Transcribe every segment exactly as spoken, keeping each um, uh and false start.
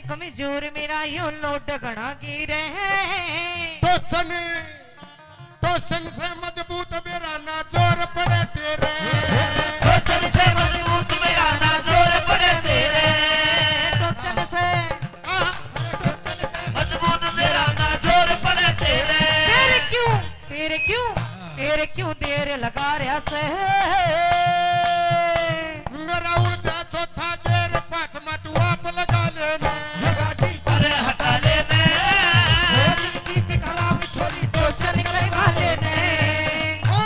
कमजोर मेरा यो लोड घणा गिरे है। टोचन, टोचन से मजबूत मेरा ना जोर पड़े तेरे। टोचन से मजबूत मेरा ना जोर पड़े तेरे। टोचन से। आहा। टोचन से मजबूत मेरा ना जोर पड़े तेरे। फिर क्यों, फिर क्यों, फिर क्यों देर लगा रहा से? मेरा उलझा चौथा गेर, पांचवा तू आप लगा लेने। अरे हटा लेने। छोरी की पिघला हुई छोरी तो चल करवा लेने। ओ,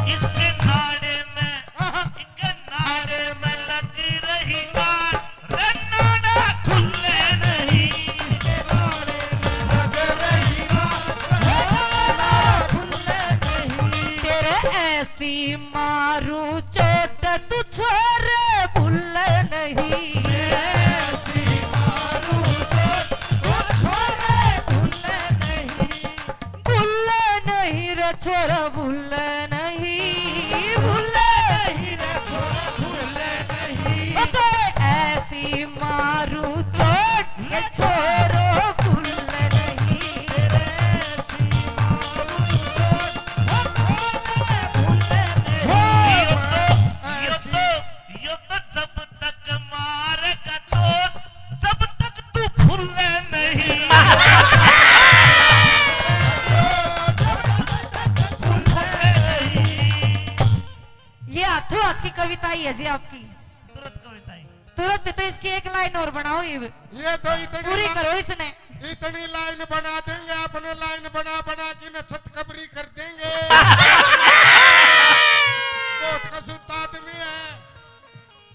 इसके नाड़े में, इसके नाड़े में लग रही गांठ। रे नाड़ा खुले नहीं। तेरे ऐसी मारू चोट तू छोरे भूले नहीं। ऐसी मारू चोट तू छोरे भूले नहीं। भूले नहीं रे छोरा, भूले नहीं, भूले नहीं रे छोरा, भूले नहीं। ओ तेरे ऐसी मारू चोट, ये छोरो भूले नहीं। तेरे ऐसी मारू चोट, ओ छोरा भूले नहीं। हो। यो तो, यो तो यो तो जब तक मारेगा चोट, जब तक तू फूले नहीं। ये हाथों हाथ की कविता ही है जी आपकी। तुरंत कविता ही। तुरंत तो इसकी एक लाइन और बनाओ ये। ये तो इतनी पूरी ला-, करो इसने। इतनी लाइन बना देंगे, अपने लाइन बना बना के न छत कबरी कर देंगे। बहुत कसूता आदमी है।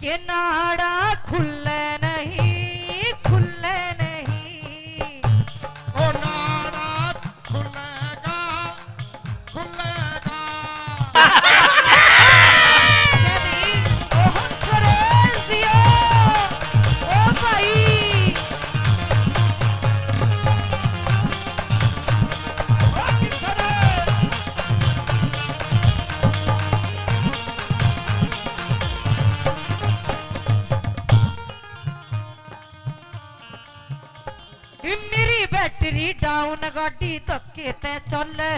के नाड़ा खुले नहीं, खुले नहीं। ओ नाड़ा खुलेगा, खुलेगा। ओ हंसराज दियो, ओ भाई। मेरी बैटरी डाउन, गाड़ी धक्के ते चले।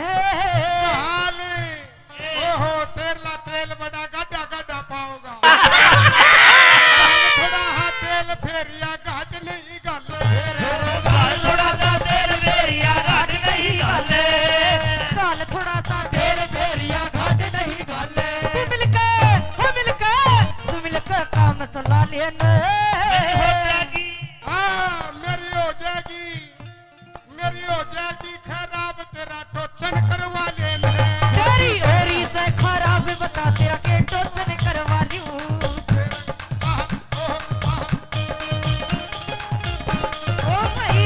ओहो, तेरला तेल बड़ा गाढ़ा गाढ़ा पाओगा। थोड़ा हा तेल फेरिया घाट नहीं घाले। घाल थोड़ा सा तेल फेरिया घाट नहीं घाले। घाल थोड़ा सा तेल फेरिया घाट नहीं घाले। तू मिलके, हो मिलके, तू मिलके काम चला लेने। मेरी हो जाएगी। हाँ, मेरी हो जाएगी। मेरी हो जाएगी खराब, तेरा टोचन करवा ले ले। तेरी ओरी से खराब बता, तेरा के टोचन करवा लूं। ओ भाई,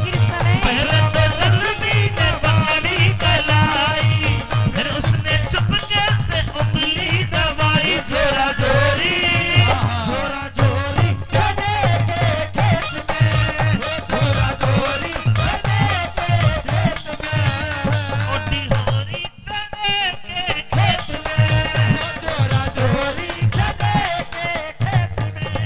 कृष्ण है। पहले तो जुल्मी ने बाली कलाई, फिर उसने चुपके से उंगली दबाई। जोरा जोरी, जोरा जोरी चने के खेत में, जोरा जोरी चने के खेत में। ओटी होरी चने के खेत में, जोरा जोरी चने के खेत में।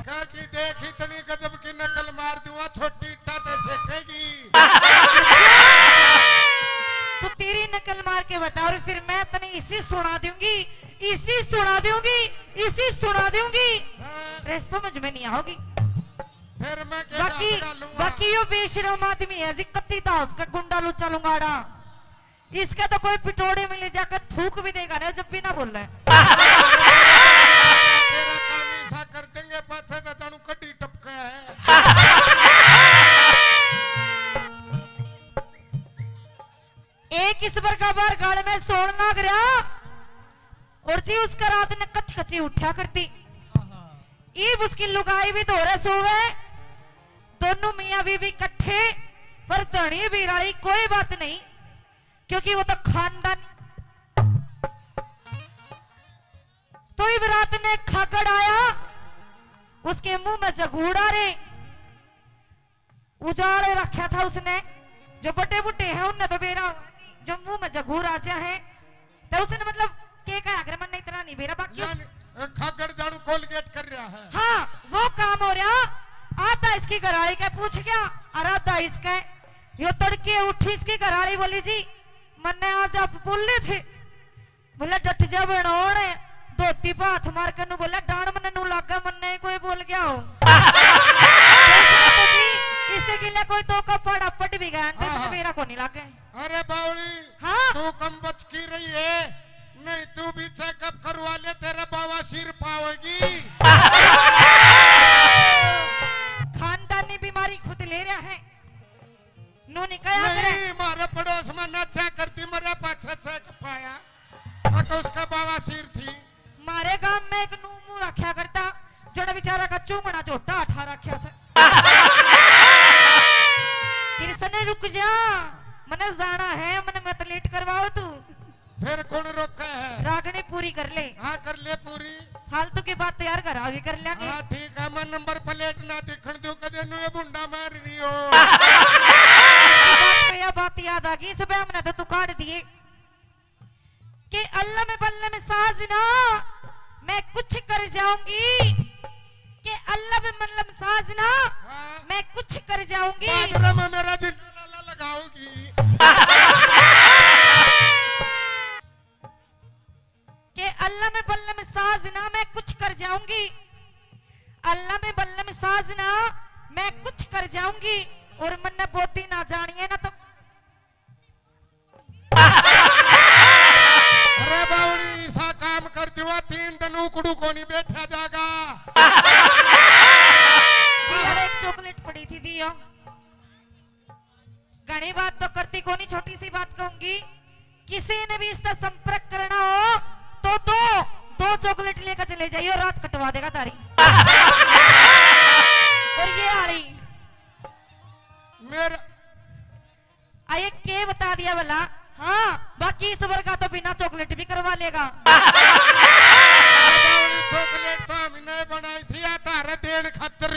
कहा कि देख, इतनी गजब की नकल मार दूंगा, छोटी इट्टा ते सेकेगी। तू तेरी नकल मार के बता, और फिर मैं तने इसी सुना दूंगी, इसी सुना दूंगी, इसी सुना दूंगी। हाँ। रे, समझ में नहीं आओगी। फिर मैं क्या बाकी, डालूंगा? बाकी यो बेशरम आदमी है जी, कत्ती दाब का गुंडा लुच्चा लुंगाड़ा। इसका तो कोई पिटोड़े में ले जाकर थूक भी देगा ना, जब भी ना बोले। तेरा काम ऐसा कर देंगे, पाछे तो जानू कड्डी टपका है। एक इस बार का बार गाल में सोन लाग रहा, और जी उसका रात ने कच कची उठा करती। ईब उसकी लुगाई भी धोरे सोवे, दोनों मियाँ बीवी इकट्ठे, पर धनी बीराली कोई बात नहीं, क्योंकि वो तो खानदान। तो इब रात ने खागड़ आया, उसके मुंह में जगूड़ा रे, उजाले रखा था उसने। जो बड़े बूढ़े हैं उनने तो बेरा, जो मुंह में जगूर आ जा है, तो उसने मतलब के कहा, अगर मन इतना नहीं बेरा, बाकी उस यानी, ए, खागड़ झाड़ू कोलगेट कर रहा है। हाँ, वो काम हो रहा। आधा इसकी घराली के पूछ गया और आधा इसके। यो तड़के उठी, इसकी घराली बोली, "जी, मन्ने आज आप बोले थे।" बोले, "डट जा बनोड़।" धोती पे हाथ मार के नू बोला, "डांड मन्ने नू लागे, मन्ने ही कोई बोल गया हो।" तो जी, इसके गिले कोई दो का पाड़ा पट भी गया, तो हाँ, इसने हाँ। मेरा को नहीं लागे। अरे बावली, हाँ। तू कम बच की रही है, नहीं तू भी चेकअप करवा ले, तेरे बवासीर पावेगी। खानदानी बीमारी खुद ले रहा है, नू नहीं कहा करे। नहीं, मारे पड़ोस में ना चेक करती, मरे पाछे चेक पाया, और तो उसका बवासीर थी। मारे गांव में एक नू मुंह रखा करता, जड़ा बेचारा का चूमड़ा झोटा उठा रखा से। कृष्ण, रुक जा, मने जाना है, मने मत लेट करवाओ तू। फिर कौन रोका है? रागनी पूरी कर ले। हाँ, कर ले पूरी। फालतू की बात तो यार घर आवी कर लेंगे। हाँ, ठीक है, मैं नंबर प्लेट ना दिखण दूं, कदे नु ये भुंडा मार रही हो। इस बात पे यह बात याद आ गई, इस पे हमने तो तू काट दिए कि अल्लम बल्लम साजना, मैं कुछ कर जाऊंगी। के अल्लम बल्लम साजना, हाँ। मैं कुछ कर जाऊंगी। बाजरा में मेरा जिंदा लाला लगाओगी। के अल्लम बल्लम साजना, मैं कुछ कर जाऊंगी। अल्लम बल्लम साजना, मैं कुछ कर जाऊंगी। और मन्ने बोदी ना जानिए ना तो अरे बावली, ऐसा काम कर दिवा, तीन दिन उकड़ू को नहीं बैठा जागा। जी, यार, एक चॉकलेट पड़ी थी, दियो। घणी बात तो करती कोनी, छोटी सी बात कहूंगी, किसी ने भी इसका संपर्क करना हो तो दो, दो चॉकलेट लेकर चले जाइए, रात कटवा देगा तारी। और ये आली मेरा आये के बता दिया भला? हाँ, बाकी इस वर्गा तो बिना चॉकलेट भी करवा लेगा। बावली, चॉकलेट तो हमने बनाई थी, या तारे देन खातर।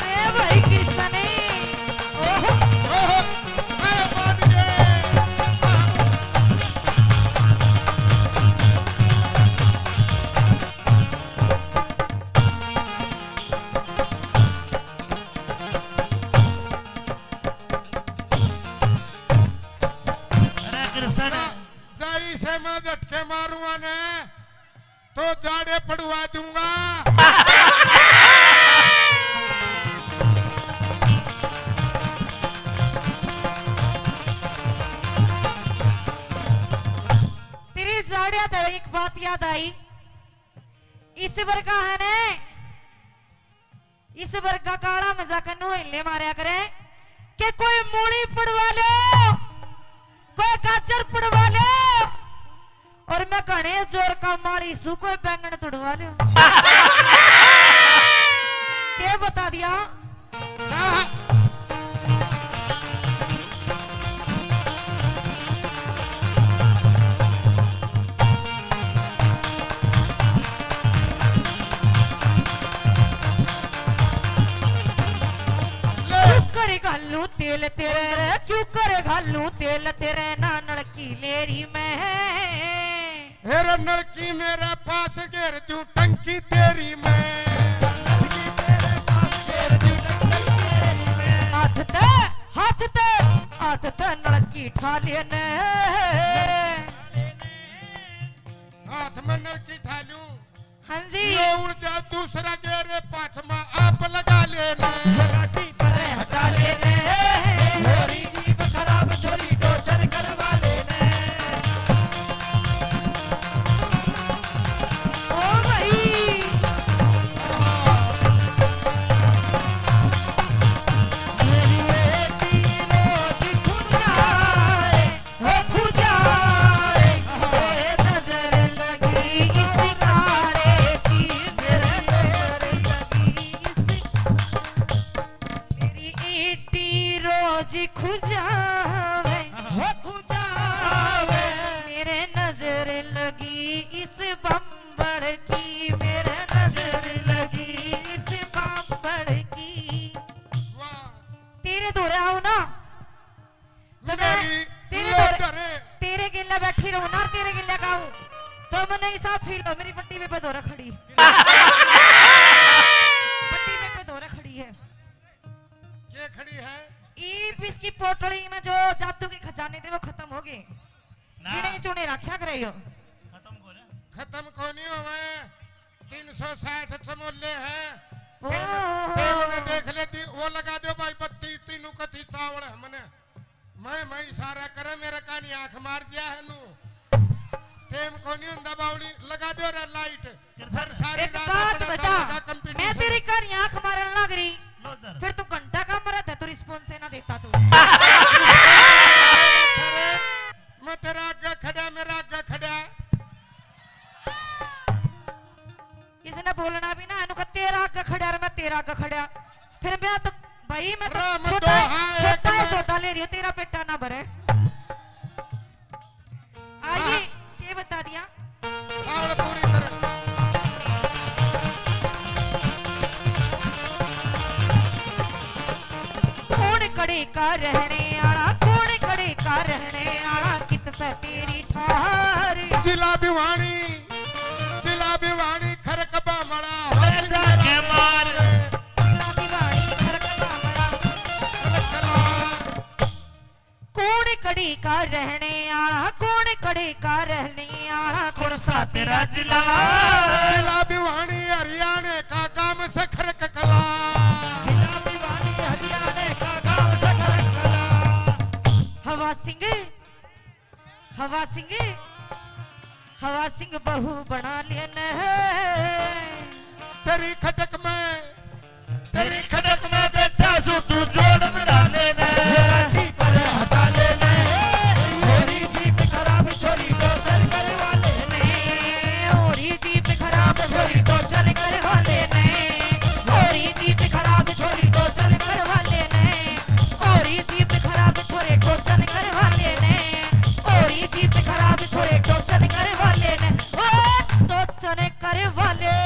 ए भाई किसने? ओहो। ओहो। अरे बाप रे। अरे कृष्ण। जाई से मैं झटके मारूंगा ने। तो जाड़े पड़वा दूंगा। तेरी जाड़िया तो एक बात याद आई, इस वर्गा है ने, इस वर्गा काला मजाक नू हिले मारया करे के कोई मूली पड़वा लो, कोई गाजर पड़वा लो, और मैं घणे जोर का माली सू, कोई बैंगन तुड़वा लो। के बता दिया? क्यों करे घालू तेल तेरे रे, क्यों करे घालू तेल तेरे, ना नलकी लेरी मैं। हेरे नलकी मेरे पास घेर दूं टंकी तेरी मैं। हाथ ते, हाथ ते, हाथ ते नलकी ठा लेने। हाथ में नलकी ठा लूं। हाँ जी। ये उड़ जा दूसरा गेरे पाछमा आप लगा लेना। ये गाड़ी परे हटा लेने। छोरी जीभ खराब, छोरी टॉर्चर करवा लेने। ओ भाई। मेरी बेटी रोज खुद आए। ओ खुजाए, ओए नजर लगी इस काले लगी इस बम्बड़ की, मेरे नजर लगी इस बम्बड़ की। वाह। तेरे धोरे आऊं ना, तो मैं मेरी तेरे धोरे, लोटर। तेरे गेले बैठी रहूं ना, तेरे गेले गाऊं, तो मन्ने ऐसा फील हो, मेरी बट्टी पे धोरे खड़ी। बट्टी पे धोरे खड़ी है। के खड़ी है? ईब इसकी पोटली में जो जादू के खजाने थे, वो खत्म हो गए। ना। गिने चुने रखा करे यो। खत्म को ना। खत्म को नहीं होवे। तीन सौ साठ चमोले हैं। ओ। फिर, फिर उन्हें देख लेती, वो लगा दो भाई बत्ती, तीनों कथी चावल हमने। मैं, मैं इशारा करे, मेरे कानी आंख मार दिया है नू। टेम को नहीं हुंदा बावली, लगा दो रे लाइट। फिर सारी एक रात बात अपना बता, सामने का मैं competition। तेरी कानी आंख मारन लग रही, लो इधर। फिर तू घंटा का मरद है, तू response ही ना देता तू। अरे, मैं तेरा आगे खड़ा, मेरा आगे खड़ा। इसने बोलना भी ना, इन्हों का तेरा आगे खड़ा और मैं तेरा आगे खड़ा। फिर मैं तो, भाई, मैं तो राम छोटा, दो, हाँ, छोटा है, एक सौदा ले रही हूँ, तेरा पेटा ना भरे। आइए, हाँ। ये बता दिया। और पूरी तरह। कौन कड़े का रहने आला, कौन कड़े का रहने आला, कित से तेरी ठार। जिला भिवानी, जिला भिवानी, खरक बामड़ा, अरे जाके मार। जिला भिवानी, खरक बामड़ा। कौन कड़ी का रहने आला, कौन कड़ी का रहने आला, कौन सा तेरा जिला? जिला भिवानी हरियाणा का गांव सखरक कला। जिला भिवानी हरियाणा का गांव सखरक कला। हवा सिंह, हवा सिंह, हवा सिंह बहू बना लेना है। तेरी खटक में, तेरी खटक में बैठा सू तू जोड़ मिला लेना। मेरा जी पर हटा लेना। होरी जीप खराब छोरी टोचर करवा लेना। होरी जीप खराब छोरी टोचर करवा लेना। होरी जीप खराब छोरी टोचर करवा लेना। होरी जीप खराब छोरे टोचन करवा लेने, होरी जीप खराब छोरे टोचन करवा लेने, ओ टोचन करवा लेने।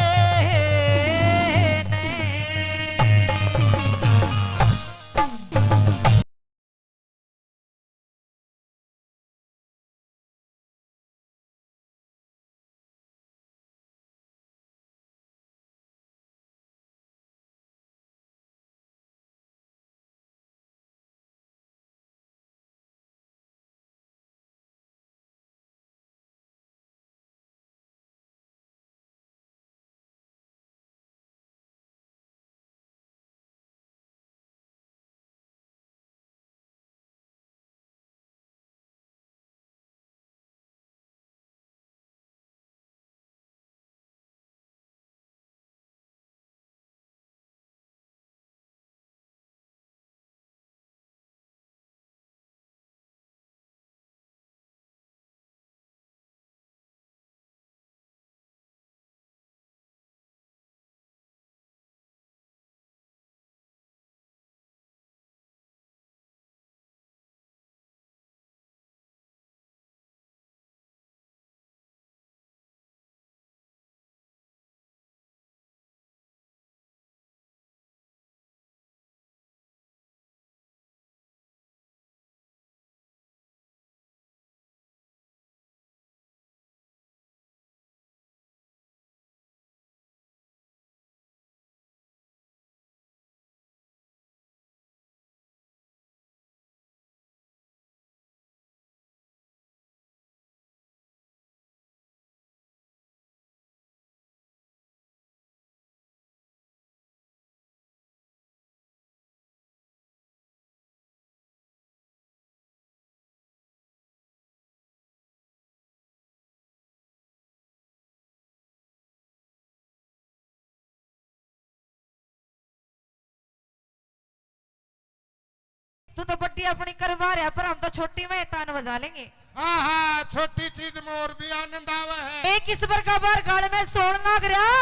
तू तो बड्डी अपनी करवा रहा, पर हम तो छोटी में तान बजा लेंगे। हाँ, हाँ, छोटी चीज में और भी आनंद आवे है। एक इस बार का बार गाल में सोन लाग रहा,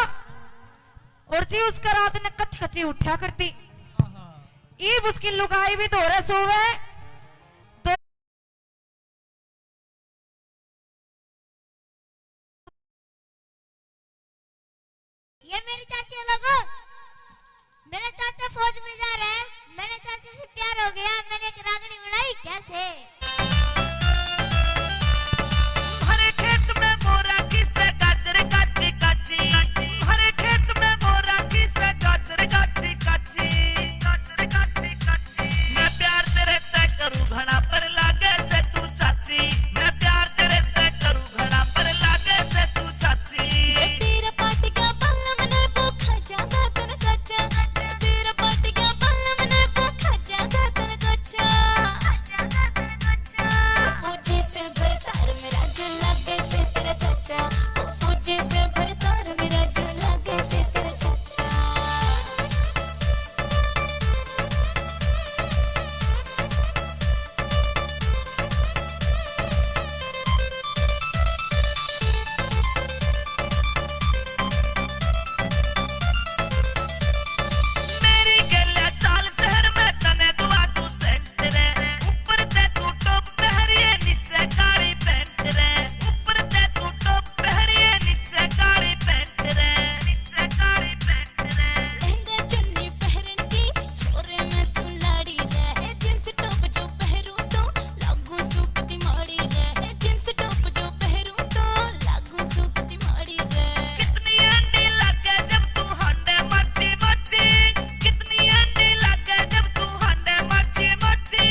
और जी उसका रात ने कच कची उठा करती। ईब उसकी लुगाई भी धोरे सोवे। ये मेरे चाचे लोगो, मेरा चाचा फौज में जा रहा है, मैंने चाचा से प्यार हो गया, मैंने एक रागनी बनाई। कैसे? हरे खेत में मोरा किसे गाजर काची काची, हरे खेत में मोरा किसे गाजर काची काची, गाजर काची काची। मैं प्यार तेरे तै करूँ घना पर लागे से तू चाची, मैं प्यार तेरे तै करूँ घना पर लागे से तू चाची। जे पीर पाटिया बल्लम ने भूखा जागा तन कच्चा, पीर पाटिया बल्लम ने भूखा जागा तन कच्चा। फौजी से भरतार मेरा जो लागे से तेरा चाचा, फौजी से भरतार मेरा जो लागे से तेरा चाचा। मेरी गैल्या चाल शहर में तने दुआ तू सेंट रे, ऊपर ते तू टॉप पहरिए, नीचे काली पैंट रे, ऊपर ते तू टॉप पहरिए, नीचे काली पैंट रे, नीचे काली पैंट रे। लहंगा चुन्नी पहरन की छोरे में सुलाड़ी रे, जींस टॉप जो पहरू तो लागू सूखती माड़ी रे, जींस टॉप जो पहरू तो लागू सूखती माड़ी रे। कितनी आंधी लागे जब तू हांडे माची माची, कितनी आंधी लागे जब तू हांडे माची माची,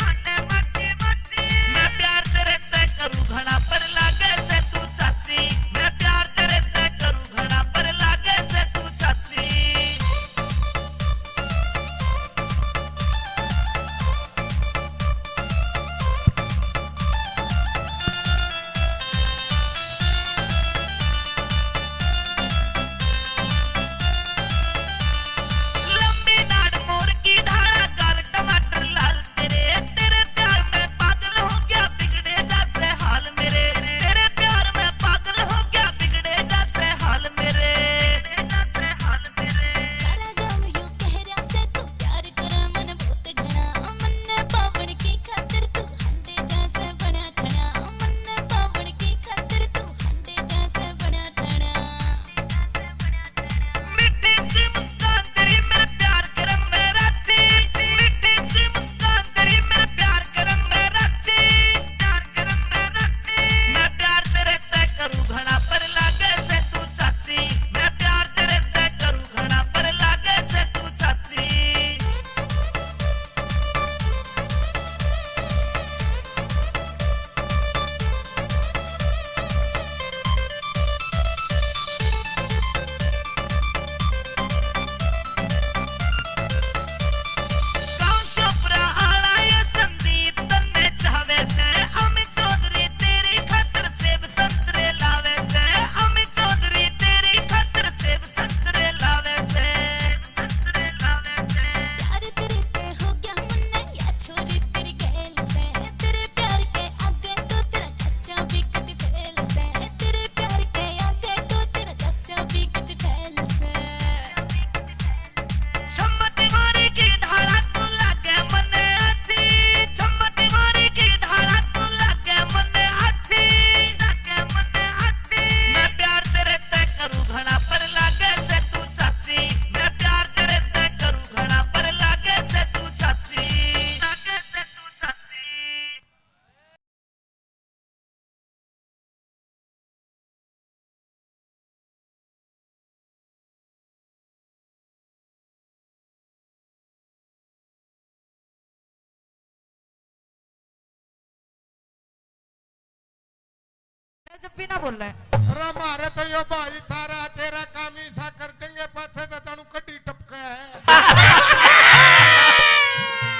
हांडे माची माची। मैं प्यार तेरे तै करूँ घना पर लागे से तू चाची, मैं प्यार तेरे तै करूँ घना पर लागे से तू चाची। लंबी नाड़ मोर की ढाला, गाल टमाटर लाल तेरे, तेरे प्यार में पागल हो गया, बिगड़े जैसे हाल मेरे, तेरे प्यार में पागल हो गया, बिगड़े जैसे हाल मेरे, जैसे हाल मेरे। सारा गाम यूं कह रहा से तू प्यार करे मन बहुत घना, मन्ने पावण की खातिर तू हांडे जैसे बना खड़ा, मन्ने पावण की खातिर तू हांडे जैसे बना खड़ा। मीठी सी मुस्कान तेरी मेरे प्यार के रंग में राची, मीठी सी मुस्कान तेरी मेरे प्यार के रंग में राची, प्यार के रंग में राची। मैं प्यार तेरे तै करूँ घना पर लागे से तू चाची, मैं प्यार तेरे तै करूँ घना पर लागे से तू चाची। गाँव चोपड़ा आला ये संदीप तन्ने चाहवे से, अमित चौधरी तेरी खातर सेब संतरे लावे से, अमित चौधरी तेरी खातर सेब संतरे लावे से, संतरे लावे से। प्यार तेरे ते हो गया मन्ने या छोरी तेरी गैल से, तेरे प्यार के आगे तो तेरा चाचा भी कद फेल से, तेरे प्यार के आगे तो तेरा चाचा भी कद फेल से। चम्मच मारी की ढाला तू लागे मन्ने अच्छी, चम्मच मारी की ढाला तू लागे मन्ने अच्छी, लागे मन्ने अच्छी। मैं प्यार तेरे तै करूँ घना पर लागे से तू चाची, मैं प्यार तेरे तै करूँ घना पर लागे से तू चाची, लागे से तू चाची। जब भी ना बोल रहा है। अरे म्हारे तो यो भाई सारा तेरा काम ही सा कर देंगे, पाछे तो तणु कड्डी टपका है।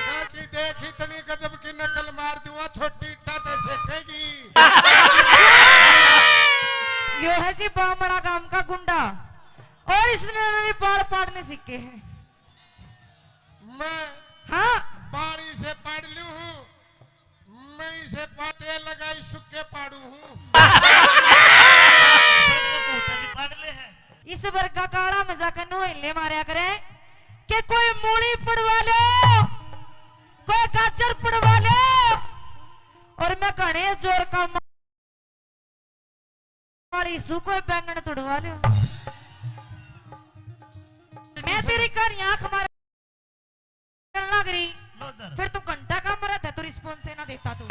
काकी देख इतनी गजब की नकल मार दूंगा, छोटी इट्टा ते सेकेगी। यो है जी बामड़ा गांव का गुंडा, और इसने भी बाल पाड़ने सीखे हैं। मैं हाँ। बाल इसे पाड़ लूं हूँ, मैं इसे पाटे लगाई सुक्के पाड़ू हूँ। इस वर्गा काला में जाकर नोहले मारया करे कि कोई मूली पड़वा लो, कोई गाजर पड़वा लो, और मैं घणे जोर का माली सू कोई बैंगन तुड़वा लो। मैं तेरी कहानी आंख मार लग रही। लो इधर। फिर तू घंटा का मरा था, तू रिस्पॉन्स ही ना देता तू।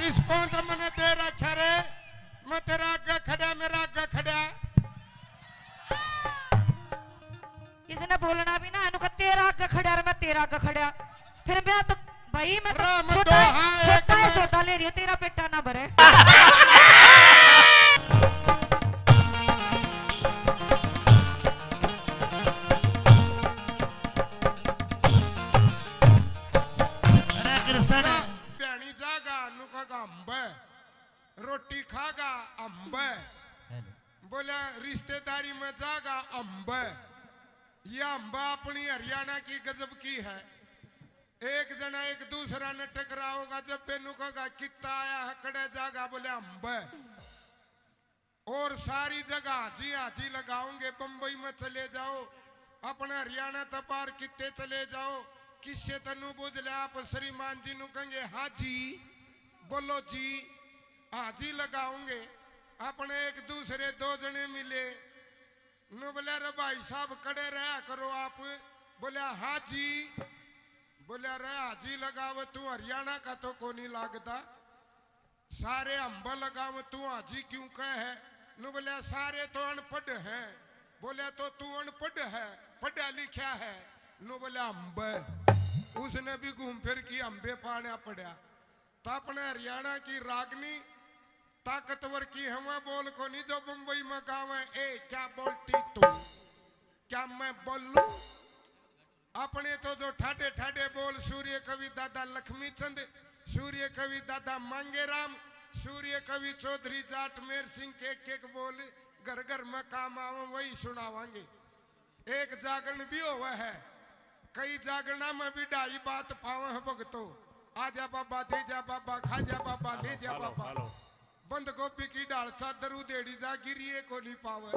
रिस्पॉन्स मैंने दे रखा रे, मैं तेरा आगे खड़ा, मेरा आगे खड़ा। इसने बोलना भी ना, इनको तेरा आगे खड़ा और मैं तेरा आगे खड़ा। फिर मैं तो, भाई, मैं तो राम छोटा, दोहा एक छोटा है, में। सौदा ले रही हूँ, तेरा पेटा ना भरे। अरे कृष्ण। भ्याणी जागा, नु खागा अम्ब, रोटी खागा अम्ब। बोला, रिश्तेदारी में जागा अम्ब। ये अम्ब अपनी हरियाणा की गजब की है। एक जना एक दूसरा ने टकराओगा, जब बेनू कहेगा, "कित्ता आया है, कड़े जागा?" बोले, "अम्ब।" और सारी जगह हाजी हाजी लगाओगे। बम्बई में चले जाओ, अपने हरियाणा तक बाहर कित्ते चले जाओ, किससे तनु बुझ ले, आप श्रीमान जी नु कहेंगे, "हाँ जी, बोलो जी।" हाजी लगाओगे। अपने एक दूसरे दो जने मिले, नु बोले, "अरे भाई साहब, कड़े रहा करो आप।" बोले, "हाँ जी।" बोले, "अरे हाजी लगावे, तू हरियाणा का तो कोनी लागता, सारे अम्ब लगावे, तू हाजी क्यों कहे है?" नु बोले, "सारे तो अनपढ़ हैं।" बोले, "तो तू अनपढ़ है, पढ़ा लिखा है?" नु बोले, "अम्ब।" उसने भी घूम फिर की अम्बे पाना पड़ा। तो अपने हरियाणा की रागनी ताकतवर की है, वह बोल कोनी जो बम्बई में गावे, "ए, क्या बोलती तू? क्या मैं बोलूं?" अपने तो जो ठाडे ठाडे बोल सूर्य कवि दादा लक्ष्मी चंद, सूर्य कवि दादा मांगेराम, सूर्य कवि चौधरी जाट मेर सिंह के एक एक बोल घर घर में काम आवे, वही सुनावांगे। एक जागरण भी होवे है, कई जागरणा में भी ढाई बात पावे है भगतो। आजा बाबा, दे जा बाबा, खा जा बाबा, ले जा बाबा। बंद गोभी की ढाल चादर उधेड़ी जा, गिरिए को नहीं पावे।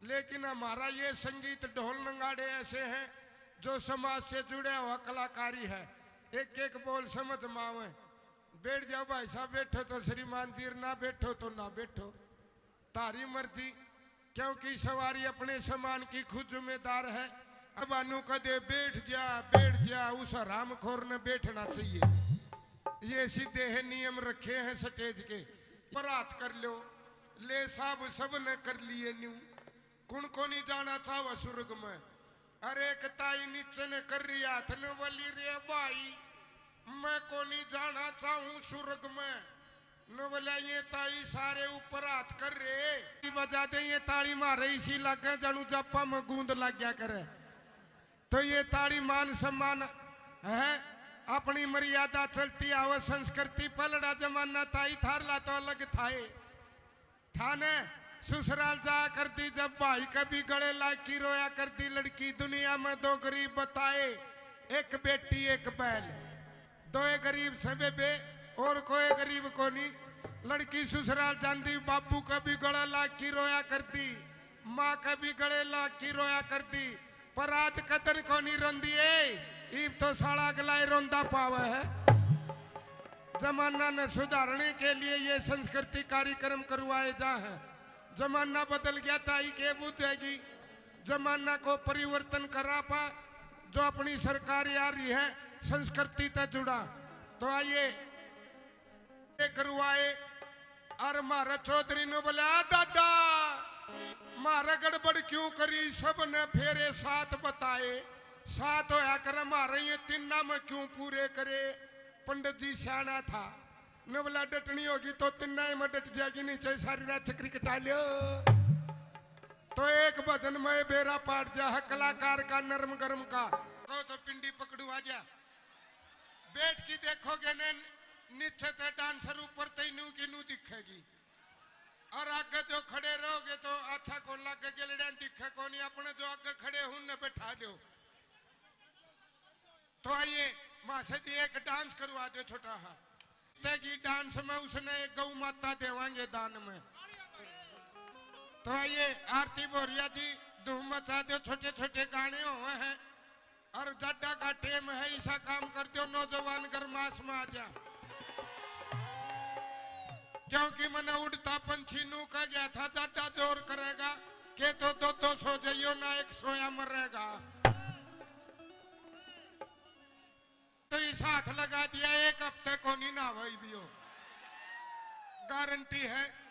लेकिन हमारा ये संगीत ढोल नगाड़े ऐसे हैं जो समाज से जुड़े हुआ कलाकारी है। एक एक बोल समझ में आवे। बैठ जाओ भाई साहब, बैठो तो श्रीमान जी, ना बैठो तो ना बैठो, तारी मर्जी, क्योंकि सवारी अपने सामान की खुद जिम्मेदार है। अब अनु कदे बैठ जा, बैठ जा, उस हरामखोर ने बैठना चाहिए। ये सीधे है नियम रखे हैं स्टेज के। पर हाथ कर लो, ले साहब, सब ने कर लिए न्यू। कुण को नहीं जाना चाहवा स्वर्ग में? अरे एक ताई नीचे ने कर रही हाथ ने बोली, "रे भाई, मैं को नहीं जाना चाहूं स्वर्ग में।" नु बोला, "ये ताई सारे ऊपर हाथ कर रहे।" बजा दे ये ताली मारे, इसी लागे जानू जापा में गूंद लग गया करे। तो ये ताली मान सम्मान है, अपनी मर्यादा चलती आवे, संस्कृति पलड़ा जमाना ताई थारला तो अलग थाए। थाने ससुराल जाया करती, जब भाई कभी गले लाग की रोया करती लड़की। दुनिया में दो गरीब बताए, एक बेटी एक बैल। दोए गरीब से बेबे, और कोई गरीब कोनी। लड़की ससुराल जांदी, बाबू कभी गले लाग की रोया करती, माँ कभी गले लाग की रोया करती। पर आज कदर कोनी रोंदी ए, इब तो साला अगला ही रोंदा पावे है। जमाना ने सुधारने के लिए ये संस्कृति कार्यक्रम करवाए जा हैं। जमाना बदल गया, ताई के बुझेगी। जमाना को परिवर्तन करा पा, जो अपनी सरकार आ रही है, संस्कृति तै जुड़ा। तो आइए, ये करवाए। और म्हारे चौधरी ने बोले, "आ दादा, म्हारे गड़बड़ क्यों करी?" सब ने फेरे सात बताए। सात होया करे, म्हारे ये तीना में क्यों पूरे करे? पंडित जी सियाना था, ने बोला, "डटनी होगी तो तीना ही में डट जाएगी, नीचे सारी रात चक्री कटा लियो।" तो एक भजन में बेरा पाट जा है कलाकार का, नरम गरम का। कहो तो पिंडी पकड़ू आ जा। बैठ के देखोगे ने, नीचे ते डांसर, ऊपर ते नू की नू दिखेगी। और आगे जो खड़े रहोगे तो अच्छा को लागे, गेलड़ियां दिखे कोनी। अपने जो आगे खड़े हैं, उनने बैठा दो। तो आइए, मासे जी एक डांस करवा दो छोटा हा। तेगी डांस में उसने एक गौ माता देवांगे दान में। तो आइए, आरती भोरिया जी, धूम मचा दो, छोटे छोटे गाने हुए हैं। और जाडा का टेम है, ऐसा काम कर दो, नौजवान गरमास में आ जा। क्योंकि मैंने उड़ता पंछी नू कह गया था, जाडा जोर करेगा, के तो दो दो सो जाइयो ना, एक सोया मरेगा। तो इस हाथ लगा दिया, एक हफ्ते को नहीं ना भाई भी हो, गारंटी है।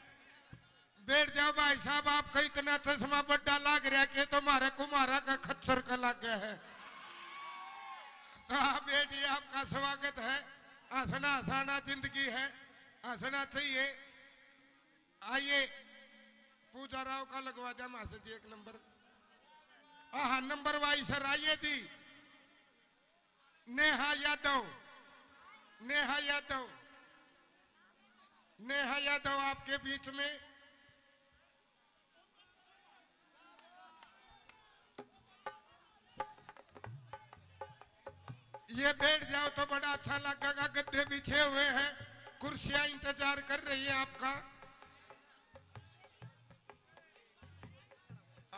बैठ जाओ भाई साहब, आपका इतना चश्मा बड्डा लाग रहा के तुम्हारे कुमारा का खच्चर का लाग गया है। तो आप बैठिए, आपका स्वागत है। हंसना हंसाना जिंदगी है, हंसना चाहिए। आइए, पूजा राव का लगवा दे मास्टर जी एक नंबर। हाँ, नंबर वाइज सर आइए जी। नेहा यादव, नेहा यादव, नेहा यादव आपके बीच में। ये बैठ जाओ तो बड़ा अच्छा लगेगा, गद्दे बिछे हुए हैं, कुर्सियां इंतजार कर रही है आपका।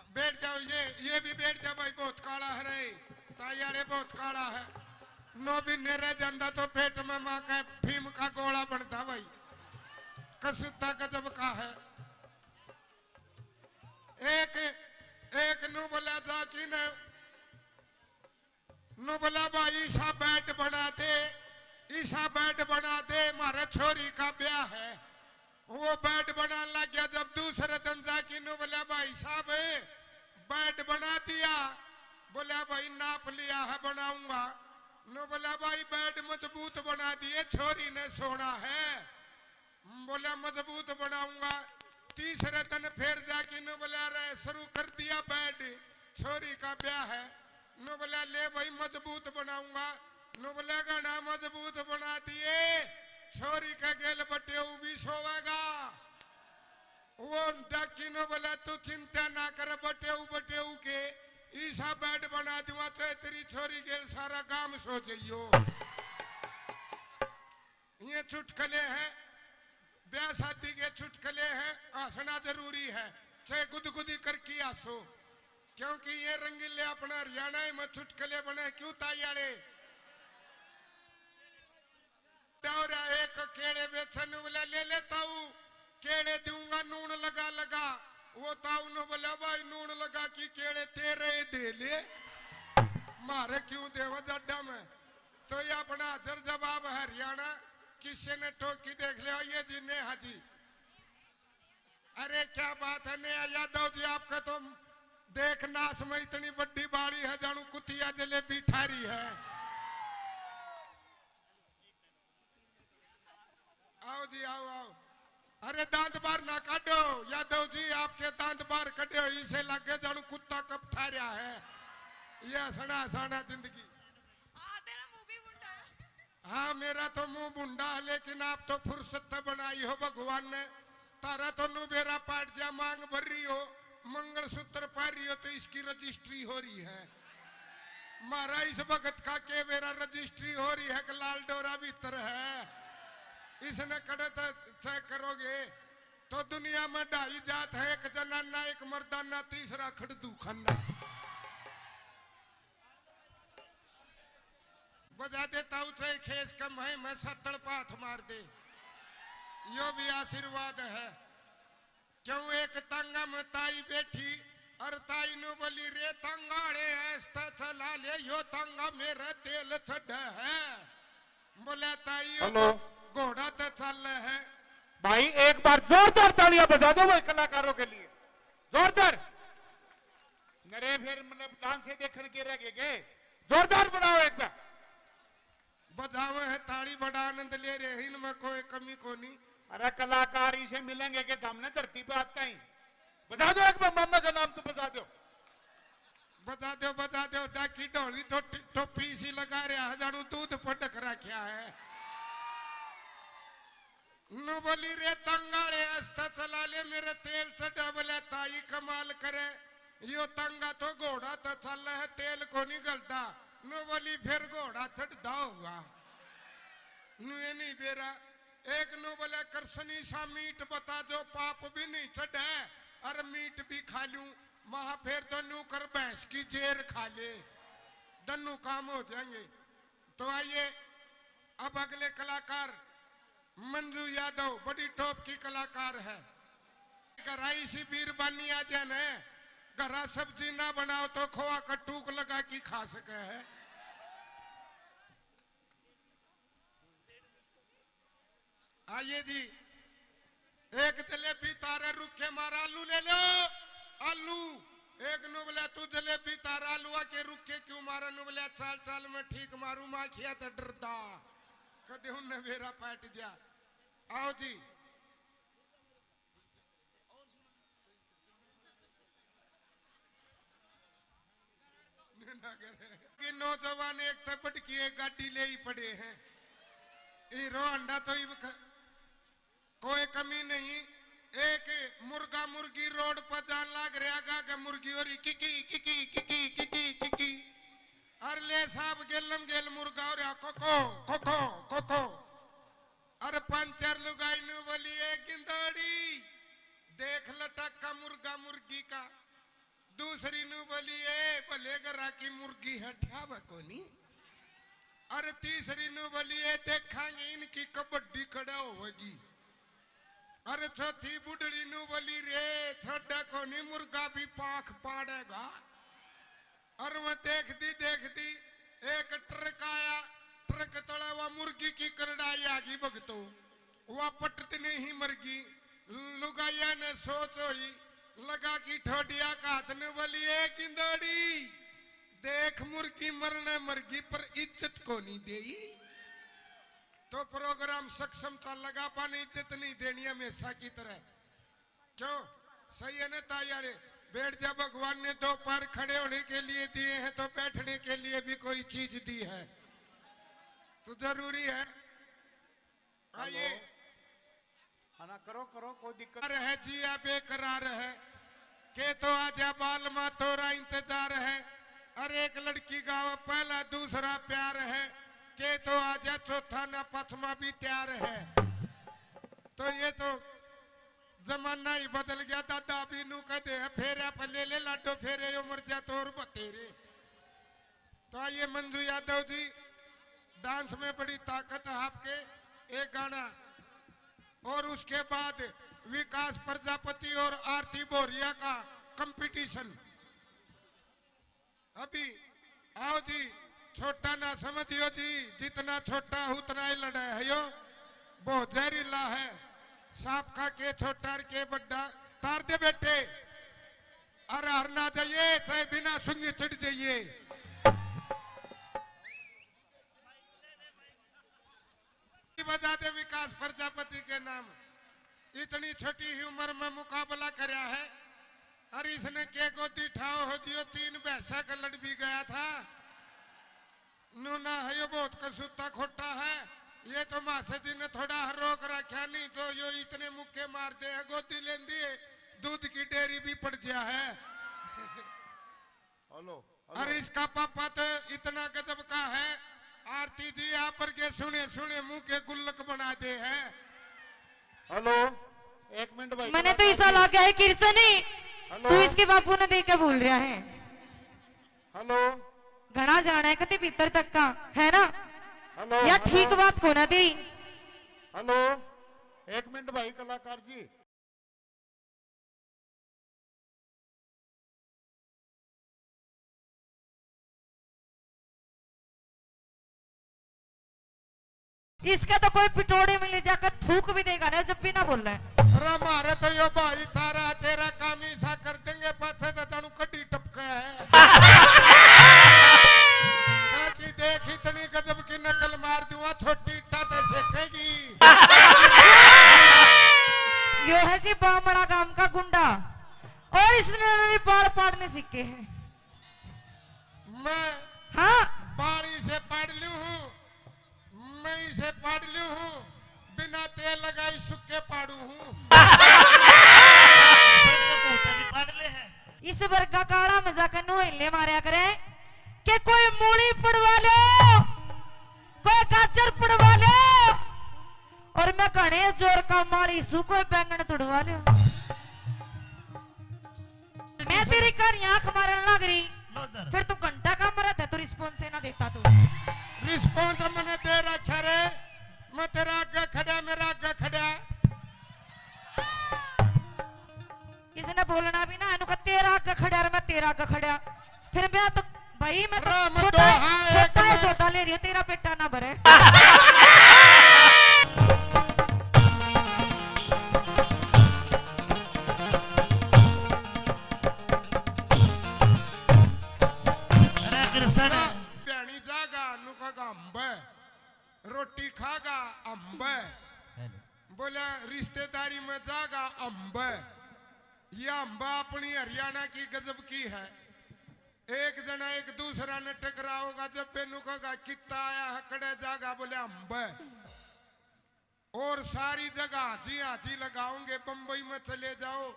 बैठ जाओ, ये ये भी बैठ जा भाई, बहुत काला है रे, ताई वाले बहुत काला है। नौ महीने रह जाता तो पेट में माँ का भीम का गोला बनता भाई, कसूता गजब का है। एक एक नू बोला जा कि न नू बोला, "भाई, ईसा बेड बना दे, ईसा बेड बना दे, म्हारे छोरी का ब्याह है।" वो बेड बनाने लग गया। जब दूसरे दिन जाके नू बोला, "भाई साहब, बेड बना दिया।" बोला, "भाई, नाप लिया है, बनाऊंगा।" नू बोला, "भाई, बेड मजबूत बना दिए, छोरी ने सोना है।" बोला, "मजबूत बनाऊंगा।" तीसरे दिन फिर जाके नू बोला, "अरे, शुरू कर दिया बेड, छोरी का ब्याह है।" नू बोला, "ले भाई, मजबूत बनाऊंगा।" नू बोला, "घना मजबूत बना दिए, छोरी के गेल बटेऊ भी सोवेगा।" वो डाकी नू बोला, "तू चिंता ना कर, बटेऊ बटेऊ के ईसा बेड बना दूंगा, चाहे तेरी छोरी गेल सारा गांव सो जाइयो।" ये चुटकले हैं, ब्याह शादी के चुटकले हैं, हंसना जरूरी है, चाहे गुदगुदी करके हंसो, क्योंकि ये रंगीले अपना हरियाणा में चुटकले बने। क्यों ताई आले? दौरा एक केले बेचन वाला ले ले ताऊ, केले दूंगा नून लगा लगा। वो ताऊ ने बोला, "भाई, नून लगा की केले तेरे ही दे ले, मारे क्यों देवा जड्डा में।" तो ये अपना हाजिर जवाब हरियाणा, किसी ने टोकी देख लिया, ये जी नेहा जी। अरे क्या बात है नेहा यादव जी, आपका तो देख नाश में इतनी बड़ी बाड़ी है, जानू कुतिया जलेबी ठारी है। आओ जी, आओ, आओ। अरे दांत बाहर ना काटो यादव जी, आपके दांत बाहर कटे हो, इसे लगे जानू कुत्ता कप ठा रहा है। ये हंसना हंसाना जिंदगी। हाँ, तेरा मुंह भी भुंडा है। हाँ, मेरा तो मुंह भुंडा है, लेकिन आप तो फुर्सत तो बनाई हो भगवान ने। तारा तो नु बेरा पाट जा, मांग भर रही हो, मंगलसूत्र पहन रही हो, तो इसकी रजिस्ट्री हो रही है। म्हारा इस भगत का के बेरा रजिस्ट्री हो रही है कि लाल डोरा भीतर है, इसने कड़े तो चेक करोगे। तो दुनिया में ढाई जात है, एक जनाना, एक मर्दाना, तीसरा खड़दू खाना। बजा देता हूँ, चाहे खेस कम है, मैं सत्तड़ पाथ मार दे, यो भी आशीर्वाद है। क्यों एक तांगा में ताई बैठी और ताई नु बोली, "रे तांगा आले, ऐसता चला ले, यो तांगा मेरा तेल चढ़ है।" बोला, "ताई, यो हेलो। तो घोड़ा तो चल है।" भाई, एक बार जोरदार तालियां बजा दो भाई कलाकारों के लिए, जोरदार। नरे फिर मतलब डांस से देखण के रह गए के? जोरदार बनाओ एक बार। बजावे है ताली, बड़ा आनंद ले रहे हैं, इनमें कोई कमी कोनी। अरे कलाकार इसे मिलेंगे के सामने धरती पे आता ही। बजा दो एक बार, मामा का नाम तो बजा दो। बजा दो, बजा दो, डाकी ढोली तो टि-, टोपी इसी लगा रहा है, जानू दूध पटक रखा है। नु बोली, "रे तंगाले, आस्ता चला ले, मेरे तेल चढ़ा।" बोले, "ताई कमाल करे, यो तंगा तो घोड़ा तो चल है, तेल को नहीं गलता।" नु बोली, "फिर घोड़ा चढ़दा होगा।" नु ये नहीं बेरा। एक नु बोले, "कृष्णी सा मीठ बता, जो पाप भी नहीं चढ़े और मीठ भी खा लूं।" महा फिर तो नु कर भैंस की जेर खा ले, दन्नू काम हो जाएंगे। तो आइए, अब अगले कलाकार मंजू यादव, बड़ी टॉप की कलाकार है। कराई सी बीरबानी आ जाए न, घरा सब्जी ना बनाओ तो खोआ का टूक लगा के खा सके है। आइए जी, एक जलेबी तारे रुखे मारा, आलू ले लो, आलू। एक नु बोला, "तू जलेबी तारा आलूआ के रुखे क्यों मारा?" नु बोला, "चाल चाल में ठीक मारू, माखिया तो डरदा, कदे उनने बेरा पाट दिया।" आओ जी। कि नौजवान एक तो बटकी एक गाड़ी ले ही पड़े हैं। हीरो होंडा तो इब ख-, कोई कमी नहीं। एक मुर्गा मुर्गी रोड पर जान लाग रहा गा के मुर्गी हो रही Kiki Kiki Kiki Kiki Kiki. अरे ले साहब गेलम गेल मुर्गा हो रहा कोको कोको कोको। अरे पंचर लुगाई नु बोली, "ए गिंदोड़ी, देख लटक्का मुर्गा मुर्गी का।" दूसरी नु बोली, "ए भले घरा की मुर्गी है, ठ्यावा कोनी।" अरे तीसरी नु बोली, "ए देखांगे इनकी कबड्डी कड़ा होगी।" अरे चौथी बुढ़ड़ी नु बोली, "रे छोड़ा कोनी, मुर्गा भी पाख पाड़ेगा।" और वो देखती देखती एक ट्रक आया, ट्रक तले वो मुर्गी की करड़ाई आ गई भगतो, वो पटत नहीं मरगी। लुगाइया ने सोच होई, लगा की ठोडिया का हाथ ने बोली, "ए गिंदोड़ी, देख मुर्गी मरने मरगी पर इज्जत को नहीं देई।" तो प्रोग्राम सक्षम था, लगा पाने इज्जत नहीं देनी हमेशा की तरह। क्यों? सही है ना ताई वाले? बैठ जा, भगवान ने दो पैर खड़े होने के लिए दिए हैं तो बैठने के लिए भी कोई चीज दी है, तो जरूरी है। आइए। हेलो। हाँ ना, करो, करो, कोई दिक्कत। रहे जिया बेकरार है, के तो आजा बालमा तोरा इंतजार है। अरे एक लड़की गावे पहला दूसरा प्यार है, के तो आजा चौथा ना पचमा भी तैयार है। तो ये तो जमाना ही बदल गया दादा, अभी नू कहते हैं फेरे पे ले ले लाडो फेरे, यो मर जा तो और बतेरे। तो आइए मंजू यादव जी, डांस में बड़ी ताकत है आपके, एक गाना और उसके बाद विकास प्रजापति और आरती बोरिया का कंपटीशन। अभी आओ जी, छोटा ना समझियो जी, जितना छोटा उतना ही लड़ा है यो, बहुत जहरीला है। सांप का के छोटा और के बड्डा, तार दे बेटे। अरे हर ना जाइए, चाहे बिना सुंगे चढ़ जाइए। बजा दे विकास प्रजापति के नाम। इतनी छोटी ही उम्र में मुकाबला करया है। अरे इसने के गोदी ठाओ हो जियो, तीन भैंसा का लड़ भी गया था। नूना है यो बहुत कसूता खोटा है। ये तो मासे जी ने थोड़ा हर रोक रखा, नहीं तो यो इतने मुक्के मार दे है, गोदी लेंदी है, दूध की डेयरी भी पड़ गया है। Hello, hello. अरे इसका पापा तो इतना गजब का है, आरती जी आप पर के सुने सुने मुंह के गुल्लक बना दे है। हेलो, एक मिनट भाई, मैंने तो कलाकार ऐसा जी। लगा है किरसनी, हेलो। तू इसके बापू ने देख के बोल रहा है। हेलो। घना जाना है कति भीतर तक का, है ना? हेलो, या हेलो। ठीक बात को ना दी। हेलो, एक मिनट भाई कलाकार जी। इसका तो कोई पिटोड़े में ले जाकर थूक भी देगा ना, जब भी ना बोल रहा है। अरे मारे तो यो भाई सारा तेरा काम ही सा कर देंगे, पाछे तो जानू कड्डी टपका है। काकी देख इतनी गजब की नकल मार दूंगा, छोटी इट्टा ते सेकेगी। यो है जी बामड़ा गांव का गुंडा, और इसने मेरे बाल पाड़ने सीखे हैं। मैं हाँ। बाल इसे पाड़ लूं हूँ, मैं इसे पाड़ लूं हूँ, बिना तेल लगाई सुक्के पाड़ू हूँ। भी पाड़ ले है। इस वर्गा काला में जाकर नोहले मारया करे कि कोई मूली पड़वा लो, कोई गाजर पड़वा लो, और मैं घने जोर का माली सू कोई बैंगन तुड़वा लो। मैं तेरी कहानी आंख मारन लग रही, लो इधर। फिर तू घंटा का मरद है, तू रिस्पॉन्स ही ना देता तू। रिस्पॉन्स मैंने दे रखा रे, मैं तेरा आगे खड़ा, मेरा आगे खड़ा। इसने बोलना भी ना, इन्हों का तेरा आगे खड़ा और मैं तेरा आगे खड़ा। फिर मैं तो, भाई, मैं तो अरे, मैं छोटा तो, हाँ, छोटा एक है, मैं सौदा ले रही हूँ, तेरा पेटा ना भरे। अरे कृष्ण। भैणी जागा, नुका का अम्ब, रोटी खागा अम्ब, बोला रिश्तेदारी में जागा अम्ब। ये अम्बा अपनी हरियाणा की गजब की है। एक जना एक दूसरा ने टकराओगा, जब बेनू कहेगा कित्ता आया है, कड़े जागा, बोले अम्ब। और सारी जगह हाजी हाजी लगाओगे। बम्बई में चले जाओ,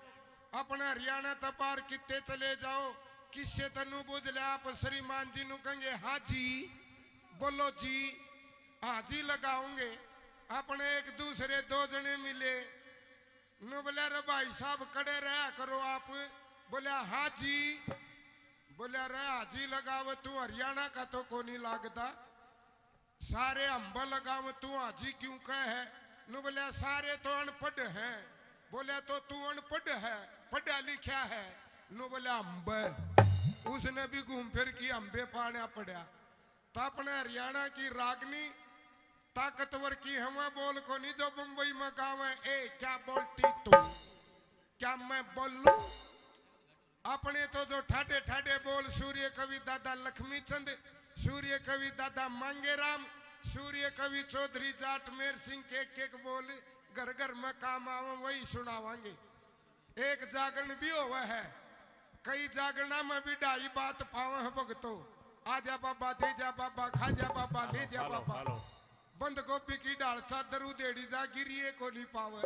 अपने हरियाणा तक पार कित्ते चले जाओ, किससे तनु बुझ ले, आप श्रीमान जी नु कहेंगे हाजी, बोलो जी, हाजी लगाओगे। अपने एक दूसरे दो जने मिले, नु बोले रे भाई साहब कड़े रहा करो आप, बोले हाजी, बोले रे हाजी लगावे तू हरियाणा का तो कोनी लागदा, सारे अम्ब लगावे तू हाजी क्यों कहे है? नु बोले सारे तो अनपढ़ हैं। बोले तो तू अनपढ़ है, पढ़ा लिखा है? नु बोले अम्ब। उसने भी घूम फिर की अम्बे पाना पड़ा। तो अपने हरियाणा की रागनी ताकतवर की हवा बोल कोनी जो बम्बई में गावे, ए क्या बोलती तू, क्या मैं बोलूं? अपने तो जो ठाडे ठाडे बोल सूर्य कवि दादा लक्ष्मी चंद, सूर्य कवि दादा मांगेराम, सूर्य कवि चौधरी जाट मेर सिंह के एक एक बोल घर घर में काम आवे, वही सुनावांगे। एक जागरण भी होवे है, कई जागरणा में भी ढाई बात पावे हैं भगतो। आ जा बाबा, दे जा बाबा, खा जा बाबा, ले जा बाबा। बंद गोभी की ढाल चादर उधेड़ी जा, गिरिए को नहीं पावे।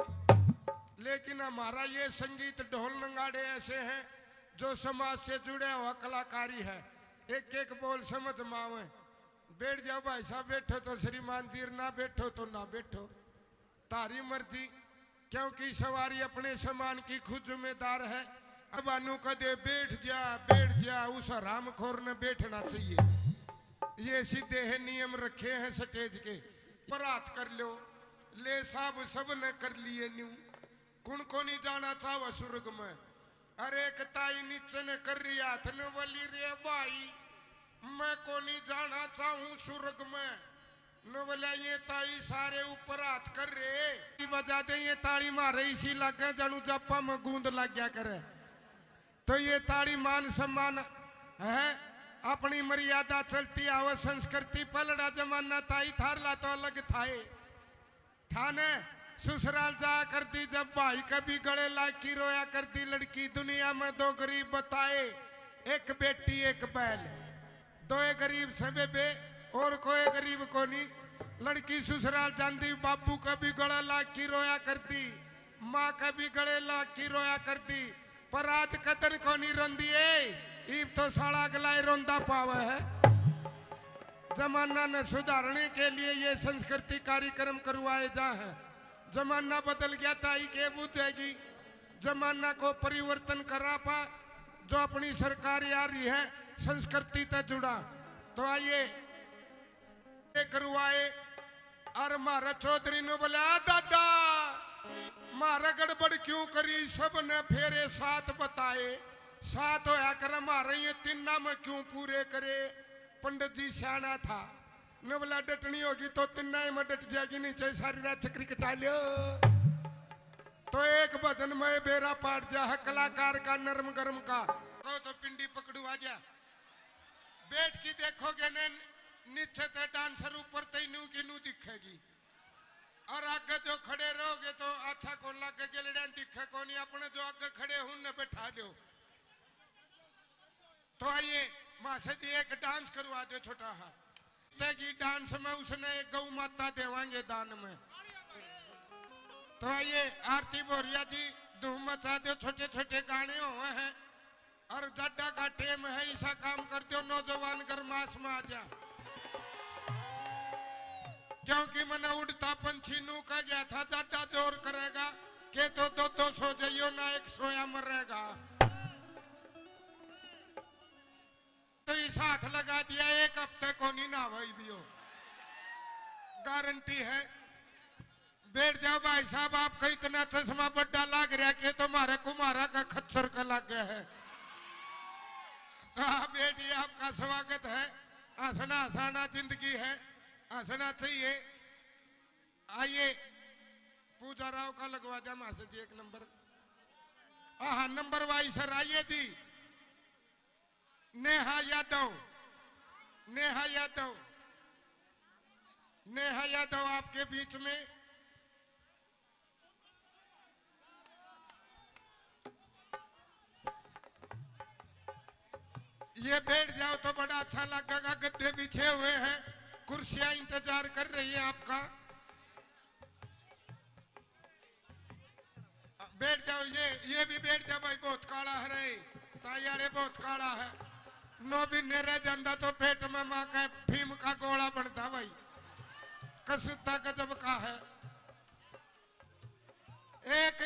लेकिन हमारा ये संगीत ढोल नगाड़े ऐसे हैं जो समाज से जुड़े हुआ कलाकारी है। एक एक बोल समझ में आवे। बैठ जाओ भाई साहब, बैठो तो श्रीमान जी, ना बैठो तो ना बैठो, तारी मर्जी, क्योंकि सवारी अपने सामान की खुद जिम्मेदार है। अब अनु कदे बैठ जा, बैठ जा, उस हरामखोर ने बैठना चाहिए। ये सीधे है नियम रखे हैं स्टेज के। पर हाथ कर लो, ले साहब सब ने कर लिए न्यू। कुण को नहीं जाना चाहवा स्वर्ग में? अरे एक ताई नीचे ने कर रही हाथ ने बोली, रे भाई, मैं को नहीं जाना चाहूं स्वर्ग में। नु बोला, ये ताई सारे ऊपर हाथ कर रे। बजा दे ये ताली मारे, इसी लागे जानू जापा में गूंद लग गया करे। तो ये ताली मान सम्मान है, अपनी मर्यादा चलती आवे संस्कृति। पलड़ा जमाना ताई थारला तो अलग थाए। थाने ससुराल जाया करती जब भाई कभी गले लाग की रोया करती लड़की। दुनिया में दो गरीब बताए, एक बेटी एक बैल। दोए गरीब से बेबे, और कोई गरीब कोनी। लड़की ससुराल जांदी, बाबू का भी गला लाग की रोया करती, माँ का भी गले लाग की रोया करती, पर आज कतन कोनी रोंदी ए। इब तो साला अगला ही रोंदा पावे है। जमाना ने सुधारने के लिए ये संस्कृति कार्यक्रम करवाए जा हैं। जमाना बदल गया, ताई के बुझेगी। जमाना को परिवर्तन करा पा, जो अपनी सरकार आ रही है, संस्कृति तै जुड़ा। तो आइए, ये करवाए। और म्हारा चौधरी ने बोला, "आ दादा, म्हारा गड़बड़ क्यों करी? सब ने फेरे सात बताए, सात होया करे, म्हारे ये तिन्ना में क्यों पूरे करे?" पंडित जी सियाना था, ने बोला, "डटनी होगी तो तिन्ना में डट जाएगी, नीचे सारी रात चक्री कटा लियो।" तो एक भजन में बेरा पाट जा है, कलाकार का नरम गरम का। कहो तो पिंडी पकड़ू आ जा। बैठ के देखोगे ने, नीचे ते डांसर, ऊपर ते नू की नू दिखेगी। और आगे जो खड़े रहोगे तो अच्छा कौन लागे, गेलड़िया दिखे कोनी। अपने जो आगे खड़े हूं ने बैठा दो। तो आइए, मासे जी एक डांस करवा दो छोटा हा। ते की डांस में उसने एक गौ माता देवांगे दान में। तो आइए, आरती भोरिया जी धूम मचा दो, छोटे छोटे गाने हुए हैं। और जाडा का टेम है, ऐसा काम कर दो, नौजवान गरमास में आ जा। क्योंकि मैंने उड़ता पंछी नू कह गया था, जाडा जोर करेगा, के तो दो दो सो जाइयो ना, एक सोया मरेगा। तो इस हाथ लगा दिया, एक हफ्ते को नहीं नहावाई भी हो, गारंटी है। बैठ जाओ भाई साहब, आपका इतना चश्मा बड्डा लाग रहा कि तो हमारे कुमारा का खच्चर का लाग गया है। कहा, बैठिए, आपका स्वागत है। हंसना हंसाना जिंदगी है, हंसना चाहिए। आइए, पूजा राव का लगवा दे हमारे से जी एक नंबर। हाँ, नंबर वाइज सर आइए जी। नेहा यादव, नेहा यादव, नेहा यादव आपके बीच में। ये बैठ जाओ तो बड़ा अच्छा लगेगा, गद्दे बिछे हुए हैं, कुर्सियां इंतजार कर रही है आपका। बैठ जाओ, ये ये भी बैठ जा भाई, बहुत काला है रे, ताई आले बहुत काला है। नौ महीने रह जांदा तो पेट में माँ का भीम का गोला बनता भाई, कसूता गजब का है। एक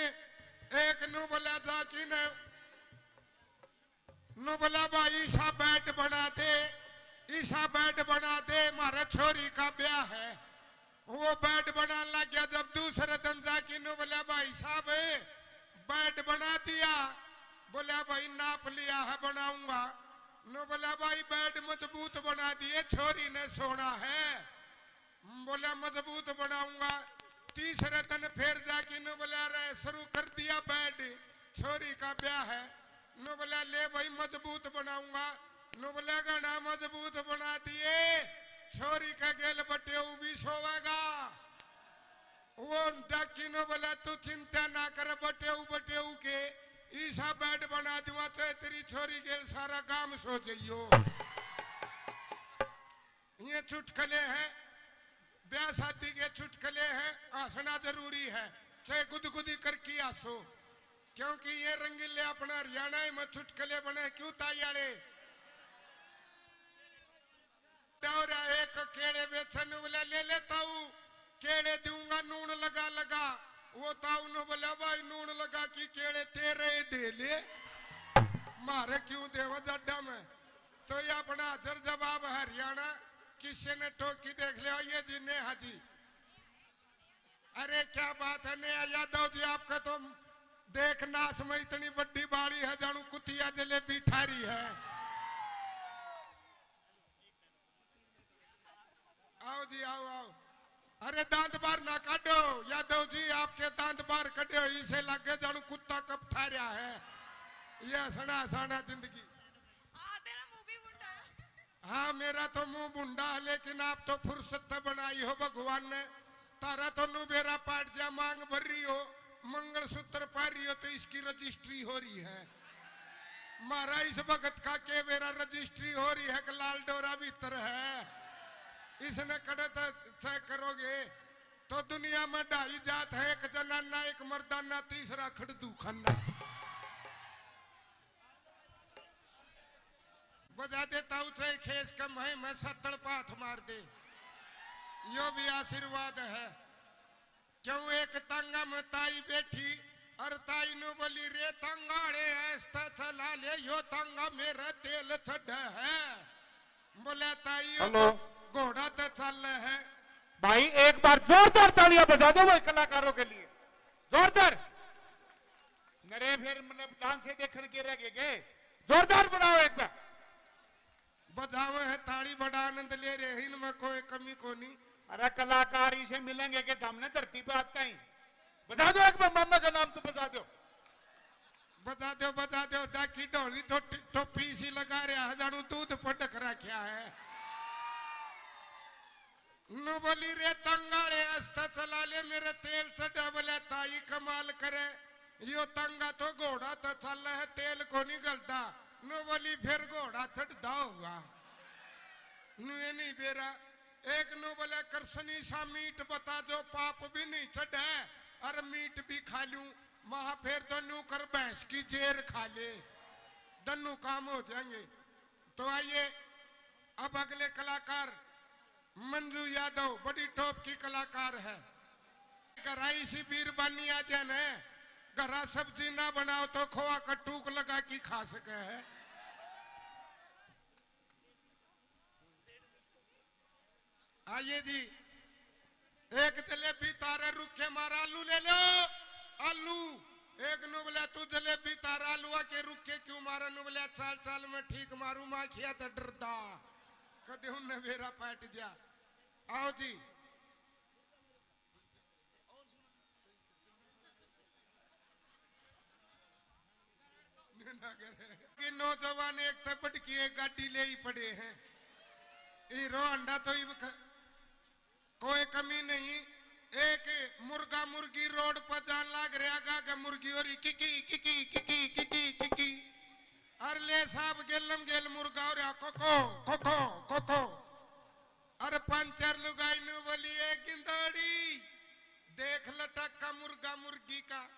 एक नू बोला जा कि ने नू बोला, भाई, ईसा बेड बना दे, ईसा बेड बना दे, म्हारे छोरी का ब्याह है। वो बेड बनाने लग गया। जब दूसरे दिन जाके नू बोला, भाई साहब, बेड बना दिया। बोला, भाई, नाप लिया है, बनाऊंगा। नू बोला, भाई, बेड मजबूत बना दिए, छोरी ने सोना है। बोला, मजबूत बनाऊंगा। तीसरे दिन फिर जाके नू बोला, अरे, शुरू कर दिया बेड, छोरी का ब्याह है। नू बोला, ले भाई, मजबूत बनाऊंगा। नू बोला, घना मजबूत बना दिए, छोरी का गेल बटेऊ भी सोवेगा। वो डाकी नू बोला, तू चिंता ना कर, बटेऊ बटेऊ के ईसा बेड बना दूंगा, चाहे तेरी छोरी गेल सारा गांव सो जाइयो। ये चुटकले हैं, ब्याह शादी के चुटकले हैं, हंसना जरूरी है, चाहे गुदगुदी करके हंसो, क्योंकि ये रंगीले अपना हरियाणा में चुटकले बने। क्यों ताई आले? दौरा एक केले बेचन बोले, ले ले ताऊ, केले दूंगा नून लगा लगा। वो ताऊ ने बोला, भाई, नून लगा की केले तेरे दे ले, मारे क्यों देवा जड्डा में। तो ये अपना हाजिर जवाब हरियाणा, किसी ने टोकी देख लिया, ये जी नेहा जी। अरे क्या बात है नेहा यादव जी, आपका तो देख नाश में इतनी बड़ी बाड़ी है, जानू कुतिया जलेबी ठारी है। आओ जी, आओ, आओ। अरे दांत बाहर ना काटो यादव जी, आपके दांत बाहर कटे हो, इसे लगे जानू कुत्ता कब ठा रहा है। ये हंसना हंसाना जिंदगी। हाँ, तेरा मुंह भी मुंडा है। हाँ, मेरा तो मुंह मुंडा है, लेकिन आप तो फुर्सत तो बनाई हो भगवान ने। तारा तो नू बेरा पाट जा, मांग भर रही हो, मंगलसूत्र पा रही हो, तो इसकी रजिस्ट्री हो रही है। मारा इस भगत का के बेरा रजिस्ट्री हो रही है कि लाल डोरा भीतर है। इसने कड़े तो चेक करोगे तो दुनिया में ढाई जात है, एक जनाना, एक मर्दाना, तीसरा खड़दू खाना। बजा दे ताऊ चाहे खेस कम है, मैं सत्तड़ पाथ मार दे, यो भी आशीर्वाद है। क्यों एक तांगा में ताई बैठी और ताई नु बोली, रे तांगा आले, ऐसा चला ले, यो तांगा मेरा तेल चढ़ है। बोला, ताई यो हेलो। तो घोड़ा तो चल है। भाई, एक बार जोरदार तालियां बजा दो भाई कलाकारों के लिए, जोरदार। नरे फिर मतलब डांस से देखने के रह गए के? जोरदार बनाओ एक बार। बजावे है ताली, बड़ा आनंद ले रहे हैं, इनमें कोई कमी कोनी। अरे कलाकार इसे मिलेंगे कि हमने धरती पे आता ही। बजा दो एक बार, मामा का नाम तो बजा दो। बजा दो, बजा दो, डाकी ढोली तो टि-, टोपी इसी लगा रहा है, जानू दूध पटक रखा है। नु बोली, रे तंगाले, आस्ता चला ले, मेरे तेल चढ़ा। बोले, ताई कमाल करे, यो तंगा तो घोड़ा तो चल है, तेल को नहीं गलता। नु बोली, फिर घोड़ा चढ़दा होगा। नु ये नहीं बेरा। एक नु बोले, कृष्णी सा मीठ बता, जो पाप भी नहीं चढ़े और मीठ भी खा लूं, महा फिर तो नु कर भैंस की जेर खा ले, दन्नू काम हो जाएंगे। तो आइए, अब अगले कलाकार मंजू यादव, बड़ी टॉप की कलाकार है। घरा इसी बीरबानी आ जाए न, घरा सब्जी ना बनाओ तो खोआ का टूक लगा के खा सके है। आइए जी, एक जलेबी तारे रुखे मारा, आलू ले लो, आलू। एक नु बोला, "तू जलेबी तारा आलूआ के रुखे क्यों मारा?" नु बोला, "चाल चाल में ठीक मारू, माखिया तो डरदा।" कदे उनने बेरा पाट दिया। आओ जी। कि नौजवान एक तो बड़की एक गाड़ी ले ही पड़े हैं। हीरो होंडा तो इब ख-, कोई कमी नहीं। एक मुर्गा मुर्गी रोड पर जान लाग रहा, आगे मुर्गी हो रही Kiki Kiki Kiki Kiki Kiki. अरे ले साहब, गेलम गेल मुर्गा हो रहा, कोको कोको कोको। अरे पंचर लुगाई नु बोली, "ए गिंदोड़ी, देख लटक का मुर्गा मुर्गी का।"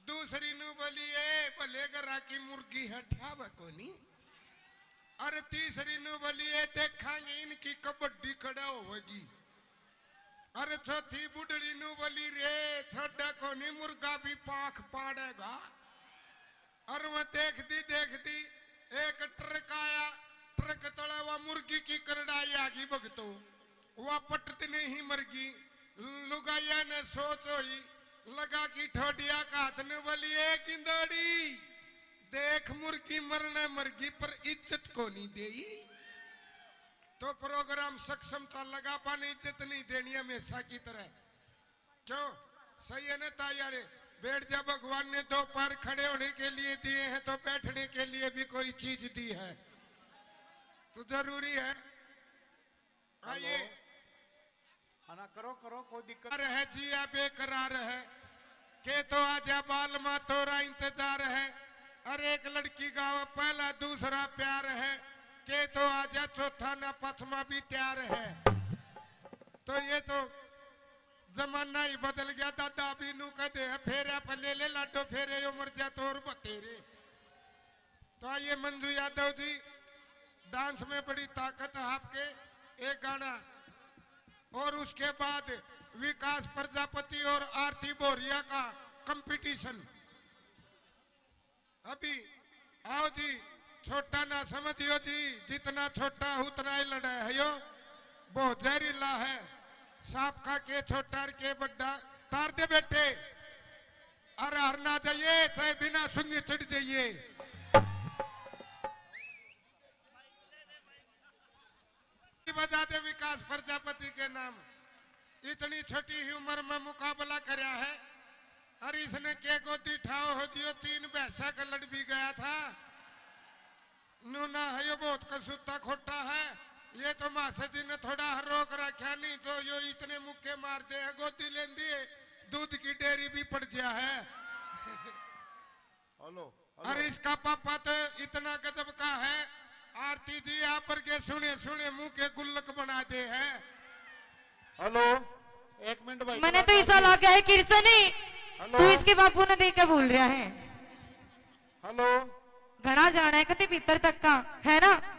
दूसरी नु बोली, "ए भले घरा की मुर्गी है, ठावे कोनी।" अरे तीसरी नु बोली, "ए देखांगे इनकी कबड्डी कड़ा होवेगी।" अरे चौथी बुढ़ड़ी नु बोली, "रे छोड़ा कोनी, मुर्गा भी पाख पाड़ेगा।" अरे वो देखती देखती एक ट्रक आया, ट्रक तले वो मुर्गी की करड़ाई आ गई भगतो। वा पटत नहीं मरगी। लुगाइया ने सोच होई, लगा की ठोडिया का हाथ ने बोली, "ए गिंदोड़ी, देख मुर्गी मरने मरगी पर इज्जत को नहीं देई।" तो प्रोग्राम सक्षम था, लगा पाने इज्जत नहीं देनी हमेशा की तरह। क्यों? सही है ना ताई वाले? बैठ जा, भगवान ने दो पैर खड़े होने के लिए दिए हैं तो बैठने के लिए भी कोई चीज दी है, तो जरूरी है। आइए। हेलो। हाँ ना, करो, करो, कोई दिक्कत। रह जिया बेकरार है, के तो आजा बाल मा तोरा इंतजार है। अरे एक लड़की गावे पहला दूसरा प्यार है, के तो आजा चौथा ना पचमा भी तैयार है। तो ये तो जमाना ही बदल गया दादा, अभी नू कहते हैं फेरे पर ले ले लाडो फेरे, यो मर जा तो और बतेरे। तो आइए मंजू यादव जी, डांस में बड़ी ताकत है आपके, एक गाना, और उसके बाद विकास प्रजापति और आरती भोरिया का कंपटीशन। अभी आओ जी, छोटा ना समझियो जी, जितना छोटा उतना ही लड़ा है यो, बहुत जहरीला है। सांप का के छोटा और के बड्डा, तार दे बेटे। अरे हर ना जाइए, चाहे बिना सुंगे चढ़ जाइए। बजा दे विकास प्रजापति के नाम। इतनी छोटी ही उम्र में मुकाबला करया है। अरे इसने के गोदी ठाओ हो जियो, तीन भैंसा का लड़ भी गया था। नूना है यो बहुत कसूता खोटा है। ये तो मासा जी ने थोड़ा हर रोक रखा, नहीं तो यो इतने मुक्के मार दे है, गोदी लेंदी है, दूध की डेयरी भी पड़ गया है। Hello, hello. अरे इसका पापा तो इतना गजब का है, आरती जी आप पर के सुने सुने मुंह के गुल्लक बना दे है। हेलो, एक मिनट भाई, मैंने तो कलाकार ऐसा जी। लगा है किरसनी, हेलो। तू इसके बापू ने देख के बोल रहा है। हेलो। घना जाना है कते भीतर तक का, है ना?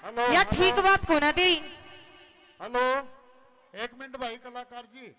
हेलो, या हेलो। ठीक बात को ना दे। हेलो, एक मिनट भाई कलाकार जी।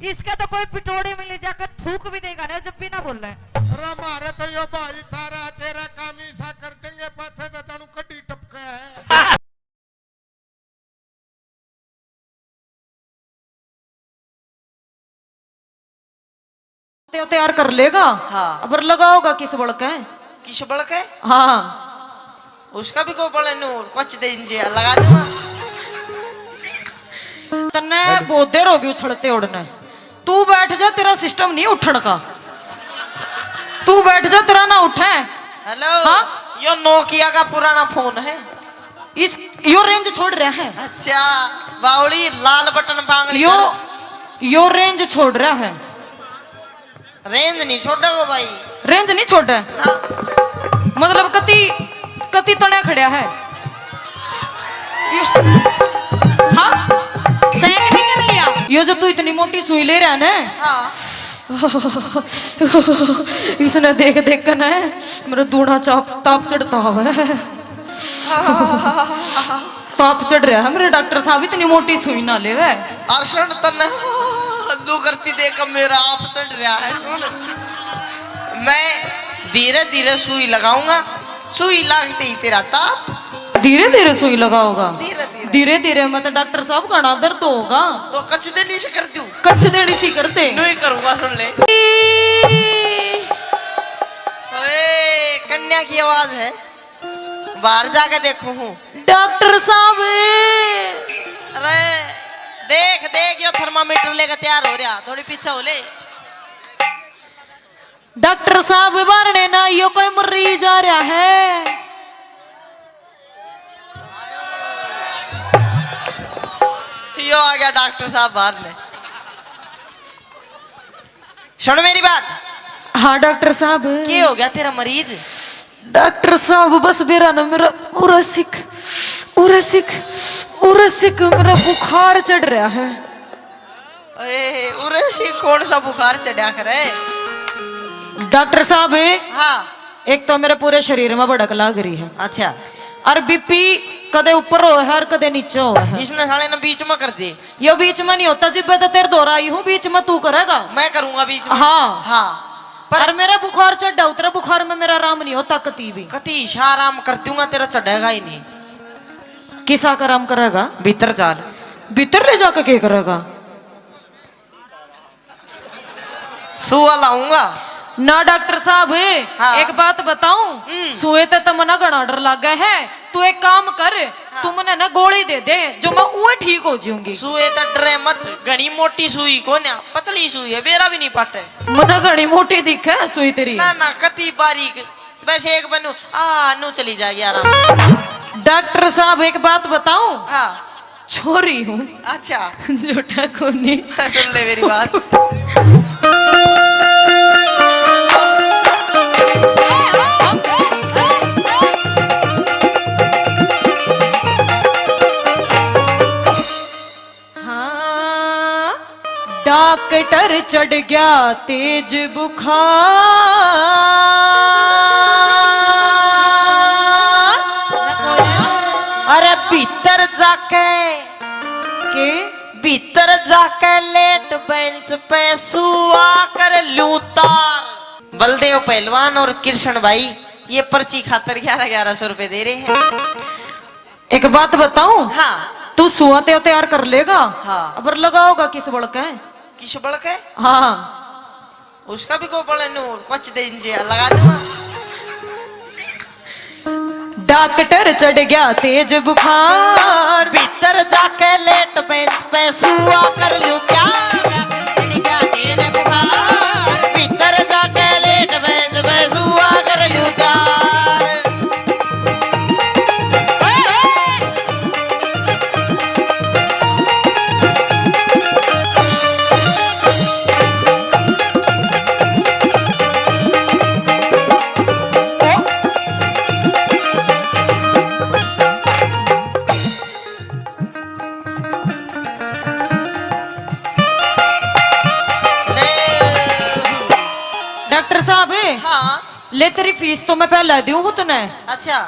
इसका तो कोई पिटोड़ी में ले जाकर थूक भी देगा ना, जब भी ना बोले। अरे, म्हारे तो यो भाई सारा तेरा काम ही सा कर देंगे, पाछे तो तनु कड्डी टपके है। ते तैयार कर लेगा। हाँ। अबर लगाओगा किस बल के? किस बल के? हाँ। उसका भी कोई बल नु कुछ दे इंजे लगा दूंगा। तन्ने बहुत देर होगी उछलते उड़ने। तू बैठ जा, तेरा सिस्टम नहीं उठण का। तू बैठ जा, तेरा ना उठे। हेलो। हाँ? यो नोकिया का पुराना फोन है। इस, यो रेंज छोड़ रहा है। अच्छा, बावली लाल बटन बांगड़ी यो, करो। यो रेंज छोड़ रहा है। रेंज नहीं छोड़ेगा भाई। रेंज नहीं छोड़े? ना। मतलब कति, कति तणा खड़ा है। यो, हाँ? सैक नहीं कर लिया? यो जो तू इतनी मोटी सुई ले रहा है ना, हाँ। इसने देख देख कर ना मेरा दूना चाप, ताप चढ़ता हुआ है। ताप चढ़ रहा है मेरे डॉक्टर साहब, इतनी मोटी सुई ना लेवे। अर सुन तन्ने लू करती देख मेरा आप चढ़ रहा है। सुन, मैं धीरे धीरे सुई लगाऊंगा, सुई लागते ही तेरा ताप। धीरे धीरे सुई लगाओगा? धीरे धीरे। धीरे धीरे में तो डॉक्टर साहब घना दर्द होगा। तो कच देनी से कर दूं? कच देनी सी कर दे। नहीं करूंगा, सुन ले। ओए, कन्या की आवाज है। बाहर जाके देखूं हूँ। डॉक्टर साहब। अरे, देख, देख, यो थर्मामीटर लेकर तैयार हो रहा, थोड़ी पीछे हो ले। डॉक्टर साहब, बारणे ना, यो कोई मरीज आ रहा है। यो आ गया डॉक्टर साहब बाहर ने। सुन मेरी बात। हाँ डॉक्टर साहब। के हो गया तेरा मरीज? डॉक्टर साहब, बस बेरा ना मेरा उरे सिक, उरे सिक, उरे सिक मेरा बुखार चढ़ रहा है। ए, उरे सिक कौन सा बुखार चढ़ा करे? डॉक्टर साहब। हाँ। एक तो मेरे पूरे शरीर में भड़क लाग रही है। अच्छा। और बीपी कदे ऊपर हो है और कदे नीचे हो है। इसने साले ने बीच में कर दे। यो बीच में नहीं होता, जिब्बे तो तेरे दौरा आई हूँ, बीच में तू करेगा। मैं करूंगा बीच में। हाँ। हाँ। पर और मेरा बुखार चढ़ा, उतरा बुखार में मेरा आराम नहीं होता कती भी। कती सा आराम कर दूंगा, तेरा चढ़ेगा ही नहीं। किसा का आराम करेगा? भीतर चाल। भीतर ले जाकर क्या करेगा? सुआ लाऊंगा। ना डॉक्टर साहब, हाँ। एक बात बताऊं, हम्म। सुए ते तो मना घना डर लागे है। तू एक काम कर, हाँ। तू मने ना गोली दे दे, जो मैं उए ठीक हो जाऊंगी। सुए तो डरे मत, घनी मोटी सुई कोन्या, पतली सुई है, बेरा भी नहीं पाटे। मने घनी मोटी दिखे है सुई तेरी। ना ना, कती बारीक, बस एक बनू आ नू चली जाएगी आराम। डॉक्टर साहब, एक बात बताऊं? हाँ। छोरी हूँ। अच्छा। झूठा कोनी। सुन ले मेरी बात। हाँ, डॉक्टर चढ़ गया तेज बुखार। अरे भीतर जाके के? भीतर जाके लेट बेंच पे सुआ कर लूं तार। बलदेव पहलवान और कृष्ण भाई ये पर्ची खातर ग्यारह ग्यारह सौ रुपए दे रहे हैं। एक बात बताऊं? हाँ। तू सुआ ते तैयार कर लेगा? हाँ। अबर लगाओगा किस बल के? किस बल के? हाँ। उसका भी कोई बल नु कुछ दे इंजे लगा दूंगा। डॉक्टर चढ़ गया तेज बुखार। भीतर जाके लेट बेंच पे सुआ कर लूं क्या? डॉक्टर चढ़ गया तेज बुखार। भीतर जाके लेट बेंच पे सुआ कर लूं क्या? डॉक्टर साहब, हाँ। ले तेरी फीस तो मैं पहला दूं हूँ तने। अच्छा।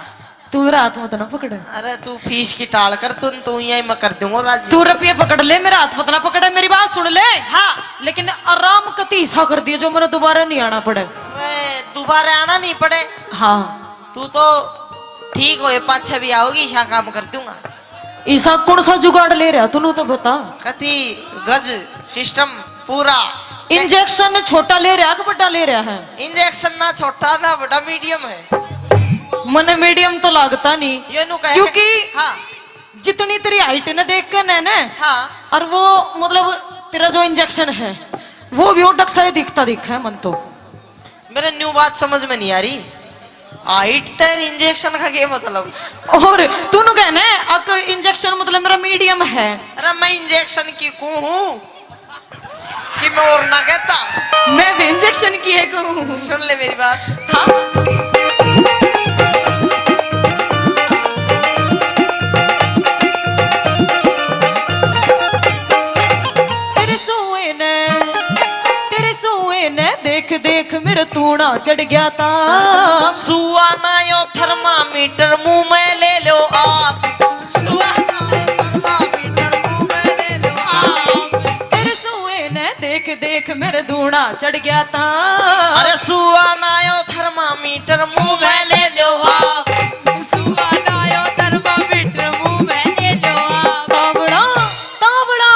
तू मेरा हाथ मत ना पकड़। अरे तू फीस की टाल कर, तू, तू यही मैं कर दूंगा राजी। तू रुपये पकड़ ले, मेरा हाथ मत ना पकड़, मेरी बात सुन ले। हाँ। लेकिन आराम कती सा कर दिए जो मैंने दोबारा नहीं आना पड़े। अरे दोबारा आना नहीं पड़े। हाँ। तू तो ठीक होए पाछे भी आओगी, ईसा काम कर दूंगा। ईसा कौन सा जुगाड़ ले रहा तू, नू तो बता। कती गज सिस्टम पूरा। इंजेक्शन छोटा ले रहा कि बड़ा ले रहा है? इंजेक्शन ना छोटा ना बड़ा, मीडियम है। मने मीडियम तो लागता नहीं, ये नू कहे क्योंकि हाँ। जितनी तेरी हाइट ने देख के ने, ने हाँ। और वो मतलब तेरा जो इंजेक्शन है वो भी ओडक सा ही दिखता दिखा है मन तो। मेरे न्यू बात समझ में नहीं आ रही, हाइट तेरी इंजेक्शन का क्या मतलब? और तूने कहना है अक इंजेक्शन मतलब मेरा मीडियम है। अरे मैं इंजेक्शन की कूँ हूँ कि मैं और ना कहता। मैं भी इंजेक्शन की एक हूँ। सुन ले मेरी बात। हाँ। तेरे सुए ने, तेरे सुए ने देख देख मेरा तूड़ा चढ़ गया था। सुआ ना यो थर्मामीटर मुंह में ले लो आप। सुआ ना यो थर्मामीटर मुंह में ले लो आप। तेरे सुए ने देख देख मेरा दूड़ा चढ़ गया था। अरे सुआ ना यो थर्मामीटर मुंह में ले लो आप। सुआ ना यो थर्मामीटर मुंह में ले लो आप। तावड़ा, तावड़ा,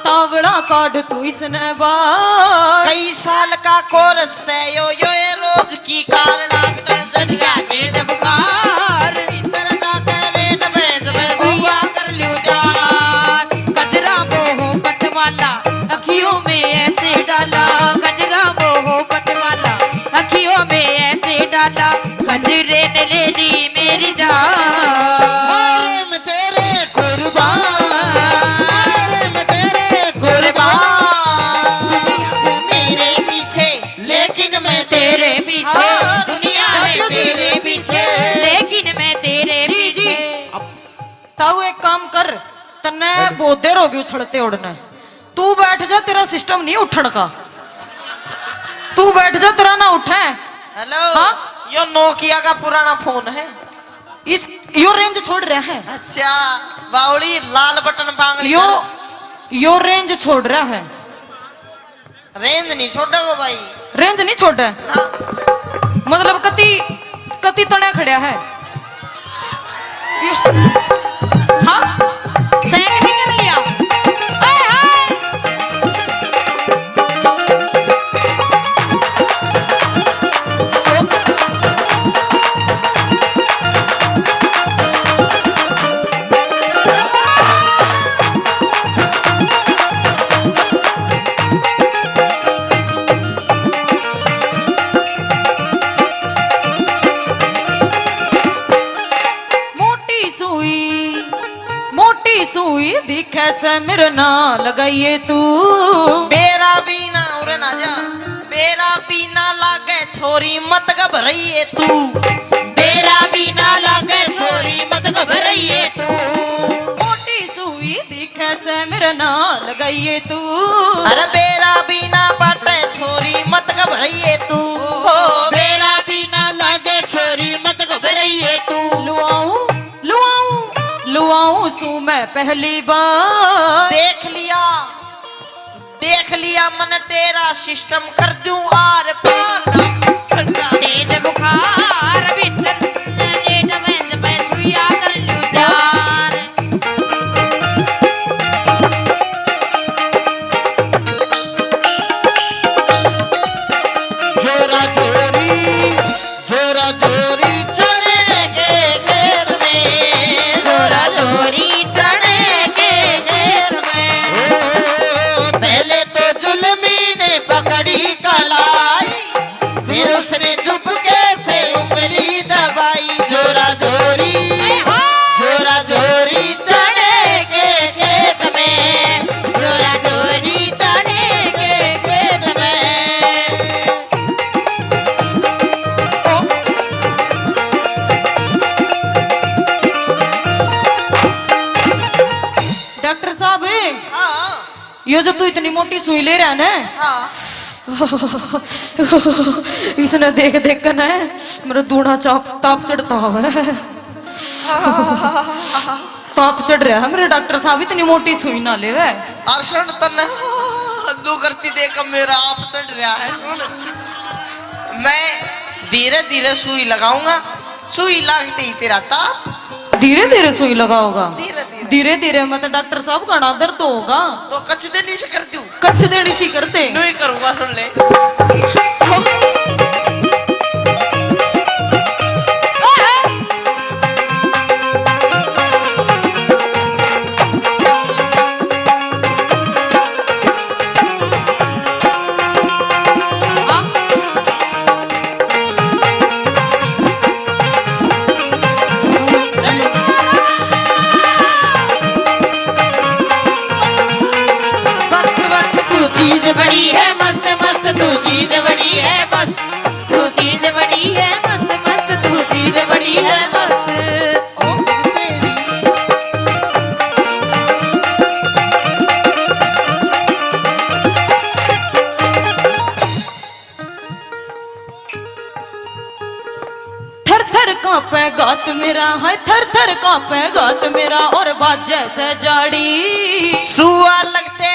तावड़ा काट तू इसने बाहर। कई साल का कोर्स है यो, यो ये रोज की कार। डॉक्टर जज गया तेज बुखार। इधर जाकर लेट में जब मैं सुआ कर लूं जान। गजरा मोहब्बत वाला अखियों में ऐसे डाला। गजरा मोहब्बत वाला अखियों में ऐसे डाला। गजरे ने ले ली मेरी जान। मैं तेरे कुर्बान, मैं तेरे कुर्बान। मेरे पीछे, लेकिन मैं तेरे पीछे। हाँ। दुनिया है तेरे पीछे, लेकिन मैं तेरे जी, जी। पीछे। अब ताऊ एक काम कर, तन्ने बहुत देर होगी उछलते उड़ने। तू बैठ जा, तेरा सिस्टम नहीं उठण का। तू बैठ जा, तेरा ना उठे। हेलो। हाँ? यो नोकिया का पुराना फोन है। इस, यो रेंज छोड़ रहा है। अच्छा, बावली लाल बटन बांगड़ी यो, कर। यो रेंज छोड़ रहा है। रेंज नहीं छोड़ेगा भाई। रेंज नहीं छोड़े? ना। मतलब कति, कति तने खड़ा है। यो, हाँ? सैक नहीं कर लिया। ओए हाय। मोटी सुई, मोटी सुई दिखे से मेरे ना लगाइए तू। बेरा भी ना उरे ना जा। बेरा भी ना लागे छोरी मत घबराइए तू। बेरा भी ना लागे छोरी मत घबराइए तू। मोटी सुई दिखे से मेरे ना लगाइए तू। अरे बेरा भी ना बाटे छोरी मत घबराइए तू। ओ, बेरा भी ना लागे छोरी मत घबराइए तू। लुआऊं, लुआऊं, लुआऊं सू मैं पहली बार। देख लिया, देख लिया मन तेरा सिस्टम कर दूं आर पार। तेज बुखार भीतर लेट में मैं सुइया कर लूं जान। जोरा जोरी, जोरा जोरी चने के खेत में, जोरा जोरी चने के खेत में। ओ, पहले तो जुल्मी ने पकड़ी कलाई, फिर उसने चुपके से उंगली दबाई। जोरा जोरी, जोरा जोरी चने के खेत में, जोरा जोरी चने के खेत में। डॉक्टर साहब, हाँ। यो जो तू इतनी मोटी सुई ले रहा है ना, हाँ। इसने देख देख कर ना मेरा दूना चाप ताप चढ़ता हुआ है। ताप चढ़ रहा है मेरे डॉक्टर साहब, इतनी मोटी सुई ना लेवे। अर सुन, तन्ने लू करती देख मेरा आप चढ़ रहा है। सुन, मैं धीरे धीरे सुई लगाऊंगा, सुई लागते ही तेरा ताप। धीरे धीरे सुई लगाओगा? धीरे धीरे। धीरे धीरे में तो डॉक्टर साहब घना दर्द होगा। तो कच देनी से कर दूं? कच देनी सी कर दे। नहीं करूंगा, सुन ले। वक्त वक्त तू चीज बड़ी है मस्त मस्त, तू चीज बड़ी है मस्त, तू चीज बड़ी है मस्त मस्त, तू चीज बड़ी है मस्त। थर थर कांपे गात मेरा, हाय थर थर कांपे गात मेरा, और बाजे से जाड़ी। सुआ लगते,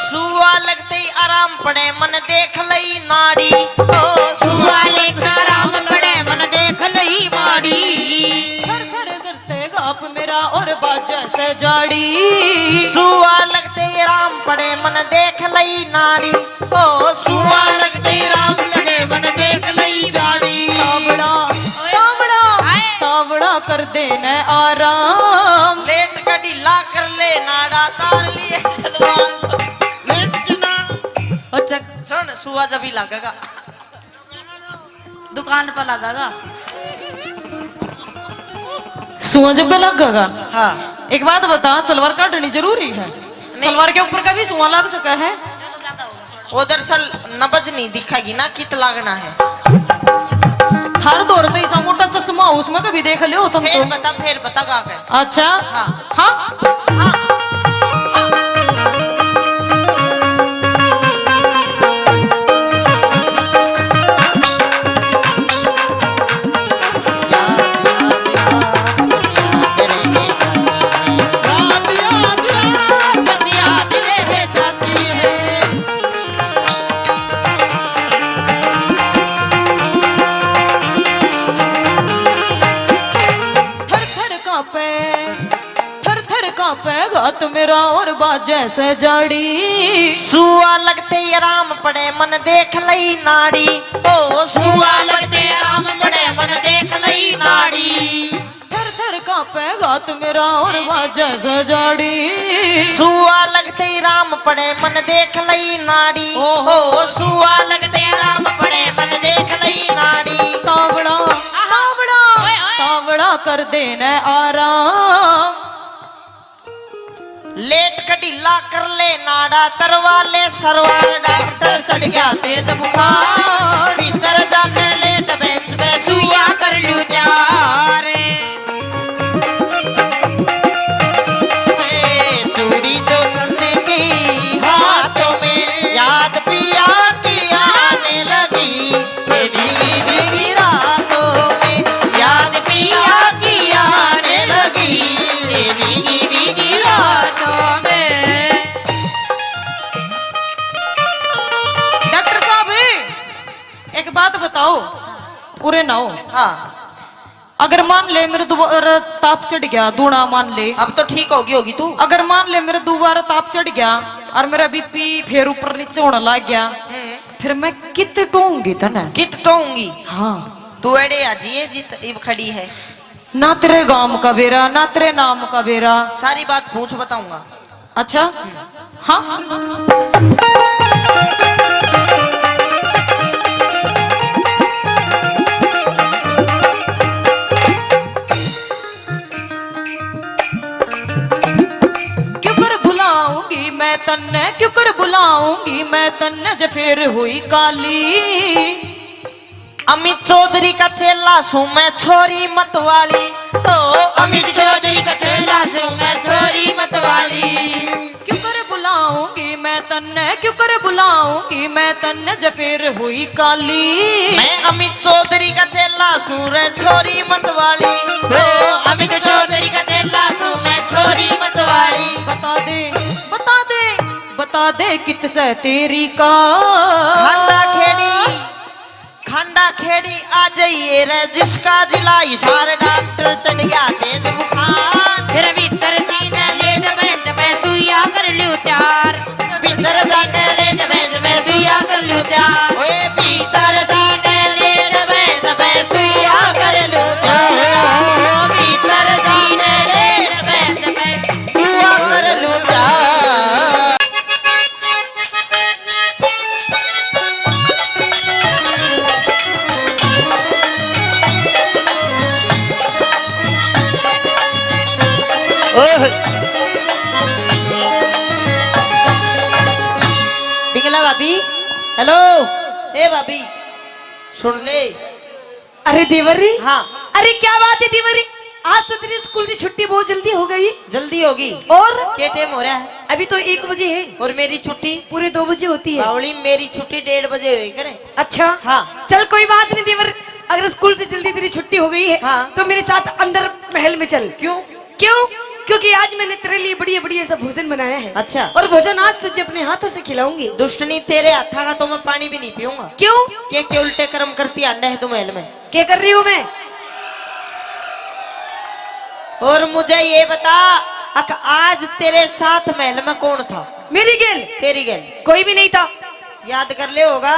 सुआ लगते ही आराम पड़े मन देख लई नाड़ी। ओ सुआ लगते आराम पड़े मन देख लई माड़ी। थर थर करते गाप मेरा और बाजे से जाड़ी। सुआ लगते ही आराम पड़े मन देख लई नाड़ी। ओ सुआ लगते राम लड़े मन देख लई जाड़ी। तावड़ा, तावड़ा, हाय। तावड़ा कर देने आराम। लेट का ढीला कर ले नाड़ा, तार लिए सलवार। लेट के ना। अच्छा। सुन, सुआ जब ही लागेगा। दुकान पर लगागा। सुआ जब पे लगागा? हाँ। एक बात बता, सलवार काटनी जरूरी है? नहीं। सलवार के ऊपर का भी सुआ लग सका है? वो दरअसल नब्ज नहीं दिखेगी ना, कित लागना है। थार दौर तो ऐसा मोटा चश्मा हो, उसमें कभी देख लियो तुम फिर तो। बता, फिर बता गा के। अच्छा। हाँ। हाँ? हाँ। थर थर कांपे, थर थर कांपे गात मेरा और बाजे से जाड़ी। सुआ लगते ही आराम पड़े मन देख लई नाड़ी। ओ सुआ लगते आराम पड़े मन देख लई नाड़ी। थर थर कांपे गात मेरा और बाजे से जाड़ी। सुआ लगते ही राम पड़े मन देख लई नाड़ी। ओहो। ओ सुआ लगते राम पड़े मन देख लई नाड़ी। तावड़ा, आहा। तावड़ा, ओए, ओए। तावड़ा कर देने आराम। लेट का ढीला कर ले नाड़ा, तरवा ले सरवार, डॉक्टर चढ़ गया तेज बुखार। भीतर जाके लेट बेंच पे सुइया कर लूं तैयार। ए, चूड़ी जो तन्ने की हाथों में, याद पिया की आने लगी। ये भीगी भीगी रातों में याद पिया की आने लगी। ये भीगी भीगी रातों में। डॉक्टर साहब, एक बात बताओ, उरे ना हो। हाँ। अगर मान ले मेरे दोबारा ताप चढ़ गया, दूना मान ले। अब तो ठीक होगी होगी तू। अगर मान ले मेरे दोबारा ताप चढ़ गया और मेरा बीपी फिर ऊपर नीचे होने लग गया, हम्म। फिर मैं कित टोऊंगी तने? कित टोऊंगी? हाँ। तू एड़े आ जिए जित इब खड़ी है। ना तेरे गांव का बेरा, ना तेरे नाम का बेरा। सारी बात पूछ, बताऊंगा। अच्छा? हाँ? क्यों कर बुलाऊंगी मैं तन्ने, क्यों कर बुलाऊंगी मैं तन्ने, जे फिर हुई काली। अमित चौधरी का चेला सूं मैं, छोरी मत वाली। ओ, अमित चौधरी का चेला सूं मैं, छोरी मत वाली। क्यों कर बुलाऊंगी मैं तन्ने क्यों कर बुलाऊं कि मैं तन्ने जफेर हुई काली। मैं अमित चौधरी का चेला सूं रे छोरी मतवाली। ओ अमित चौधरी का चेला सूं मैं छोरी मतवाली। बता दे, बता दे, बता दे कित से तेरी का। खांडा खेड़ी, खांडा खेड़ी आ जाइए रे, जिसका जिला हिसार, डॉक्टर चढ़ गया तेज बुखार। तेरे भीतर सीने लेट बेंच पे सुइया कर लूं तैयार। भीतर जाके लेट बेंच पे सुइया कर लूं तैयार। ओए भीतर सीने लेट बेंच पे सुइया कर लूं तैयार। भीतर सीने लेट बेंच पे दुआ कर लूं तैयार। ओह। पिंगला भाभी, हेलो। ए भाभी, सुन ले। अरे देवर री। हाँ। अरे क्या बात है देवर री, आज तो तेरी स्कूल की छुट्टी बहुत जल्दी हो गई। जल्दी होगी। और? क्या टाइम हो रहा है? अभी तो एक बजे है। और मेरी छुट्टी? पूरे दो बजे होती है। बावली, मेरी छुट्टी डेढ़ बजे हुई करे। अच्छा। हाँ। चल कोई बात नहीं देवर, अगर स्कूल से जल्दी तेरी छुट्टी हो गई है, हाँ। तो मेरे साथ अंदर महल में चल। क्यों? क्यों? क्योंकि आज मैंने तेरे लिए बढ़िया बढ़िया सा भोजन बनाया है। अच्छा। और भोजन आज तुझे अपने हाथों से खिलाऊंगी। दुष्टनी, तेरे हाथा का तो मैं पानी भी नहीं पीऊंगा। क्यों? के, के उल्टे कर्म करती आंडे है तू महल में। क्या कर रही हूँ मैं? और मुझे ये बता, अक आज तेरे साथ महल में कौन था? मेरी गेल? तेरी गेल। कोई भी नहीं था। याद कर ले होगा।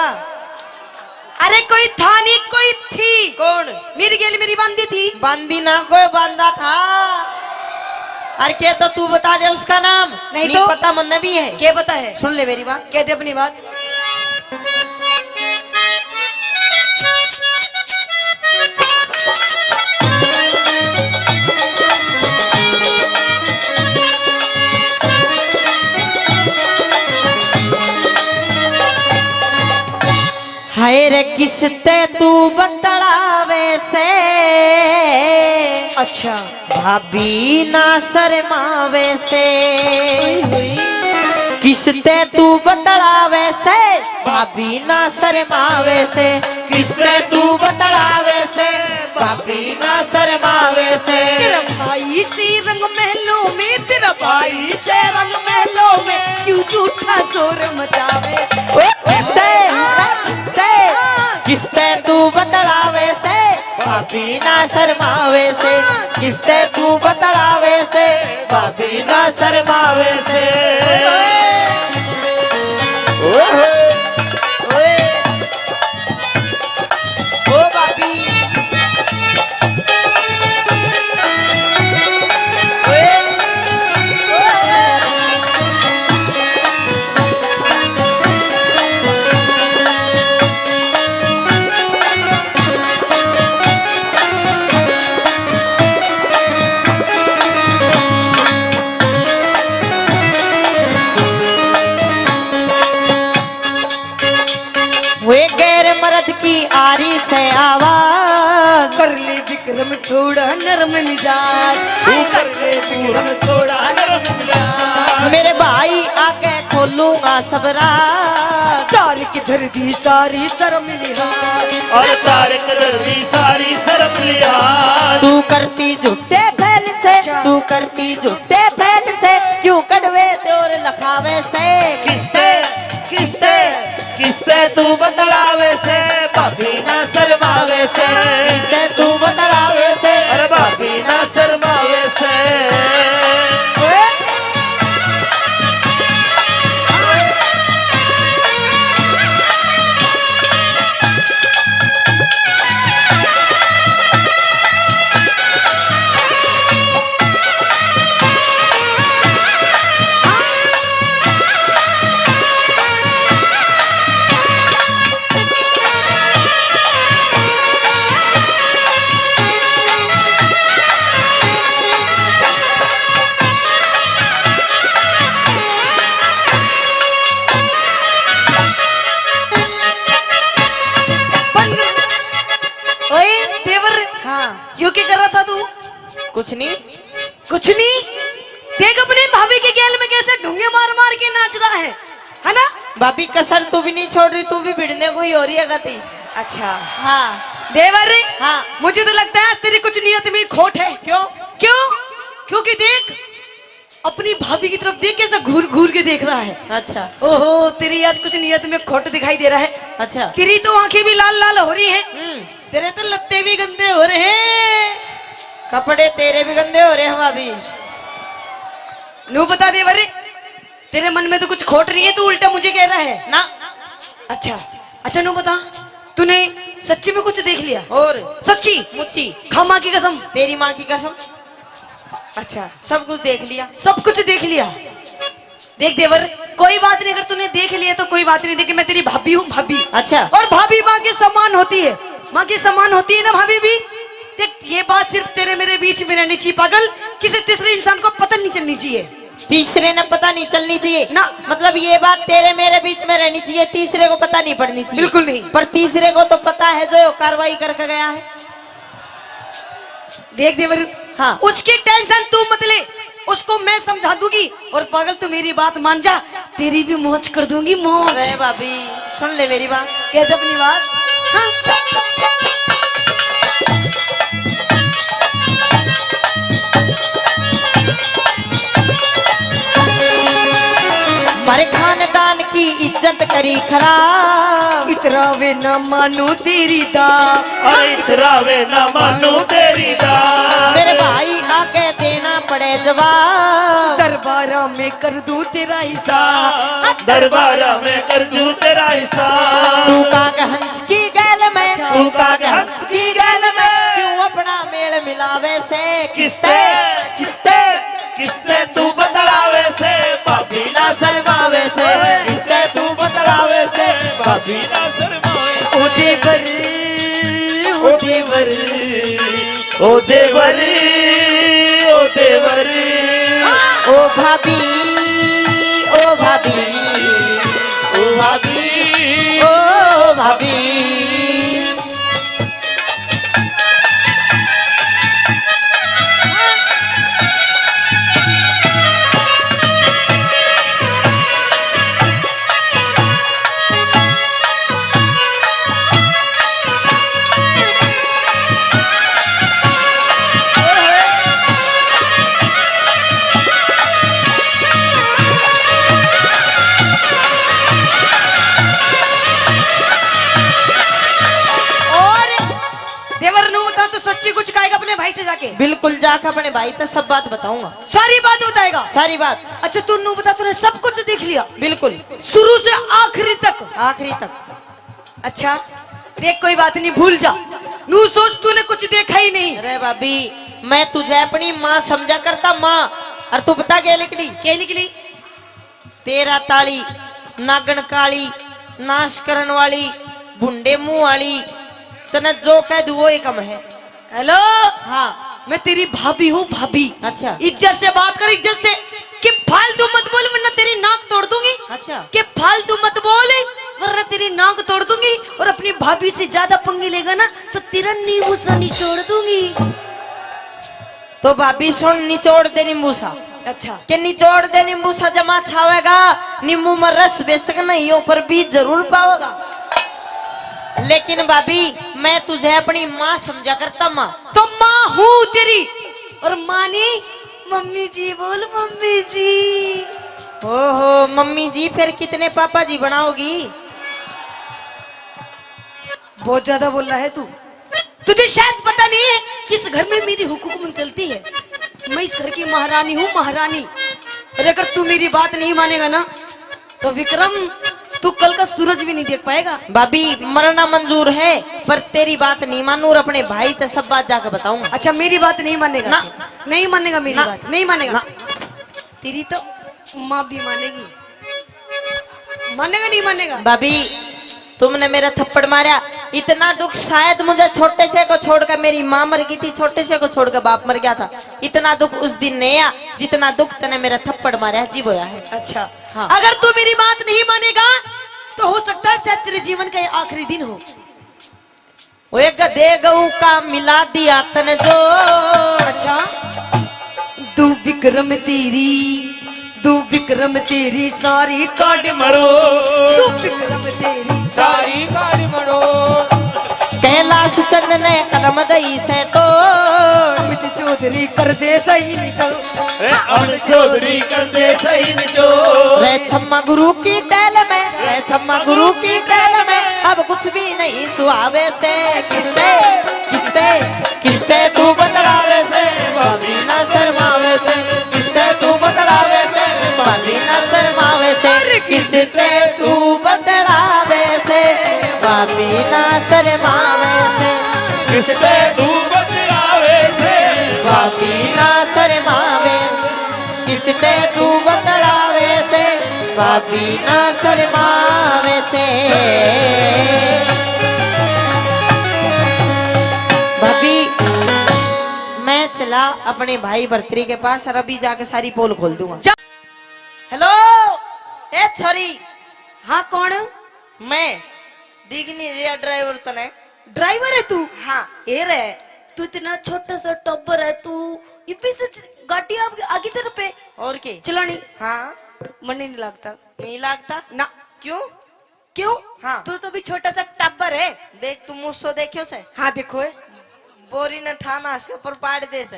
अरे कोई था नहीं, कोई थी। कौन? मेरी गेल मेरी बांदी थी। बांदी ना, कोई बांदा था। अरे के तो तू बता दे उसका नाम। नहीं नहीं तो? पता मन्ने भी है। क्या पता है? सुन ले मेरी बात। कह दे अपनी बात। हाय रे किसते तू बतलावे से। अच्छा। भाभी ना शर्मावे से। किसते तू बतलावे से, भाभी ना शर्मावे से। किसते तू बतलावे से, भाभी ना शर्मावे से। तेरा भाई से रंग महलों में, तेरा भाई से रंग महलों में, क्यों झूठा शोर मचावे। ओ, किसते, हाँ। किसते, हाँ। किसते तू बतलावे से, भाभी ना शर्मावे से। हाँ। किसते तू बतलावे से, भाभी ना शर्मावे से। ओए। ओए। ओ भाभी। ओए। वे गैर मर्द की आ रही से आवाज। कर ले विक्रम थोड़ा नरम मिजाज। तू कर ले विक्रम थोड़ा नरम मिजाज। मेरे भाई आके खोलूंगा सब राज। तार की धर दी सारी शर्म लिहाज। और तार की धर दी सारी शर्म लिहाज। तू करती झूठे फैल से, अच्छा। तू करती झूठे फैल से, क्यों कड़वे तोर लखावे से। किसते, किसते, किसते तू बतलावे से, भाभी ना शर्मावे से। किसते तू बतलावे से, अरे भाभी ना शर्मावे से। ओए, देवर, हाँ। यो क्या कर रहा था तू? कुछ नहीं। कुछ नहीं? देख अपनी भाभी के गैल में कैसे ढूंगे मार मार के नाच रहा है। है ना? भाभी, कसर तू भी नहीं छोड़ रही, तू भी भिड़ने को ही हो रही है गति। अच्छा। हाँ। देवर, हाँ। मुझे तो लगता है आज तेरी कुछ नियत में खोट है। क्यों? क्यों? क्योंकि देख, अपनी भाभी की तरफ देख, कैसा घूर घूर के देख रहा है। अच्छा। ओहो, तेरी आज कुछ नियत में खोट दिखाई दे रहा है। अच्छा। तेरी तो आंखें भी लाल लाल हो रही हैं। हम्म। तेरे तो लत्ते भी गंदे हो रहे हैं। कपड़े तेरे भी गंदे हो रहे हैं भाभी। नू बता देवर, तेरे मन में तो कुछ खोट नहीं है, तू उल्टा मुझे कह रहा है ना। अच्छा, अच्छा नू बता, तूने सच्ची में कुछ देख लिया? और सच्ची? मुच्ची। खा माँ की कसम। तेरी माँ की कसम। अच्छा। सब कुछ देख लिया। सब कुछ देख लिया। देख देवर, कोई बात नहीं, अगर तूने देख लिया तो कोई बात नहीं। देख, मैं तेरी भाभी हूँ, भाभी। अच्छा। और भाभी माँ के समान होती है, माँ के समान होती है ना भाभी भी। देख, ये बात सिर्फ तेरे मेरे बीच में रहनी चाहिए पागल, किसी तीसरे इंसान को पता नहीं चलनी चाहिए। तीसरे ने पता नहीं चलनी चाहिए ना। मतलब ये बात तेरे मेरे बीच में रहनी चाहिए, तीसरे को पता नहीं पड़नी चाहिए। बिल्कुल नहीं। पर तीसरे को तो पता है जो कार्रवाई करके गया है। देख देवर, हाँ। उसकी टेंशन तू मत ले, उसको मैं समझा दूंगी। और पागल, तू मेरी बात मान जा, तेरी भी मौज कर दूंगी, मौज। अरे भाभी, सुन ले मेरी बात। कह दे अपनी बात। हाँ। म्हारे खानदान की इज्जत करी खराब। इतरावे ना मानू तेरी दा। अरे इतरावे ना मानू तेरी दा। मेरे भाई आगे देना पड़े जवाब। दरबारा में कर दूं तेरा हिसाब। दरबारा में कर दूं तेरा हिसाब। तू काग हंस की गैल में। तू काग हंस की गैल में। क्यों अपना मेल मिलावे से? किसते? किसते? किसते तू बतलावे से? भाभी ना शर्मावे से। किसते तू बतलावे से? भाभी ना शर्मावे से। ओ देवर, ओ देवर, ओ देवर, ओ देवर। ओ भाभी, ओ भाभी, ओ भाभी, ओ भाभी। और देवर नू बता, तू सच्ची कुछ कहेगा अपने भाई से जाके? बिल्कुल, जाके अपने भाई तक सब बात बताऊंगा। सारी बात बताएगा? सारी बात। अच्छा, तू नू बता, तूने सब कुछ देख लिया? बिल्कुल। शुरू से आखिरी तक? आखिरी तक। अच्छा, देख, कोई बात नहीं, भूल जा। नू सोच, तूने कुछ देखा ही नहीं। अरे भाभी, मैं तुझे अपनी माँ समझा करता, माँ, और तू बता क्या निकली? क्या निकली? तेरा ताली, नागण काली, नाश करण वाली, भुंडे मुंह वाली, तने जो कह दूं वो ही कम है। हेलो। हाँ। मैं तेरी भाभी हूँ, भाभी। अच्छा। इज्जत से बात कर, इज्जत से। कि फालतू मत बोल, वरना तेरी नाक तोड़ दूंगी। अच्छा। कि फालतू मत बोल, वरना तेरी नाक तोड़ दूंगी। और अपनी भाभी से ज्यादा पंगे लेगा ना, तो तेरा नींबू सा निचोड़ दूंगी। तो भाभी सुन, निचोड़ दे नींबू सा। अच्छा। के निचोड़ दे नींबू सा, जमा छावेगा, नींबू में रस बेशक नहीं हो, पर बीज जरूर पावेगा। लेकिन भाभी, मैं तुझे अपनी माँ समझा करता, माँ। तो माँ हूँ तेरी, और माँ नहीं, मम्मी जी बोल, मम्मी जी। ओहो, मम्मी जी, फिर कितने पापा जी बनाओगी? बहुत ज्यादा बोल रहा है तू। तुझे शायद पता नहीं है कि इस घर में मेरी हुकूमत चलती है। मैं इस घर की महारानी हूँ, महारानी। और अगर तू मेरी बात नहीं मानेगा ना, तो विक्रम, तू कल का सूरज भी नहीं देख पाएगा। भाभी, मरना मंजूर है, पर तेरी बात नहीं मानू और अपने भाई ते सब बात जाके बताऊंगा। अच्छा, मेरी बात नहीं मानेगा? ना। नहीं मानेगा मेरी ना। बात, नहीं मानेगा। ना। तेरी तो माँ भी मानेगी। मानेगा, नहीं मानेगा? भाभी, तुमने मेरा थप्पड़ मारा, इतना दुख शायद मुझे छोटे से को छोड़कर, मेरी माँ मर गई थी, छोटे से को छोड़कर बाप मर गया था, इतना दुख उस दिन नहीं आया जितना दुख तने मेरा थप्पड़ मारा है, जी बोया है। अच्छा। हाँ। अगर तू मेरी बात नहीं मानेगा, तो हो सकता है शायद तेरे जीवन का ये आखिरी दिन हो। ओए गधे गऊ का मिला दिया तने जो। अच्छा। तू विक्रम तेरी तू विक्रम तेरी सारी काट मरो, तू विक्रम तेरी सारी काट मरो। कैलाश चंद ने कदम दई से तो अमित चौधरी कर दे सही निचोड़। ए, अमित चौधरी कर दे सही निचोड़। रे छम्मा गुरु की टहल में, रे छम्मा गुरु की टहल में, अब कुछ भी नहीं सुहावे से। किसते, किसते, किसते तू बतलावे से, भाभी ना शर्मावे से। किसते तू बतलावे से, भाभी ना शर्मावे से। अरे किसते तू बतलावे से, भाभी ना शर्मावे से। किसते तू बतलावे से, भाभी ना शर्मावे। किसते तू बतलावे से, भाभी ना शर्मावे से। भाभी, मैं चला अपने भाई भरतरी के पास और अभी जाके सारी पोल खोल दूंगा। जा। हेलो, ए छोरी। हाँ, कौन? मैं। दिख नहीं रहा ड्राइवर तने। ड्राइवर है तू? हाँ। ए रे, तू इतना छोटा सा टब्बर है, तू ये पीछे च-, गाड़ी आ-, आगी तेरे पे। और के? चलानी? हाँ। मन ही नहीं लगता। नहीं लगता? ना। क्यों? क्यों? हाँ। तू तो भी छोटा सा टब्बर है। देख, तू मूसो देख्यो से? हाँ, देखो है। बोरी ने ठाना इसके ऊपर पाड़ दे से।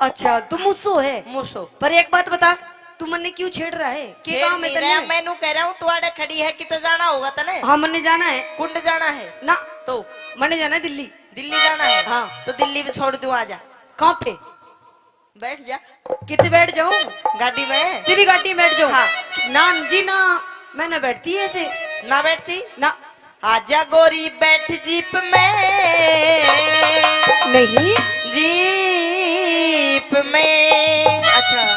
अच्छा, तू मूसो है? मूसो। पर एक बात बता, तू मन्ने क्यों छेड़ रहा है? के छेड़ काम है नहीं तन्ने? रहा, मैं नू कह रहा हूँ, तू आड़े खड़ी है, किते जाना होगा तने? हाँ, मन्ने जाना है। कुंड जाना है? ना। तो? मन्ने जाना है दिल्ली। दिल्ली जाना है? हाँ। तो दिल्ली भी छोड़ दूँ, आ जा। कहाँ पे? बैठ जा। किते बैठ जाऊं? गाड़ी में। तेरी गाड़ी में बैठ जाऊं? हाँ। ना जी ना, मैं ना बैठती ऐसे। ना बैठती? ना। आजा गोरी बैठ जीप में। नहीं। जीप में। अच्छा।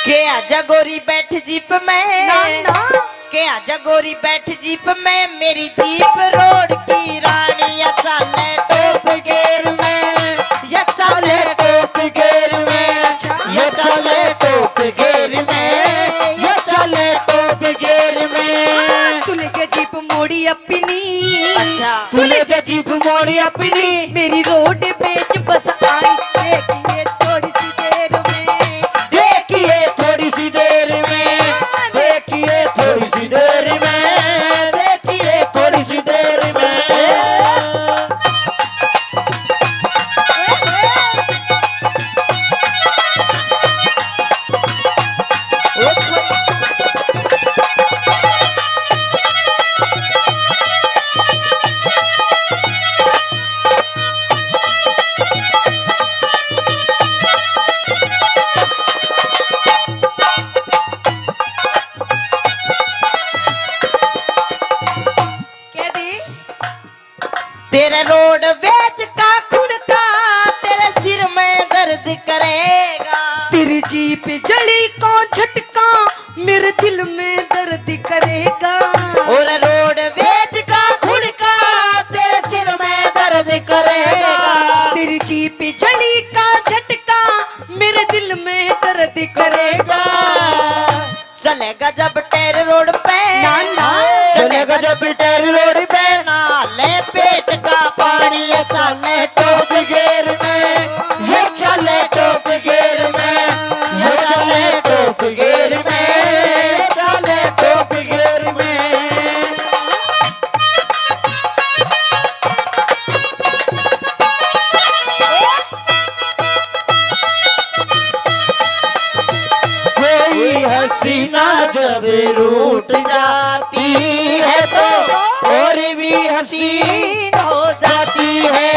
के आजा गोरी बैठ जीप में। ना, ना। के आजा गोरी बैठ जीप में, मेरी जीप रोड की रानी, या चाले टॉप गियर में, या चाले टॉप गियर में, अच्छा। या चाले टॉप गियर में, या चाले टॉप गियर में। तूने के जीप मोड़ी अपनी, अच्छा। तूने के जीप मोड़ी अपनी, मेरी रोड पे च बस आई, देखिए थोड़ी सी देर में। देखिए थोड़ी सी देर में, देखिए थोड़ी सी देर में, देखिए थोड़ी सी देर में। कह दे। तेरे रोड वेज का खुड़का तेरे सिर में दर्द करेगा। तेरी जीप जली का झटका मेरे दिल में दर्द करेगा। और रोड वेज का खुड़का तेरे सिर में दर्द करेगा। तेरी जीप जली का झटका मेरे दिल में दर्द करेगा। चलेगा जब टायर रोड पे, ना, ना। चलेगा जब टायर रोड पे, ना ले पेट का पानी, ये चाले टॉप गियर में, ये चाले टॉप गियर में, ये चाले टॉप गियर में, ये चाले टॉप गियर में। कोई हसीना जब रूठ जाती है तो और भी हसीन हो जाती है।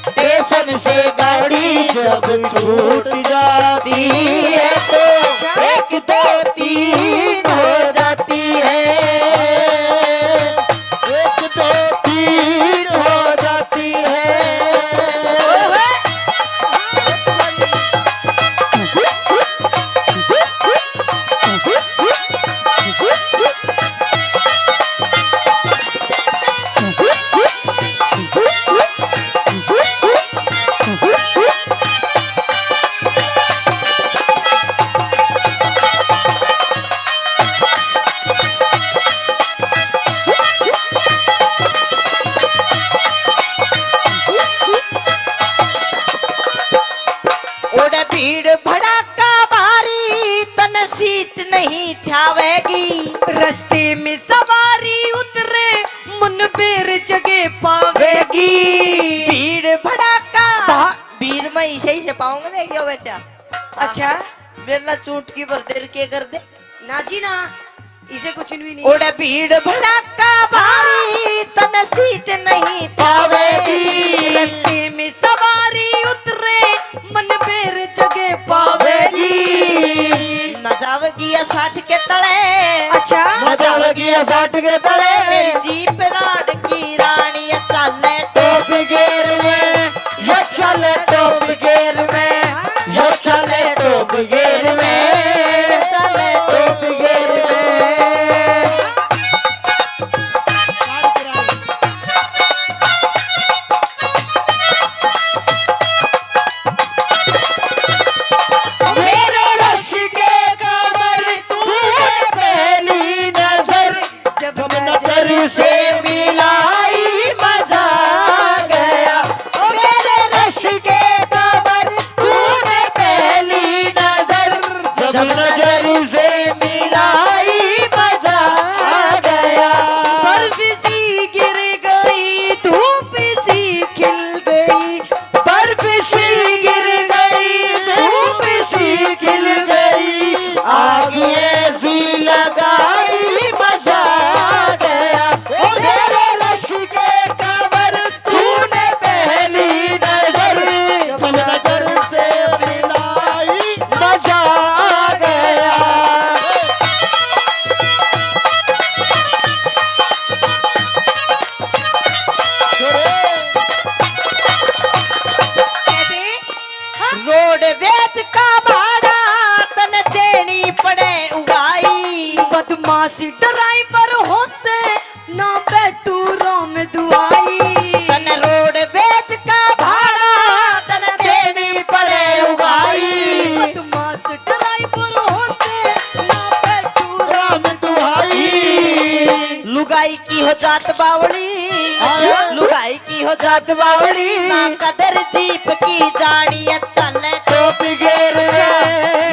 स्टेशन से गाड़ी जब छूट जाती है तो एक दो तीन हो जाती है। एक दो तीन हो जाती है। सवारी उतरे, मन बेर जगह पावेगी। भीड़ भड़ाका। भीड़ में इसे ही से पाऊंगा मैं, क्यों बेटा? अच्छा। मेरे ना चूटकी भर देर के कर दे। ना जी ना, इसे कुछ भी नहीं। ओड़े भीड़ भड़ाका भारी, तन सीट नहीं पावेगी। रस्ते में सवारी उतरे, मन बेर जगह पावेगी। न जावेगी या साठ के तले। अच्छा। न जावेगी या साठ के तले। मेरी जीप राड की रानी या चाले टॉप गियर में, या चाले टॉप गियर में, या चाले टॉप गियर में, चाले टॉप गियर में। मेरे रश के कमर तूने पहली नजर जब नजर से मिलाई मजा आ गया। ओ मेरे रश के कमर तूने पहली नजर जब नजर से मिलाई मजा आ गया। बर्फ सी गिर गई, धूप सी खिल गई, बर्फ सी गिर गई, धूप सी खिल गई, आग ऐसी लगाई मजा आ गया। ओ मेरे रश के कमर तूने पहली नजर जब नजर से मिलाई मजा आ गया। रोड वेच का भाड़ा तन देनी पड़े उगाई। बदमाश ड्राइवर होसे ना बैठू राम दुआई। तन रोड बेच का भाड़ा तन देनी पड़े उगाई। बदमाश ड्राइवर होसे ना बैठू राम दुआई। लुगाई की हो जात बावली, अच्छा। लुगाई की हो जात बावली। ना कदर जीप की जानी है, चले टॉप गियर में,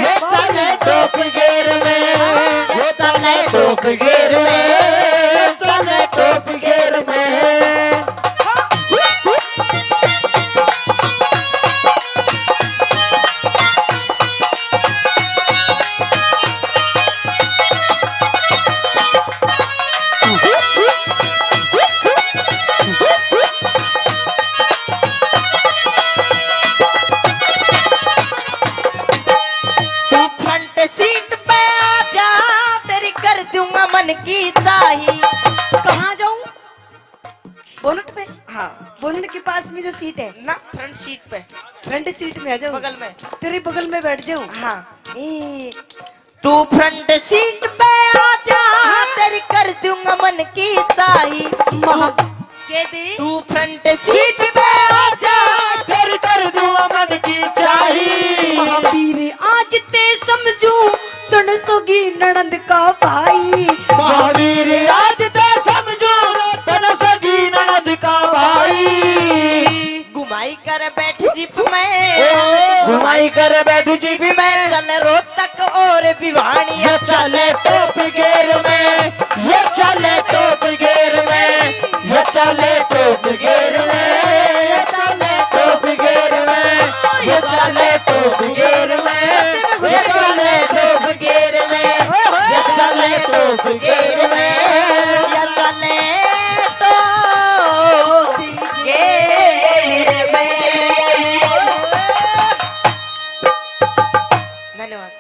ये चले टॉप गियर में, ये चले टॉप गियर में, ये चले टॉप गियर में। तू फ्रंट सीट पे आ जा, तेरी कर दूंगा मन की चाही। कहाँ जाऊं? बोनट पे? हाँ। बोनट के पास में जो सीट है ना, फ्रंट सीट पे। फ्रंट सीट में आ जाऊं? बगल में। तेरे बगल में बैठ जाऊं? हाँ। ए, तू फ्रंट सीट पे आ जा, हाँ। तेरी कर दूंगा मन की चाही। महा-, कह दे। तू फ्रंट सीट पे आ जा, तेरी कर दूंगा मन की चाही। महावीर आज ते समझू, तन सगी ननद का भाई। महावीर आज ते समझू, तन सगी ननद का भाई। घुमाई कर बैठ जीप में, ओ। घुमाई कर बैठ जीप में। चल रोहतक और भिवानी। ये चले टॉप गियर में, ये चले टॉप गियर में, ये चले टॉप गियर में, ये चले टॉप गियर में, ये चले टॉप गियर में, ये चले टॉप गियर में, ये चले टॉप गियर में, ये चले टॉप गियर में। धन्यवाद।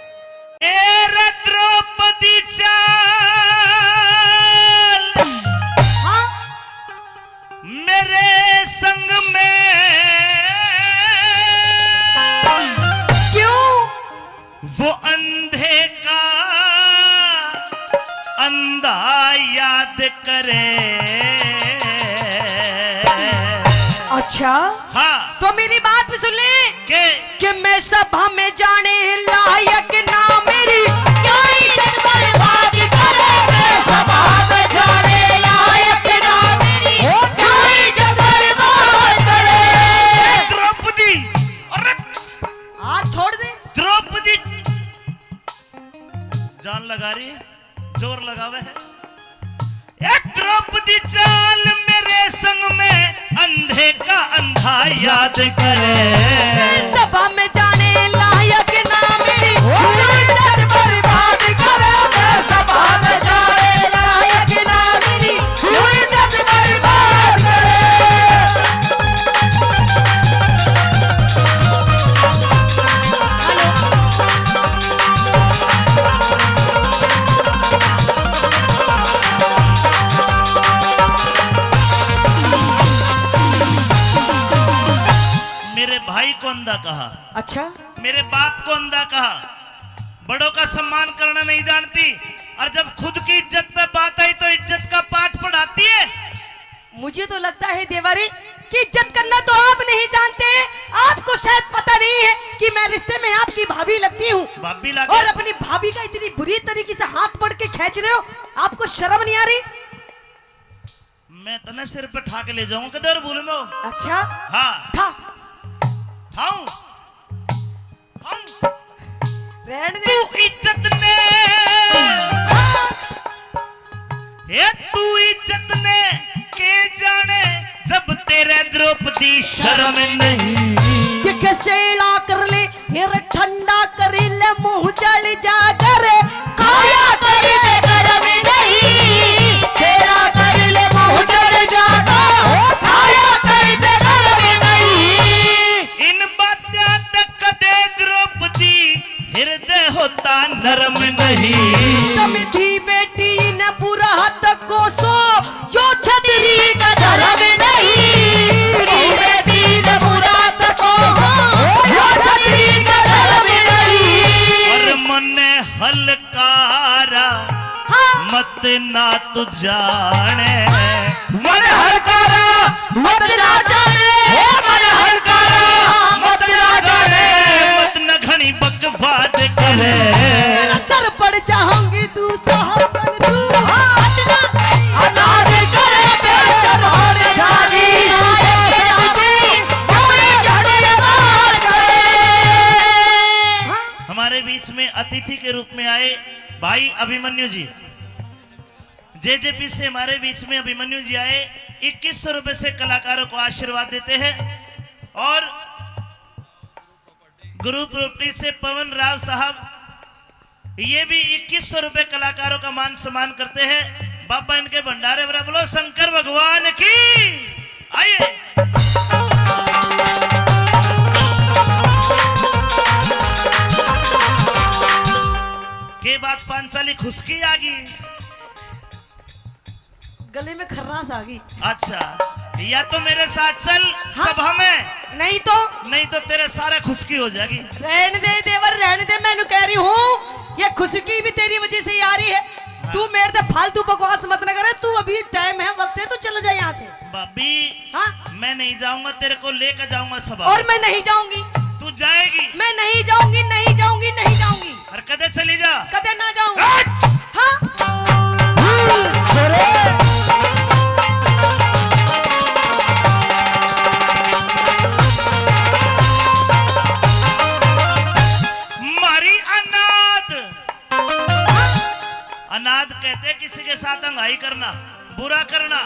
ए रे द्रौपदी चाल, हाँ? मेरे संग में। क्यों? वो अंधे का अंधा याद करे। अच्छा। हाँ। तो मेरी बात भी सुन ले। के? कि मैं सभा में जाने लायक ना मेरी, क्या इज्जत बर्बाद करे। मैं सभा में जाने लायक ना मेरी, क्या इज्जत बर्बाद करे। द्रौपदी, अरे हाथ छोड़ दे। द्रौपदी जान लगा रही है, जोर लगावे है। द्रौपदी चाल मेरे संग में, अंधे का अंधा याद करे। सभा में जाने लायक ना मेरी, इज्जत बर्बाद करे। सभा में जाने लायक ना मेरी, इज्जत बर्बाद करे। मेरे भाई को अंधा कहा। अच्छा। मेरे बाप को अंधा कहा। बड़ों का सम्मान करना नहीं जानती, और जब खुद की इज्जत पे बात आई तो इज्जत का पाठ पढ़ाती है। मुझे तो लगता है देवरी कि इज्जत करना तो आप नहीं जानते, आपको शायद पता नहीं है कि मैं रिश्ते में आपकी भाभी लगती हूँ। भाभी लगे। और अपनी भाभी का इतनी बुरी तरीके से हाथ पकड़ के खींच रहे हो, आपको शर्म नहीं आ रही? मैं तने सिर पे ठा के ले जाऊंगा, किधर भूल में हो? अच्छा? हाँ। ठा। ठाऊं? ठाऊं? रहने दे। तू इज्जत ने, हे तू इज्जत ने के जाने, जब तेरे द्रौपदी शर्म नहीं। ये कैसे इला कर ले, फिर ठंडा करी ले, मुंह जल जा करे, खाया करी दे गरम नहीं। सेला करी ले, मुंह जल जा तो, खाया करी दे गरम नहीं। इन बात्या तक कदे द्रौपदी हृदय होता नरम नहीं। तम धी बेटी ने बुरा हाथ कोसो, यो छतरी का धर्म नहीं, री बेटी ने बुरा तको, यो छतरी का धर्म नहीं। और मने हलकारा हाँ। मत ना तू जाने, मन हलकारा मत ना जाने, हे मन हलकारा मत ना जाने, मत न घणी बकवाद करे। सर पड़ जाऊंगी तू सहसन तू। अनाथ करे बेसहारा जानी, कोई घड़ी बात करे। हमारे बीच में अतिथि के रूप में आए भाई अभिमन्यु जी, जेजेपी से हमारे बीच में अभिमन्यु जी आए, इक्कीस सौ रुपए से कलाकारों को आशीर्वाद देते हैं। और गुरु प्रॉपर्टी से पवन राव साहब, ये भी इक्कीस सौ रुपए कलाकारों का मान सम्मान करते हैं। बाबा इनके भंडारे भरा, बोलो शंकर भगवान की। आइए। के बात पांचाली खुशकी आ गई। गले में खर्रास आ गई। अच्छा, या तो मेरे साथ चल हाँ। सभा में। नहीं तो? नहीं तो तेरे सारे खुशकी हो जाएगी। रहने दे देवर, रहने दे, मैं कह रही हूँ, ये खुशकी भी तेरी वजह से ही आ रही है। हाँ। तू मेरे से फालतू बकवास मत ना करे, तू अभी टाइम है, वक्त है, तू चला जा यहाँ से। भाभी, हाँ? मैं नहीं जाऊंगा, तेरे को लेकर जाऊंगा सभा। और मैं नहीं जाऊंगी। तू जाएगी। मैं नहीं जाऊंगी, नहीं जाऊंगी, नहीं जाऊंगी। और कदे चली जा। कदे ना जाऊं। हट! हाँ? मारी अनाथ। अनाथ कहते किसी के साथ अंगाई करना, बुरा करना।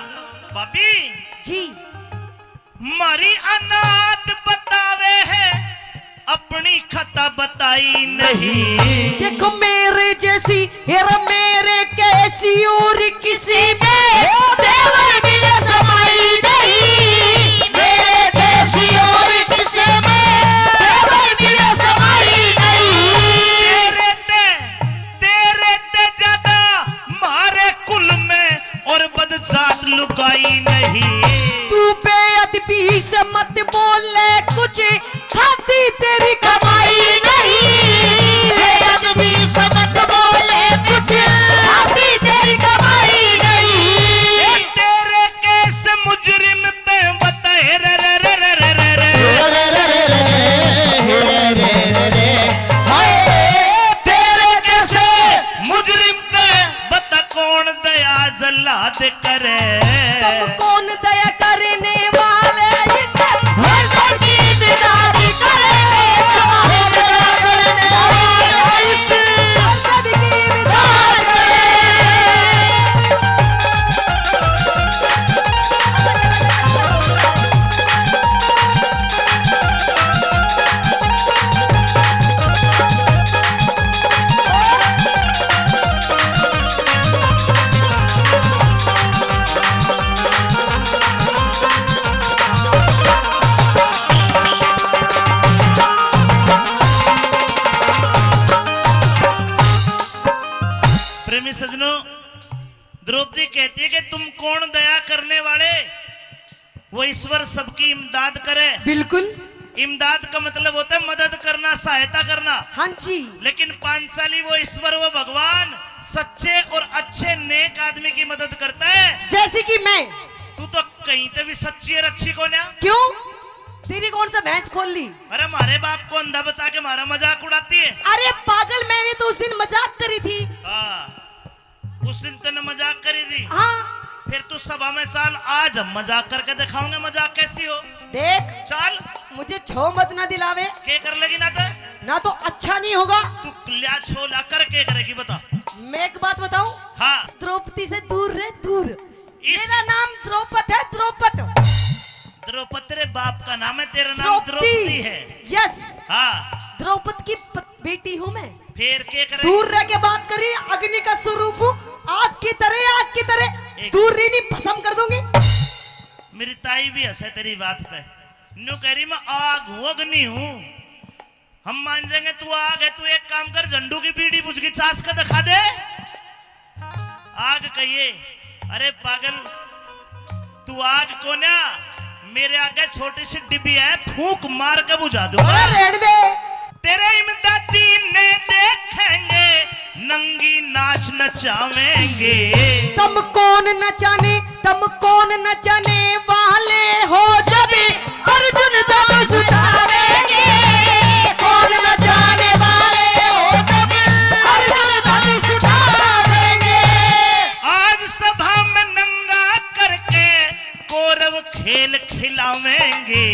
भाभी। जी। मारी अनाथ बतावे है, अपनी खता बताई नहीं। देखो मेरे जैसी, हेरा मेरे कैसी और किसी में देवर मिले समाई नहीं। मेरे जैसी और किसी में देवर मिले समाई नहीं। तेरे ते, तेरे ते ज्यादा मारे कुल में और बदजात लुगाई नहीं। तू बेअदबी से मत बोले कुछ, खाती तेरी कमाई नहीं। बेअदबी से मत बोले कुछ, खाती तेरी कमाई नहीं। ए तेरे केस मुजरिम पे बता, हे रे रे रे रे रे रे रे। रे रे रे रे रे रे रे रे रे। हाय, तेरे केस मुजरिम पे बता कौन दया जल्लाद करे। तुम कौन दया करने वाले इस मर्डर की इमदाद करे। इस मर्डर की इमदाद करे। द्रौपदी कहती है कि तुम कौन दया करने वाले, वो ईश्वर सबकी इमदाद करे। बिल्कुल। इमदाद का मतलब होता है मदद करना, सहायता करना। हाँ जी। लेकिन पांचाली वो ईश्वर, वो भगवान सच्चे और अच्छे नेक आदमी की मदद करता है। जैसे कि मैं। तू तो कहीं ते भी सच्ची और अच्छी कोन्या। क्यों? तेरी कौन सा भैंस खोल ली? अरे, हमारे बाप को अंधा बता के हमारा मजाक उड़ाती है। अरे पागल, मैंने तो उस दिन मजाक करी थी। हाँ, उस दिन तने मजाक करी थी। हाँ। फिर तू सभा में चाल, आज हम मजाक करके दिखाओगे मजाक कैसी हो। देख, चाल। मुझे छो मत ना दिलावे। के कर लेगी ना तो? ना तो अच्छा नहीं होगा। तू लिया छो ला कर के करेगी बता। मैं एक बात बताऊं? हाँ। द्रौपदी से दूर रह, दूर। इस मेरा नाम द्रौपद है, द्रौपद। द्रौपद तेरे बाप का नाम है, तेरा नाम द्रौपदी। द्रौपदी है। यस। हाँ। द्रौपद की प-, बेटी हूँ मैं। फिर के करे? दूर रह के बात करी, अग्नि का स्वरूप हूँ, आग की तरह, आग की तरह। एक दूर रही नहीं, भस्म कर दूंगी। मेरी ताई भी हंसे तेरी बात पे, न्यू कह रही मैं आग हूँ, अग्नि हूँ। हम मान जाएंगे तू आग है, तू एक काम कर, झंडू की बीड़ी बुझ गई, चास का दिखा दे। आग कहिए, अरे पागल, तू आग कोन्या, मेरे आगे छोटी सी डिब्बी है, फूंक मार के बुझा दूंगा। अरे रहने दे। तेरे इमदादी ने देखेंगे, नंगी नाच नचावेंगे। तुम कौन नचाने, तुम कौन नचाने वाले हो जब अर्जुन धनुष उठावेंगे। कौन नचाने वाले हो जब अर्जुन धनुष उठावेंगे। आज सभा में नंगा करके कौरव खेल खिलावेंगे।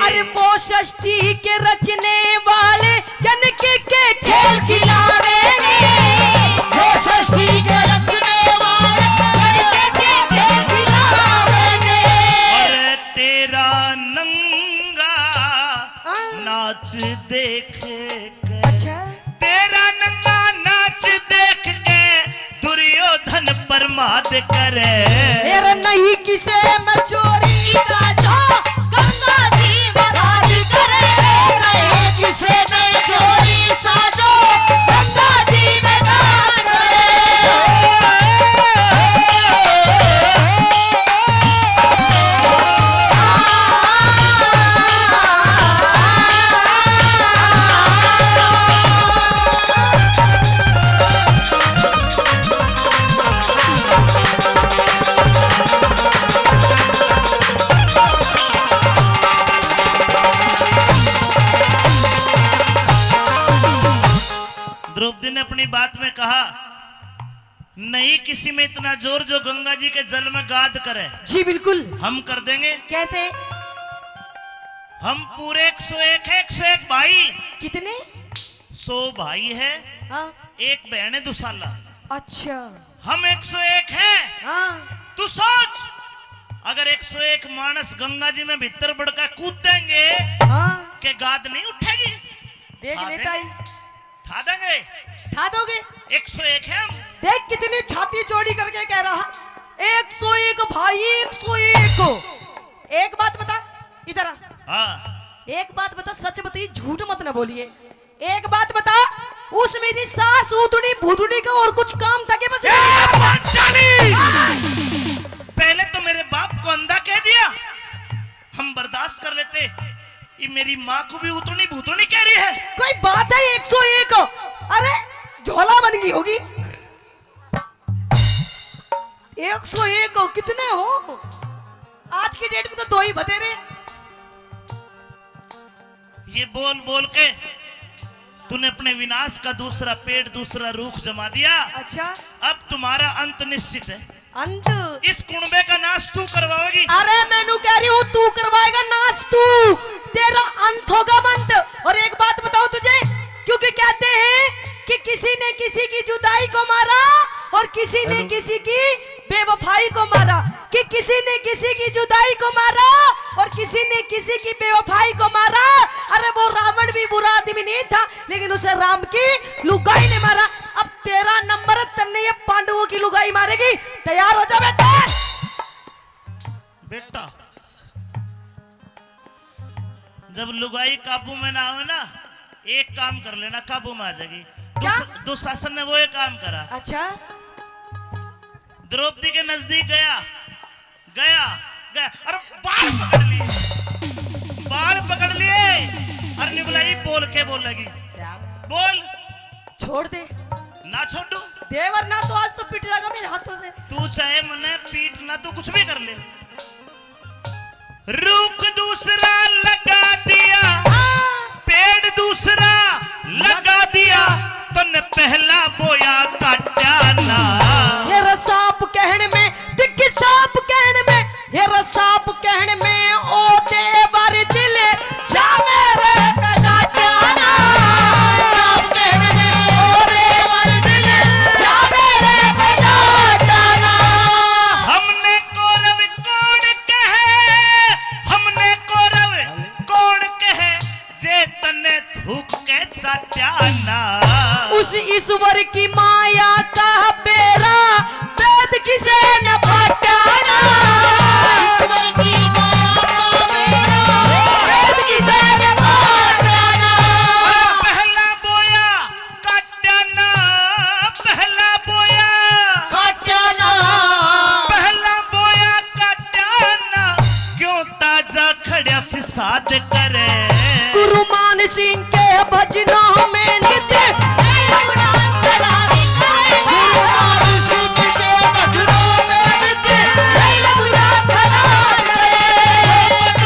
अरे वो षष्ठी के रचने वाले जनक के खेल खिलावेंगे। वो षष्ठी के रचने वाले जनक के खेल खिलावेंगे। अरे तेरा नंगा हाँ। नाच देख के, अच्छा। तेरा नंगा नाच देख के दुर्योधन प्रमाद करे। मेरा नहीं किसे में चोरी साजो, गंगा जी में दान करे। नहीं किसे में चोरी साजो, गंगा जी में दान करे। द्रौपदी ने अपनी बात में कहा, नहीं किसी में इतना जोर जो गंगा जी के जल में गाद करे। जी बिल्कुल। हम कर देंगे। कैसे? हम पूरे एक सौ एक है, एक सौ एक भाई। कितने? सौ भाई है, हाँ। एक बहन है दुसाला। अच्छा। हम एक सौ एक है। हाँ। तू सोच, अगर एक सौ एक मानस गंगा जी में भीतर बड़का कूद देंगे, हाँ। के गाद नहीं उठेगी? देख लेता है। ठा देंगे। ठा दोगे? एक सौ एक है हम। देख कितनी छाती चौड़ी करके कह रहा, एक सौ एक भाई, एक सौ एक। एक बात बता, इधर आ। हाँ। एक बात बता, सच बताइए, झूठ मत ना बोलिए। एक बात बता, उस मेरी सास उतनी भूतनी का और कुछ काम था के बस? ए, पंचाली! पहले तो मेरे बाप को अंधा कह दिया, हम बर्दाश्त कर लेते। ये मेरी माँ को भी उतनी भूतनी कह रही है। कोई बात है, एक सौ एक। अरे, झोला बन गई होगी। एक सौ एक हो, कितने हो? आज की डेट में तो दो ही बतेरे। ये बोल बोल के तूने अपने विनाश का दूसरा पेड़, दूसरा रूख जमा दिया। अच्छा। अब तुम्हारा अंत निश्चित है। अंत? इस कुणबे का नाश तू करवाओगी। अरे, मैनू कह रही हूँ, तू करवाएगा नाश, तू। तेरा अंत होगा मंत। और एक बात बताऊं तुझे, क्योंकि कहते हैं कि किसी ने किसी की जुदाई को मारा और किसी ने किसी की बेवफाई को मारा, कि किसी ने किसी की जुदाई को मारा और किसी ने किसी की बेवफाई को मारा। अरे, वो रावण भी बुरा आदमी नहीं था, लेकिन उसे राम की लुगाई ने मारा। अब तेरा नंबर है, तन्ने ये पांडवों की लुगाई मारेगी। तैयार हो जा बेटा। बेटा, जब लुगाई काबू में ना आवे ना, एक काम कर लेना, काबू में आ जाएगी। क्या? दुस-, दुशासन ने वो एक काम करा। अच्छा। द्रौपदी के नजदीक गया, गया, गया, अरे बाल पकड़ लिए, बाल पकड़ लिए। अरे निबलाई बोल के बोलेगी, क्या? बोल। छोड़ दे। ना छोड़ू। देवर ना तो आज तो पिट जाएगा मेरे हाथों से। तू चाहे मने पीट ना, तू कुछ भी कर ले। रुख दूसरा लगा दिया, पेड़ दूसरा लगा दिया, तन्ने पहला बोया काटा ना। हेरा साफ कहण में, दिख साफ कहण में, हेरा साफ कहण में, ओ देवर दिल जा मेरे पे काटा ना। साफ कहण में, ओ देवर दिल जा मेरे पे काटा ना। हमने कौरव कौन कहे, हमने कौरव कौन कहे, जे तन्ने थूक के चाट्या ना। उस ईश्वर की माया का बेरा वेद किसे न पाटा ना। ईश्वर की माया का बेरा वेद किसे न पाटा ना। पहला बोया काट्या ना, पहला बोया काट्या ना। पहला बोया काट्या ना, क्यों ताजा खड़ा फिसाद करे। गुरु मान सिंह के भजनों में नित्य गुरु मान सिंह के भजनों में नित्य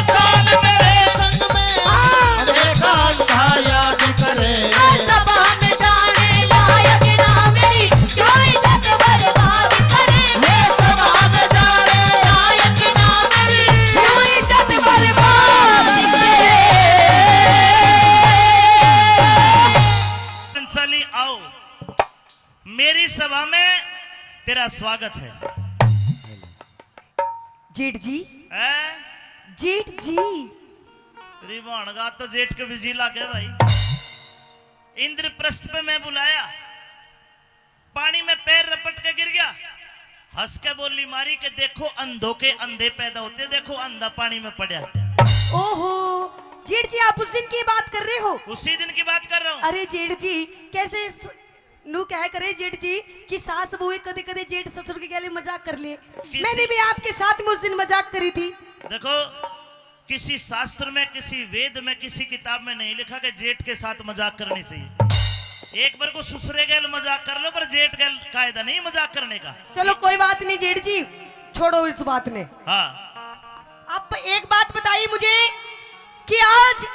साल मेरे संग में हाँ। अरे कांधा याद करे। सभा में जाने लायक ना मेरी, क्यों इज्जत बर्बाद करे। ये सभा में जाने लायक ना मेरी, क्यों इज्जत बर्बाद करे। पंचाली आओ, मेरी सभा में तेरा स्वागत है। जेठ जी। हैं? जेठ जी। तेरी भाणगा तो जेठ के बिजी लागे भाई। इंद्रप्रस्थ पे मैं बुलाया, पानी में पैर रपट के गिर गया, हंस के बोली मारी कि देखो अंधों के अंधे पैदा होते, देखो अंधा पानी में पड़ा। ओहो, जेठ जी आप उस दिन की बात कर रहे हो? उसी दिन की बात कर रहा हूँ। अरे जेठ जी, कैसे स-, नू कह करे जेठ जी कि सास बहू कदे कदे जेठ ससुर के गले मजाक कर लिए। किसी मैंने भी आपके साथ में उस दिन मजाक करी थी। देखो, किसी शास्त्र में, किसी वेद में, किसी किताब में नहीं लिखा कि जेठ के साथ मजाक करनी चाहिए। एक बार को ससुरे गैल मजाक कर लो, पर जेठ गैल कायदा नहीं मजाक करने का। चलो कोई बात नहीं जेठ जी, छोड़ो इस बात ने। हाँ। आप एक बात बताइए मुझे कि आज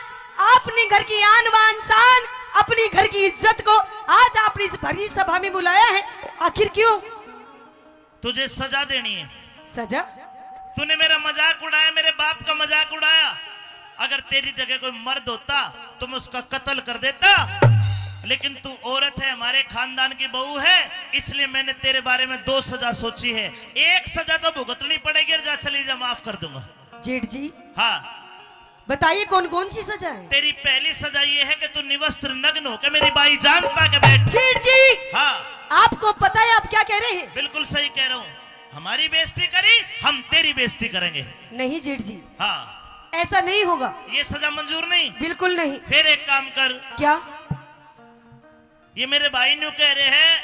आपने घर की आन बान शान, अपनी घर की इज्जत को आज आपने इस भरी सभा में बुलाया है, आखिर क्यों? तुझे सजा देनी है। सजा? तूने मेरा मजाक उड़ाया, मेरे बाप का मजाक उड़ाया। अगर तेरी जगह कोई मर्द होता तो मैं उसका कत्ल कर देता, लेकिन तू औरत है, हमारे खानदान की बहू है, इसलिए मैंने तेरे बारे में दो सजा सोची है। एक सजा तो भुगतनी पड़ेगी, और जा चली जा, माफ कर दूंगा। जेठ जी। हाँ। बताइए कौन कौन सी सजा है? तेरी पहली सजा ये है कि तू निवस्त्र नग्न होकर मेरी बाई जांग पा के बैठ। जेठ जी। हाँ। आपको पता है आप क्या कह रहे हैं? बिल्कुल सही कह रहा हूँ। हमारी बेइज्जती करी, हम तेरी बेइज्जती करेंगे। नहीं जेठ जी। हाँ। ऐसा नहीं होगा। ये सजा मंजूर नहीं? बिल्कुल नहीं। फिर एक काम कर। क्या? ये मेरे भाई न्यू कह रहे हैं,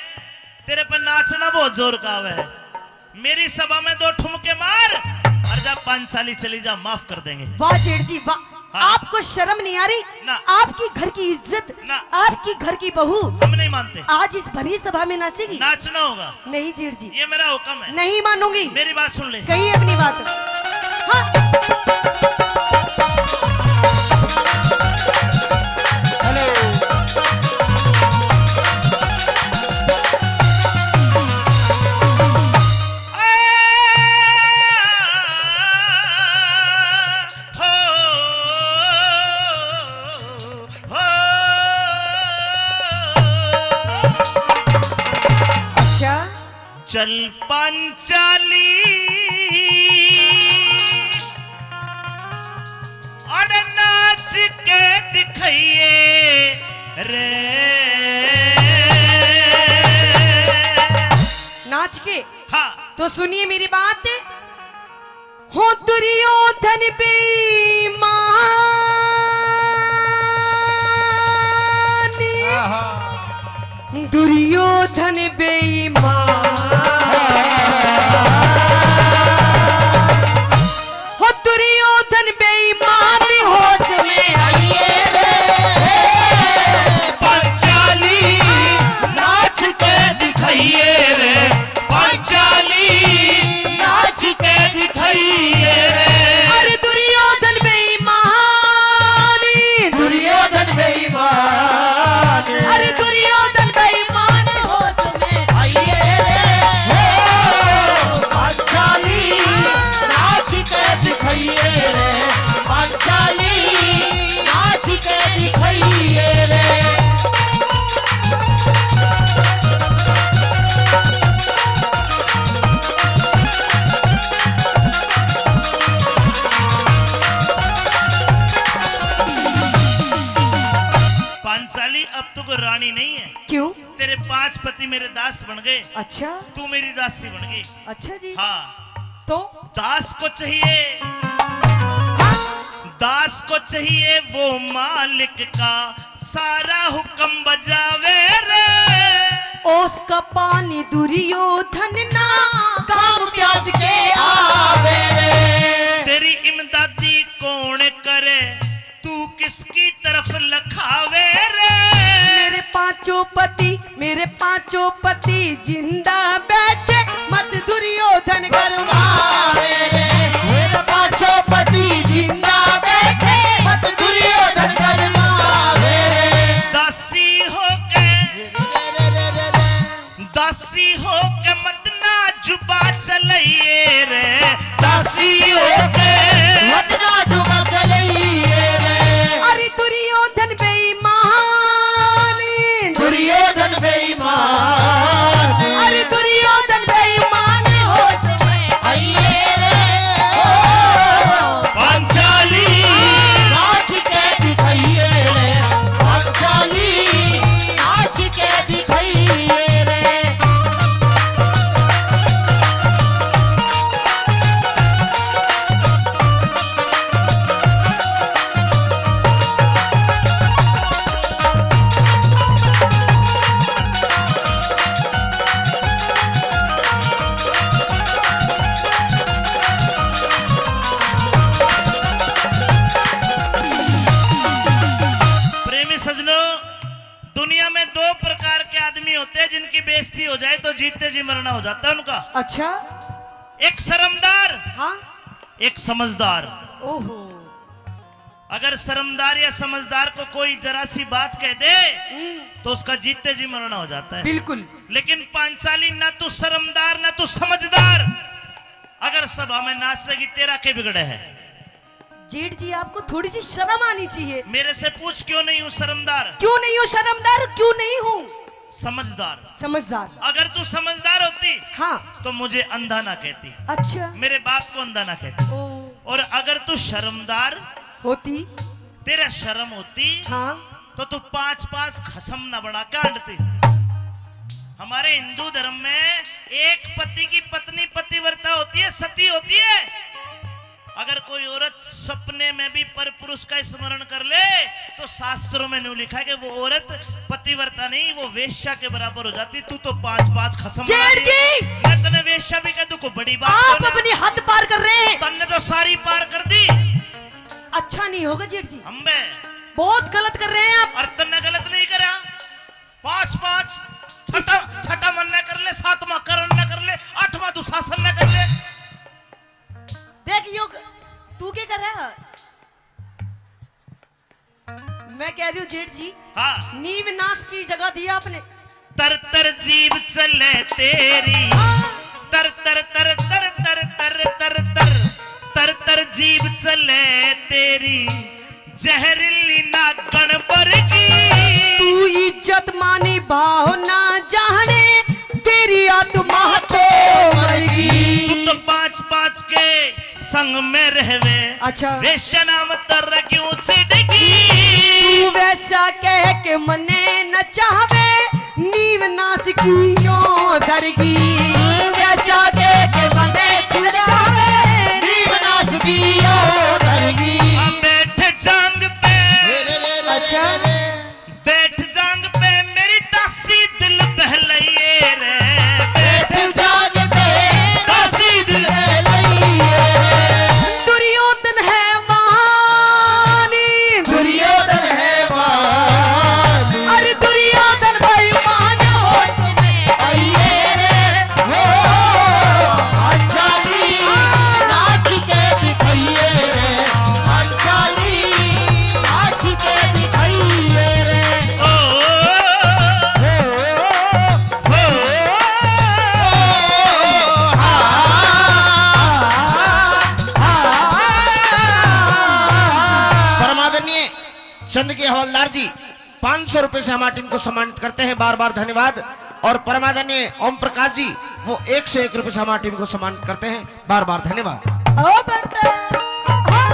तेरे पे नाचना बहुत जोर का आवे है। मेरी सभा में दो ठुमके मार और जा पांचाली चली जा, माफ कर देंगे। वाह जेठ जी वाह। हाँ। आपको शर्म नहीं आ रही? ना। आपकी घर की इज्जत, ना। आपकी घर की बहू हम नहीं मानते। आज इस भरी सभा में नाचेगी? नाचना होगा। नहीं जेठ जी। ये मेरा हुक्म है। नहीं मानूंगी। मेरी बात सुन ले। कही अपनी बात। हाँ। हेलो। अच्छा। चल पांचाली, अड़ नाच के दिखाइए रे। नाच के? हाँ। तो सुनिए मेरी बात। हो दुर्योधन बेईमान, आहा। दुर्योधन बेईमान। अब तू कोई रानी नहीं है। क्यों? तेरे पांच पति मेरे दास बन गए। अच्छा। तू मेरी दासी बन गई। अच्छा जी। हाँ। तो? दास को चाहिए, दास को चाहिए वो मालिक का सारा हुक्म बजावे रे। उसका पानी दुर्योधन ना काम प्यास के आवे रे। तेरी इमदादी कौन करे, तू किसकी तरफ लखावे रे? मेरे पांचों पति, मेरे पांचों पति जिंदा बैठे, मत दुर्योधन गरमावे रे। मेरे पांचों पति जिंदा बैठे, मत दुर्योधन गरमावे रे। दासी होके, दासी होके मत ना जुबा चलइए रे, दासी होके मत ना जुबा चलइए रे। अरे दुर्योधन बेईमान, दुर्योधन बेईमान, अरे दुर्योधन बेईमान, होश में आइए रे। ओ पांचाली, नाच के दिखाइए रे, पांचाली, नाच के दिखाइए रे। प्रेमी सजनों, दुनिया में दो प्रकार के आदमी होते हैं जिनकी बेइज्जती हो जाए तो जीते जी मरना हो जाता है उनका। अच्छा। एक शर्मदार, हाँ। एक समझदार। ओहो। अगर शर्मदार या समझदार को कोई जरा सी बात कह दे, हम्म। तो उसका जीते जी मरना हो जाता है। बिल्कुल। लेकिन पांचाली, ना तू शर्मदार, ना तू समझदार, अगर सभा में नाच लेगी, तेरा के बिगड़े है? जेठ जी, आपको थोड़ी सी शर्म आनी चाहिए। मेरे से पूछ, क्यों नहीं हूँ शर्मदार? क्यों नहीं हो शर्मदार? क्यों नहीं हूँ समझदार? समझदार। अगर तू समझदार होती, हाँ। तो मुझे अंधा ना कहती। अच्छा। मेरे बाप को अंधा ना कहती। ओ। और अगर तू शर्मदार होती, तेरा शर्म होती, हाँ। तो तू पांच पांच खसम ना बना के हांडती। हमारे हिंदू धर्म में एक पति की पत्नी पतिव्रता होती है, सती होती है। अगर कोई औरत सपने में भी पर पुरुष का स्मरण कर ले, तो शास्त्रों में न्यू लिखा है कि वो औरत पतिव्रता नहीं, वो वेश्या के बराबर हो जाती। तू तो पांच पांच खसम बना जेठ रही है। जी! मैं तन्ने वेश्या भी कह दूं, कोई बड़ी बात आप तो ना। अपनी हद पार कर रहे हैं। तन्ने तो सारी पार कर दी। अच्छा नहीं होगा जेठ जी। अम्बे। बहुत गलत कर रहे हैं आप। और तन्ने गलत नहीं करा। पांच पांच, छठा, छठा मन न कर ले, सातवां करण न कर ले, आठवां दुशासन न कर ले। देख यो, तू क्या कर रहा है? मैं कह रही हूँ जेठ जी, हाँ। नीव नाश की जगह दी आपने। तर तर जीभ चले तेरी, तर तर तर तर तर तर तर तर तर तर जीभ चले तेरी, जहरीली नागण वर्गी। तू इज्जत मानी भाव ना जाने, तेरी आत्मा तो मरगी। तू तो पांच पांच के संग में रहवे, अच्छा। वेश्या नाम तर क्यों छिड़गी? तू वैसा कह के मने न चाहवे, नीव नाश की यो धरगी। तू वैसा कह के मने न चाहवे, नीव नाश की यो धरगी। आ बैठ जांग पे, अच्छा। बैठ जांग पे मेरी दासी दिल बहलाइए रे, बैठ जांग पे दासी दिल बहलाइए रे। दुर्योधन है मानी, दुर्योधन है मानी। अरे दुर्योधन बेईमान हो, आइए रे। हो, अच्छा जी, नाच के दिखाइए रे, अच्छा जी, नाच के दिखाइए रे। ओ, हो, हो, हो, हा, हा, हा। परमादरणीय चंद के हवलदार जी, पाँच सौ रुपए से हमारी टीम को सम्मानित करते हैं, बार बार धन्यवाद। और परमादरणीय ओम प्रकाश जी, वो एक सौ एक रुपए से हमारी टीम को सम्मानित करते हैं, बार बार धन्यवाद। ओ बेटा, हाँ।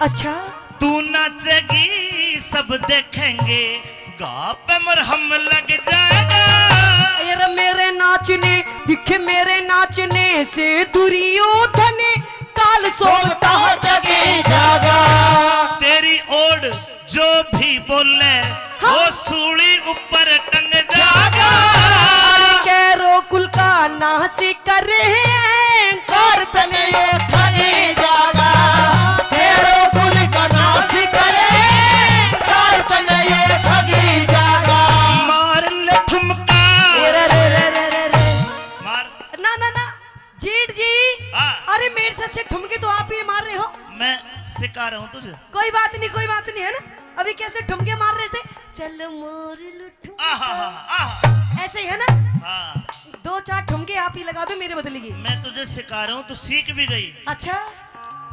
अच्छा। तू नाचेगी, सब देखेंगे, घाव पे मरहम लग जाएगा। यार मेरे नाचने, दिखे मेरे नाचने से दुर्योधन काल सोवता जगे जागा। तेरी ओर जो भी बोले, हाँ। वो सूली ऊपर टंग जागा। अरे कैरो कुल का नाश करे, कार तने उठने जागा। कैरो कुल का नाश करे, कार तने उठने जागा। मार ले ठुमका। रे, रे, रे, रे, रे, रे। मार। ना, ना, ना। जेठ जी, हाँ। अरे मेरे से अच्छे ठुमके तो आप ही मार रहे हो। मैं सिखा रहा हूँ तुझे। कोई बात नहीं, कोई बात नहीं, है ना? अभी कैसे ठुमके मार रहे थे, चल मार लो ठुमका। आहा, आहा। ऐसे ही है ना? हाँ। दो चार ठुमके आप ही लगा दो मेरे बदले की। मैं तुझे सिखा रहा हूँ, तू सीख भी गई। अच्छा।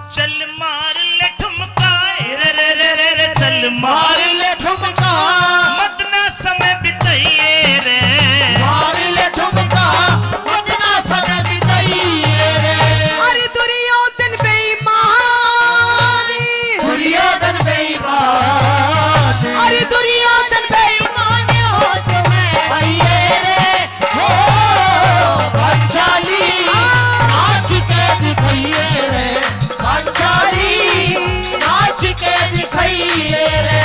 चल मार ले ठुमका, रे, रे, रे, रे, रे, चल मार मार ले ठुमका। मत ना समय बिताइए रे। मार ले ठुमका, मत ना समय बिताइए रे। अरे दुर्योधन बेईमान। दुर्योधन बेईमान। अरे दुर्योधन बेईमान, होश में आइए रे। हो, पंचाली, नाच के दिखाइए रे, पंचाली, नाच के दिखाइए रे।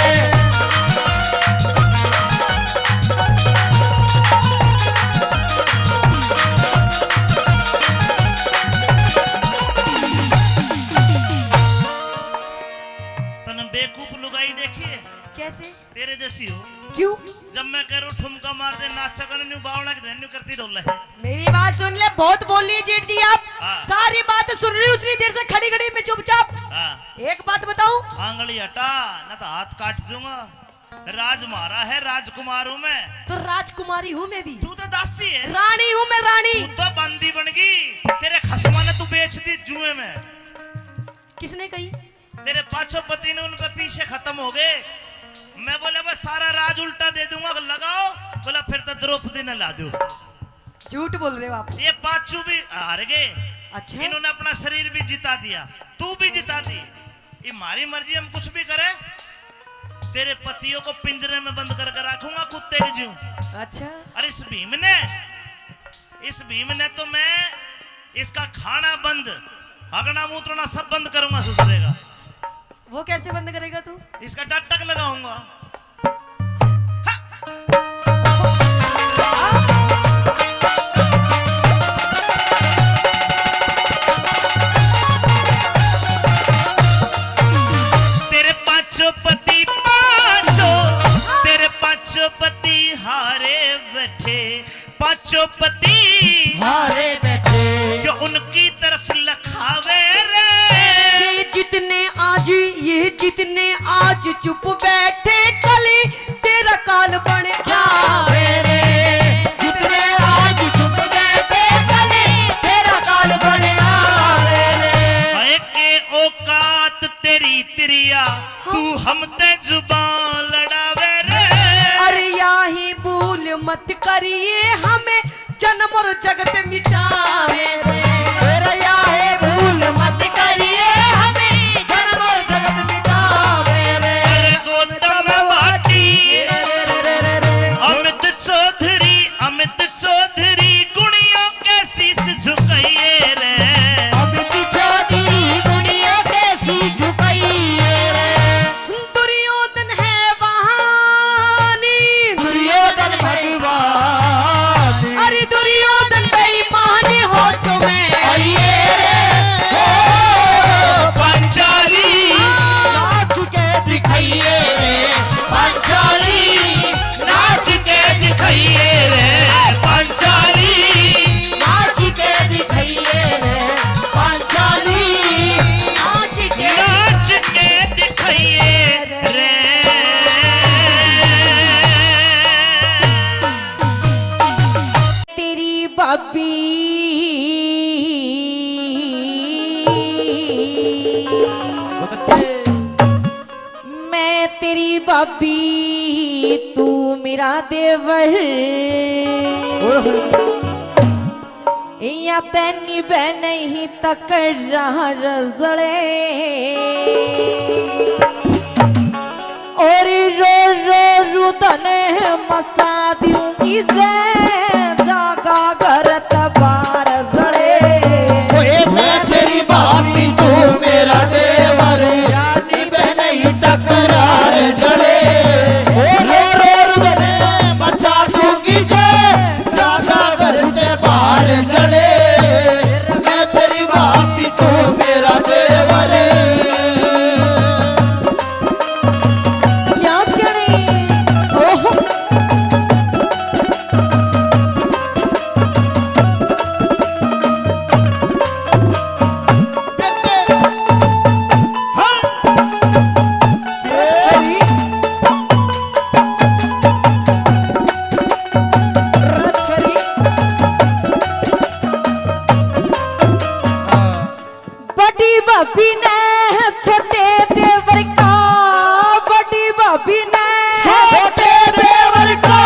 तने बेवकूफ लुगाई देखी है? कैसे? तेरे जैसी हो। क्यों? जब मैं कह रहा हूँ ठुमका मार दे, नाच सकन, न्यू बावला के न्यू करती डोले है। मेरी बात सुन ले, बहुत बोल लिए जेठ जी आप। हाँ। सारी बात सुन रही, उतनी देर से खड़ी खड़ी मैं चुपचाप। हाँ। एक बात बताऊं? आंगली हटा, ना तो हाथ काट दूंगा। राज म्हारा है, राजकुमार हूँ मैं। तो राजकुमारी हूँ मैं भी। तू तो दासी है। रानी हूँ मैं, रानी। तू तो बंदी बन गई, तेरे खसमा ने तू बेच दी जुए में। किसने कही? तेरे पाछो पति ने उन पे पीछे खत्म हो गए। मैं बोला, बस सारा राज उल्टा दे दूंगा, लगाओ। बोला, फिर तो द्रौपदी ने ला दो। झूठ बोल रहे हो आप। ये पाछू भी हार गए। अच्छा। इन्होंने अपना शरीर भी जिता दिया, तू भी जिता दी। ये हमारी मर्जी, हम कुछ भी करें। तेरे पतियों को पिंजरे में बंद करके रखूंगा कुत्ते के जूं। अच्छा। और इस भीम ने, इस भीम ने तो मैं इसका खाना बंद, हगना मूत्रना सब बंद करूंगा, सुधरेगा। वो कैसे बंद करेगा तू? इसका डटक लगाऊंगा। तेरे पांचों पति, पांचों, तेरे पांचों पति हारे बैठे, पांचों पति हारे बैठे। क्यों उनकी तरफ लखावे रे? ये जितने आज, ये जितने आज चुप बैठे, कल तेरा काल बन जावे रे। जितने आज चुप बैठे, कल तेरा काल बन जावे रे। हाय के औकात तेरी तिरिया, तू हम ते जुबान लड़ावे रे। अरे याही भूल मत करिए, हमें जन्म और जगत मिटावे रे। अरे याही भूल मत करिए, हमें जन्म और जगत मिटावे रे। अरे गौतम भाटी, अमित चौधरी, अमित चौधरी गुणियों के शीश झुकाइए रे। अमित चौधरी गुणियों के शीश झुकाइए रे। दुर्योधन है वहानी। दुर्योधन भगवान। अरे दुर्योधन बेईमान, होश में आइए रे। ओ पंचाली, नाच के दिखाइए रे। पंचाली, नाच के दिखाइए रे। पंचाली, नाच के दिखाइए रे। पंचाली, नाच के, नाच के दिखाइए रे। तेरी भाभी। बहुत अच्छे। मैं तेरी भाभी, तू मेरा देवर। ओए होए। या तैनी बे नहीं तकरार जले, और रो रो रुदन मचा दूंगी जै जागा घर त बार जले। ओए मैं तेरी भाभी, तू मेरा देवर, यानी बे नहीं तकरार जले। ओ रो रो रुदन मचा दूंगी जै जागा घर ते बाहर जले। मैं तेरी भाभी, तू मेरा देवर। क्या कहने? ओहो। बड़ी भाभी ने छोटे देवर का, बड़ी भाभी ने छोटे देवर का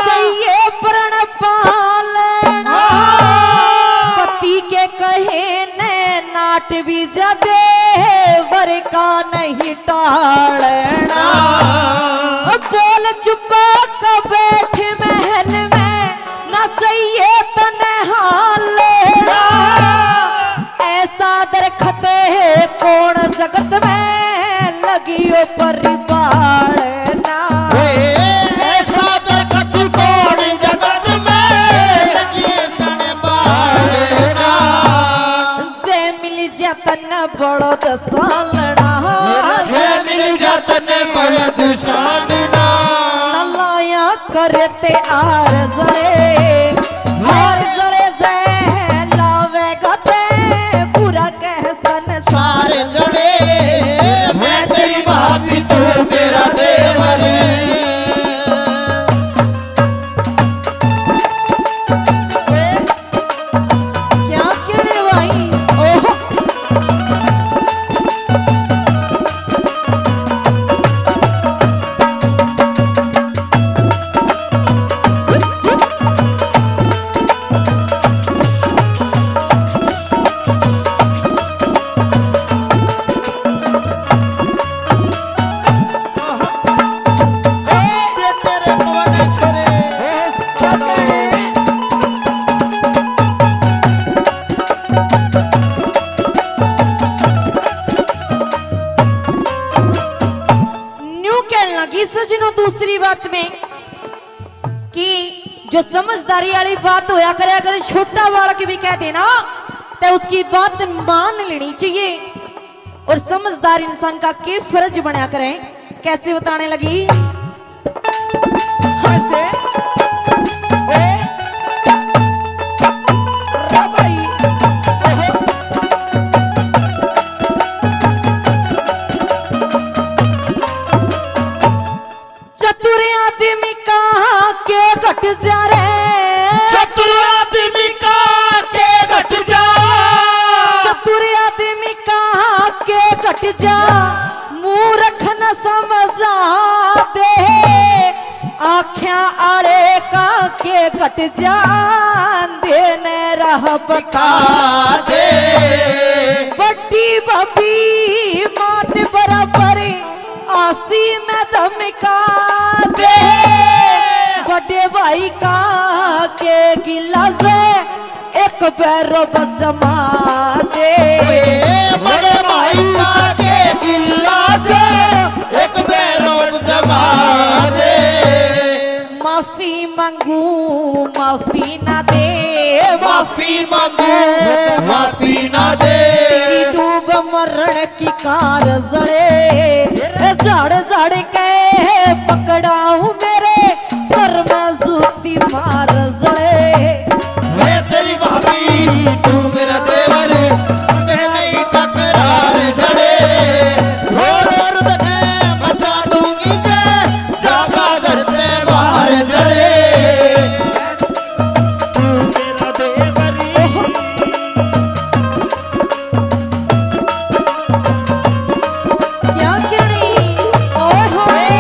चाहिए प्रण पालना। हाँ। पति के कहे ने नाट भी जा, देवर का नहीं टालना। बोल चुपा का बैठ महल में, ना चाहिए तने हाल लेना। ऐसा दरखत है कौन जगत में लगियो परिपालना। ऐसा दरखत कौन जगत में लगियो तने पालना। जे मिल जा तन्ने बड़द सालना। जे मिल जा तन्ने बड़द सालना। न लाया करते आर जले, आर जले जे लावेगा ते बुरा कह संसार जले। मैं तेरी भाभी, तू मेरा देवर। क्या कहने भाई? ओहो। न्यू कहने लगी सजनों दूसरी बात में कि जो समझदारी वाली बात होया करे, अगर छोटा बालक भी कह देना तो उसकी बात मान लेनी चाहिए। और समझदार इंसान का के फर्ज बनया करे, कैसे बताने लगी? कैसे? ए? रा भाई। ओहो। चतुर आदमी का के घट जा रे। चतुर आदमी का के घट जा। चतुर आदमी का के घट जा। मूर्ख न समझा दे। आख्या आले का के घट जा। दे ने राह बता दे। बड़ी भाभी मात बराबर आसी में धमका दे। बड़े भाई का के गिला से एक बैरो जमा दे। ए, बड़े भाई का के गिला से एक बैरो जमा दे। माफी मांगू, माफी ना दे, माफी मांगू, माफी ना दे। तेरी डूब मरण की कार जले, झाड़ झाड़ के पकड़ाऊं मेरे सर में जूती मार जले। मैं तेरी भाभी, तू मेरा देवर, मैं नहीं तकरार जले। रो रो रुदन मचा दूंगी जय, जागा घर ते बाहर जले। तू मेरा देवर। क्या कहने? ओए होए।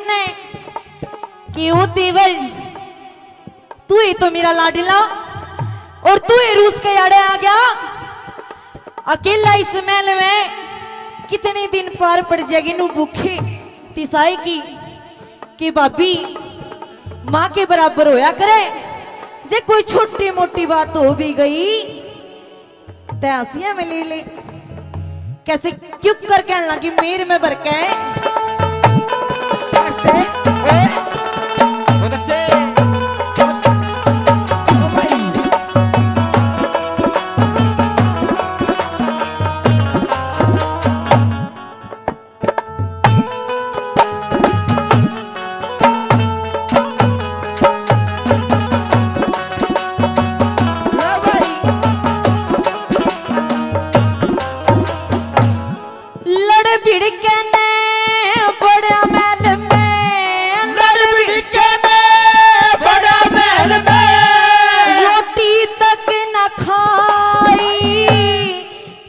ने कि ओ देवर, तू ही तो मेरा लाडला और तू ही रूस के आड़े आ गया। अकेला इस महल में कितने दिन पार पड़ जाएगी नू भूखे तिसाई की कि भाभी माँ के बराबर होया करे, जे कोई छोटी मोटी बात हो भी गई तै हंसियां में ले ले। कैसे क्यों कर कहने लगी मेर में भर के। कैसे? ओए, बहुत अच्छे। ओ भाई। लड़ भिड़ के ने बड़ा महल में, लड़ भिड़ के ने बड़ा महल में, रोटी तक न खाई।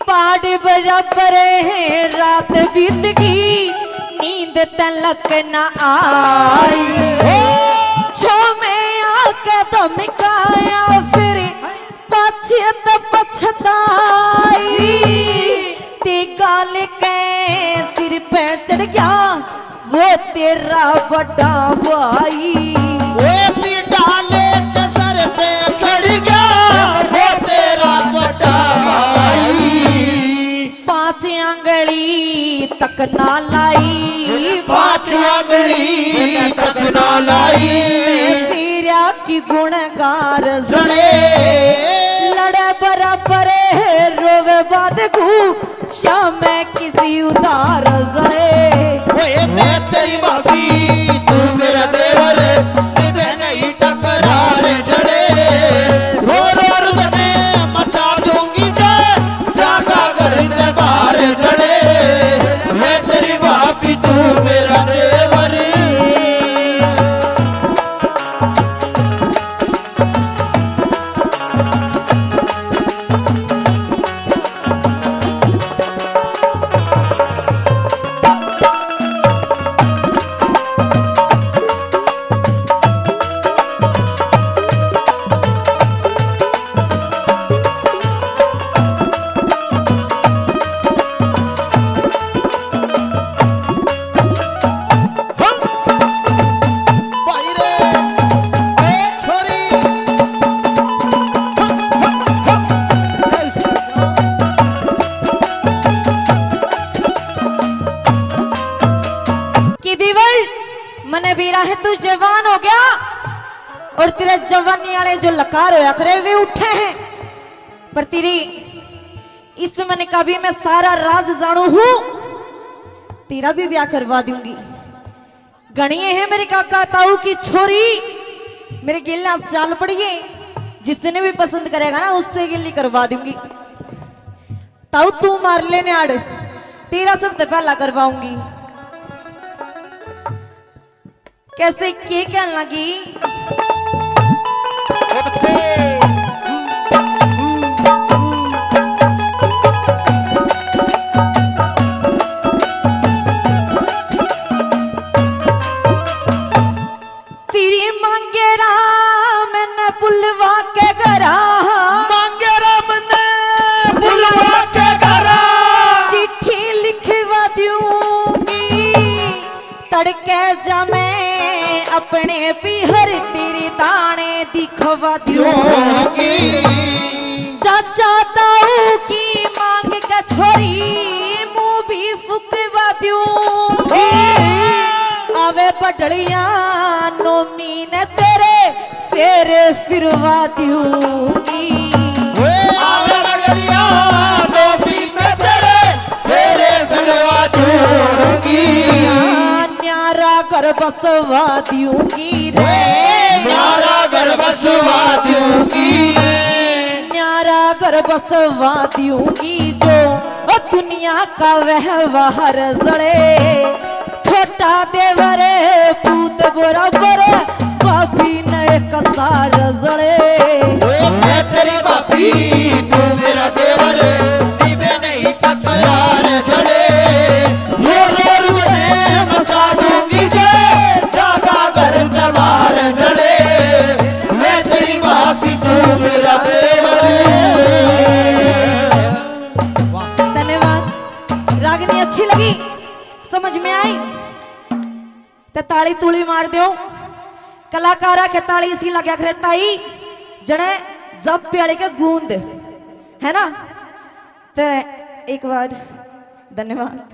पहाड़ बराबर है, रात बीत गई, नींद तलक न आई। छो में आके धमकाया, फिर पाछे तो पछताई। ते गाल के सिर पे चढ़ गया, वो तेरा बड़ा भाई। वो भी डाले के सर पे चढ़ गया, वो तेरा बड़ा भाई। पांच आंगली तक ना लाई, पांच आंगली तक ना लाई। तेरा की गुणगार जड़े। लड़े बराबर है रोवे बाद गू, शाम में किसी उधार जड़े। ओए मैं तेरी भाभी, तू मेरा देवर, निभे नहीं टकरार जड़े। रो रो रो ने मचा दूंगी जे, जागा घर से बाहर जड़े। मैं तेरी भाभी, तू मेरा देवर। भाई रे, ए छोरी। कि देवर, मने बेरा है तू जवान हो गया और तेरे जवानी वाले जो लकार होया करे वे उठे हैं, पर तेरी इस मन का भी मैं सारा राज जानू हूँ, तेरा भी ब्याह करवा दूंगी। घणी है मेरे काका ताऊ की छोरी, मेरे गेला चाल पड़िए, जिसने भी पसंद करेगा ना उससे गेली करवा दूंगी। ताऊ तू मार लेने आड़, तेरा सबसे पहला करवाऊंगी। कैसे के कहने लगी? बहुत अच्छे। श्री मांगे राम ने बुलवा के घरा, मांगे राम ने बुलवा के घरा, चिट्ठी लिखवा दूंगी। तड़के जा मैं अपने पीहर तेरे दाने दिखवा दूंगी। चाचा ताऊ की मांग के छोरी मुंह भी फुकवा दूंगी। आवे बडलिया नोमी ने तेरे फेरे फिरवा दूंगी। ओए आवे बडलिया नोमी ने तेरे फेरे फिरवा दूंगी। न्यारा घर बसवा दूंगी रे। ओए न्यारा घर बसवा दूंगी। न्यारा घर बसवा दूंगी जो ओ दुनिया का व्यवहार जले। छोटा देवर पूत बराबर, भाभी ने कसार जले। ओए मैं तेरी भाभी, तू मेरा देवर, निभे नहीं टकरार जले। रो रो रो ने मचा दूंगी जे, ते ताली तुली मार दो। कलाकारा के ताली इसी लग्या करे ताई, जने जब प्याले के गूंद, है ना? ते एक बार धन्यवाद।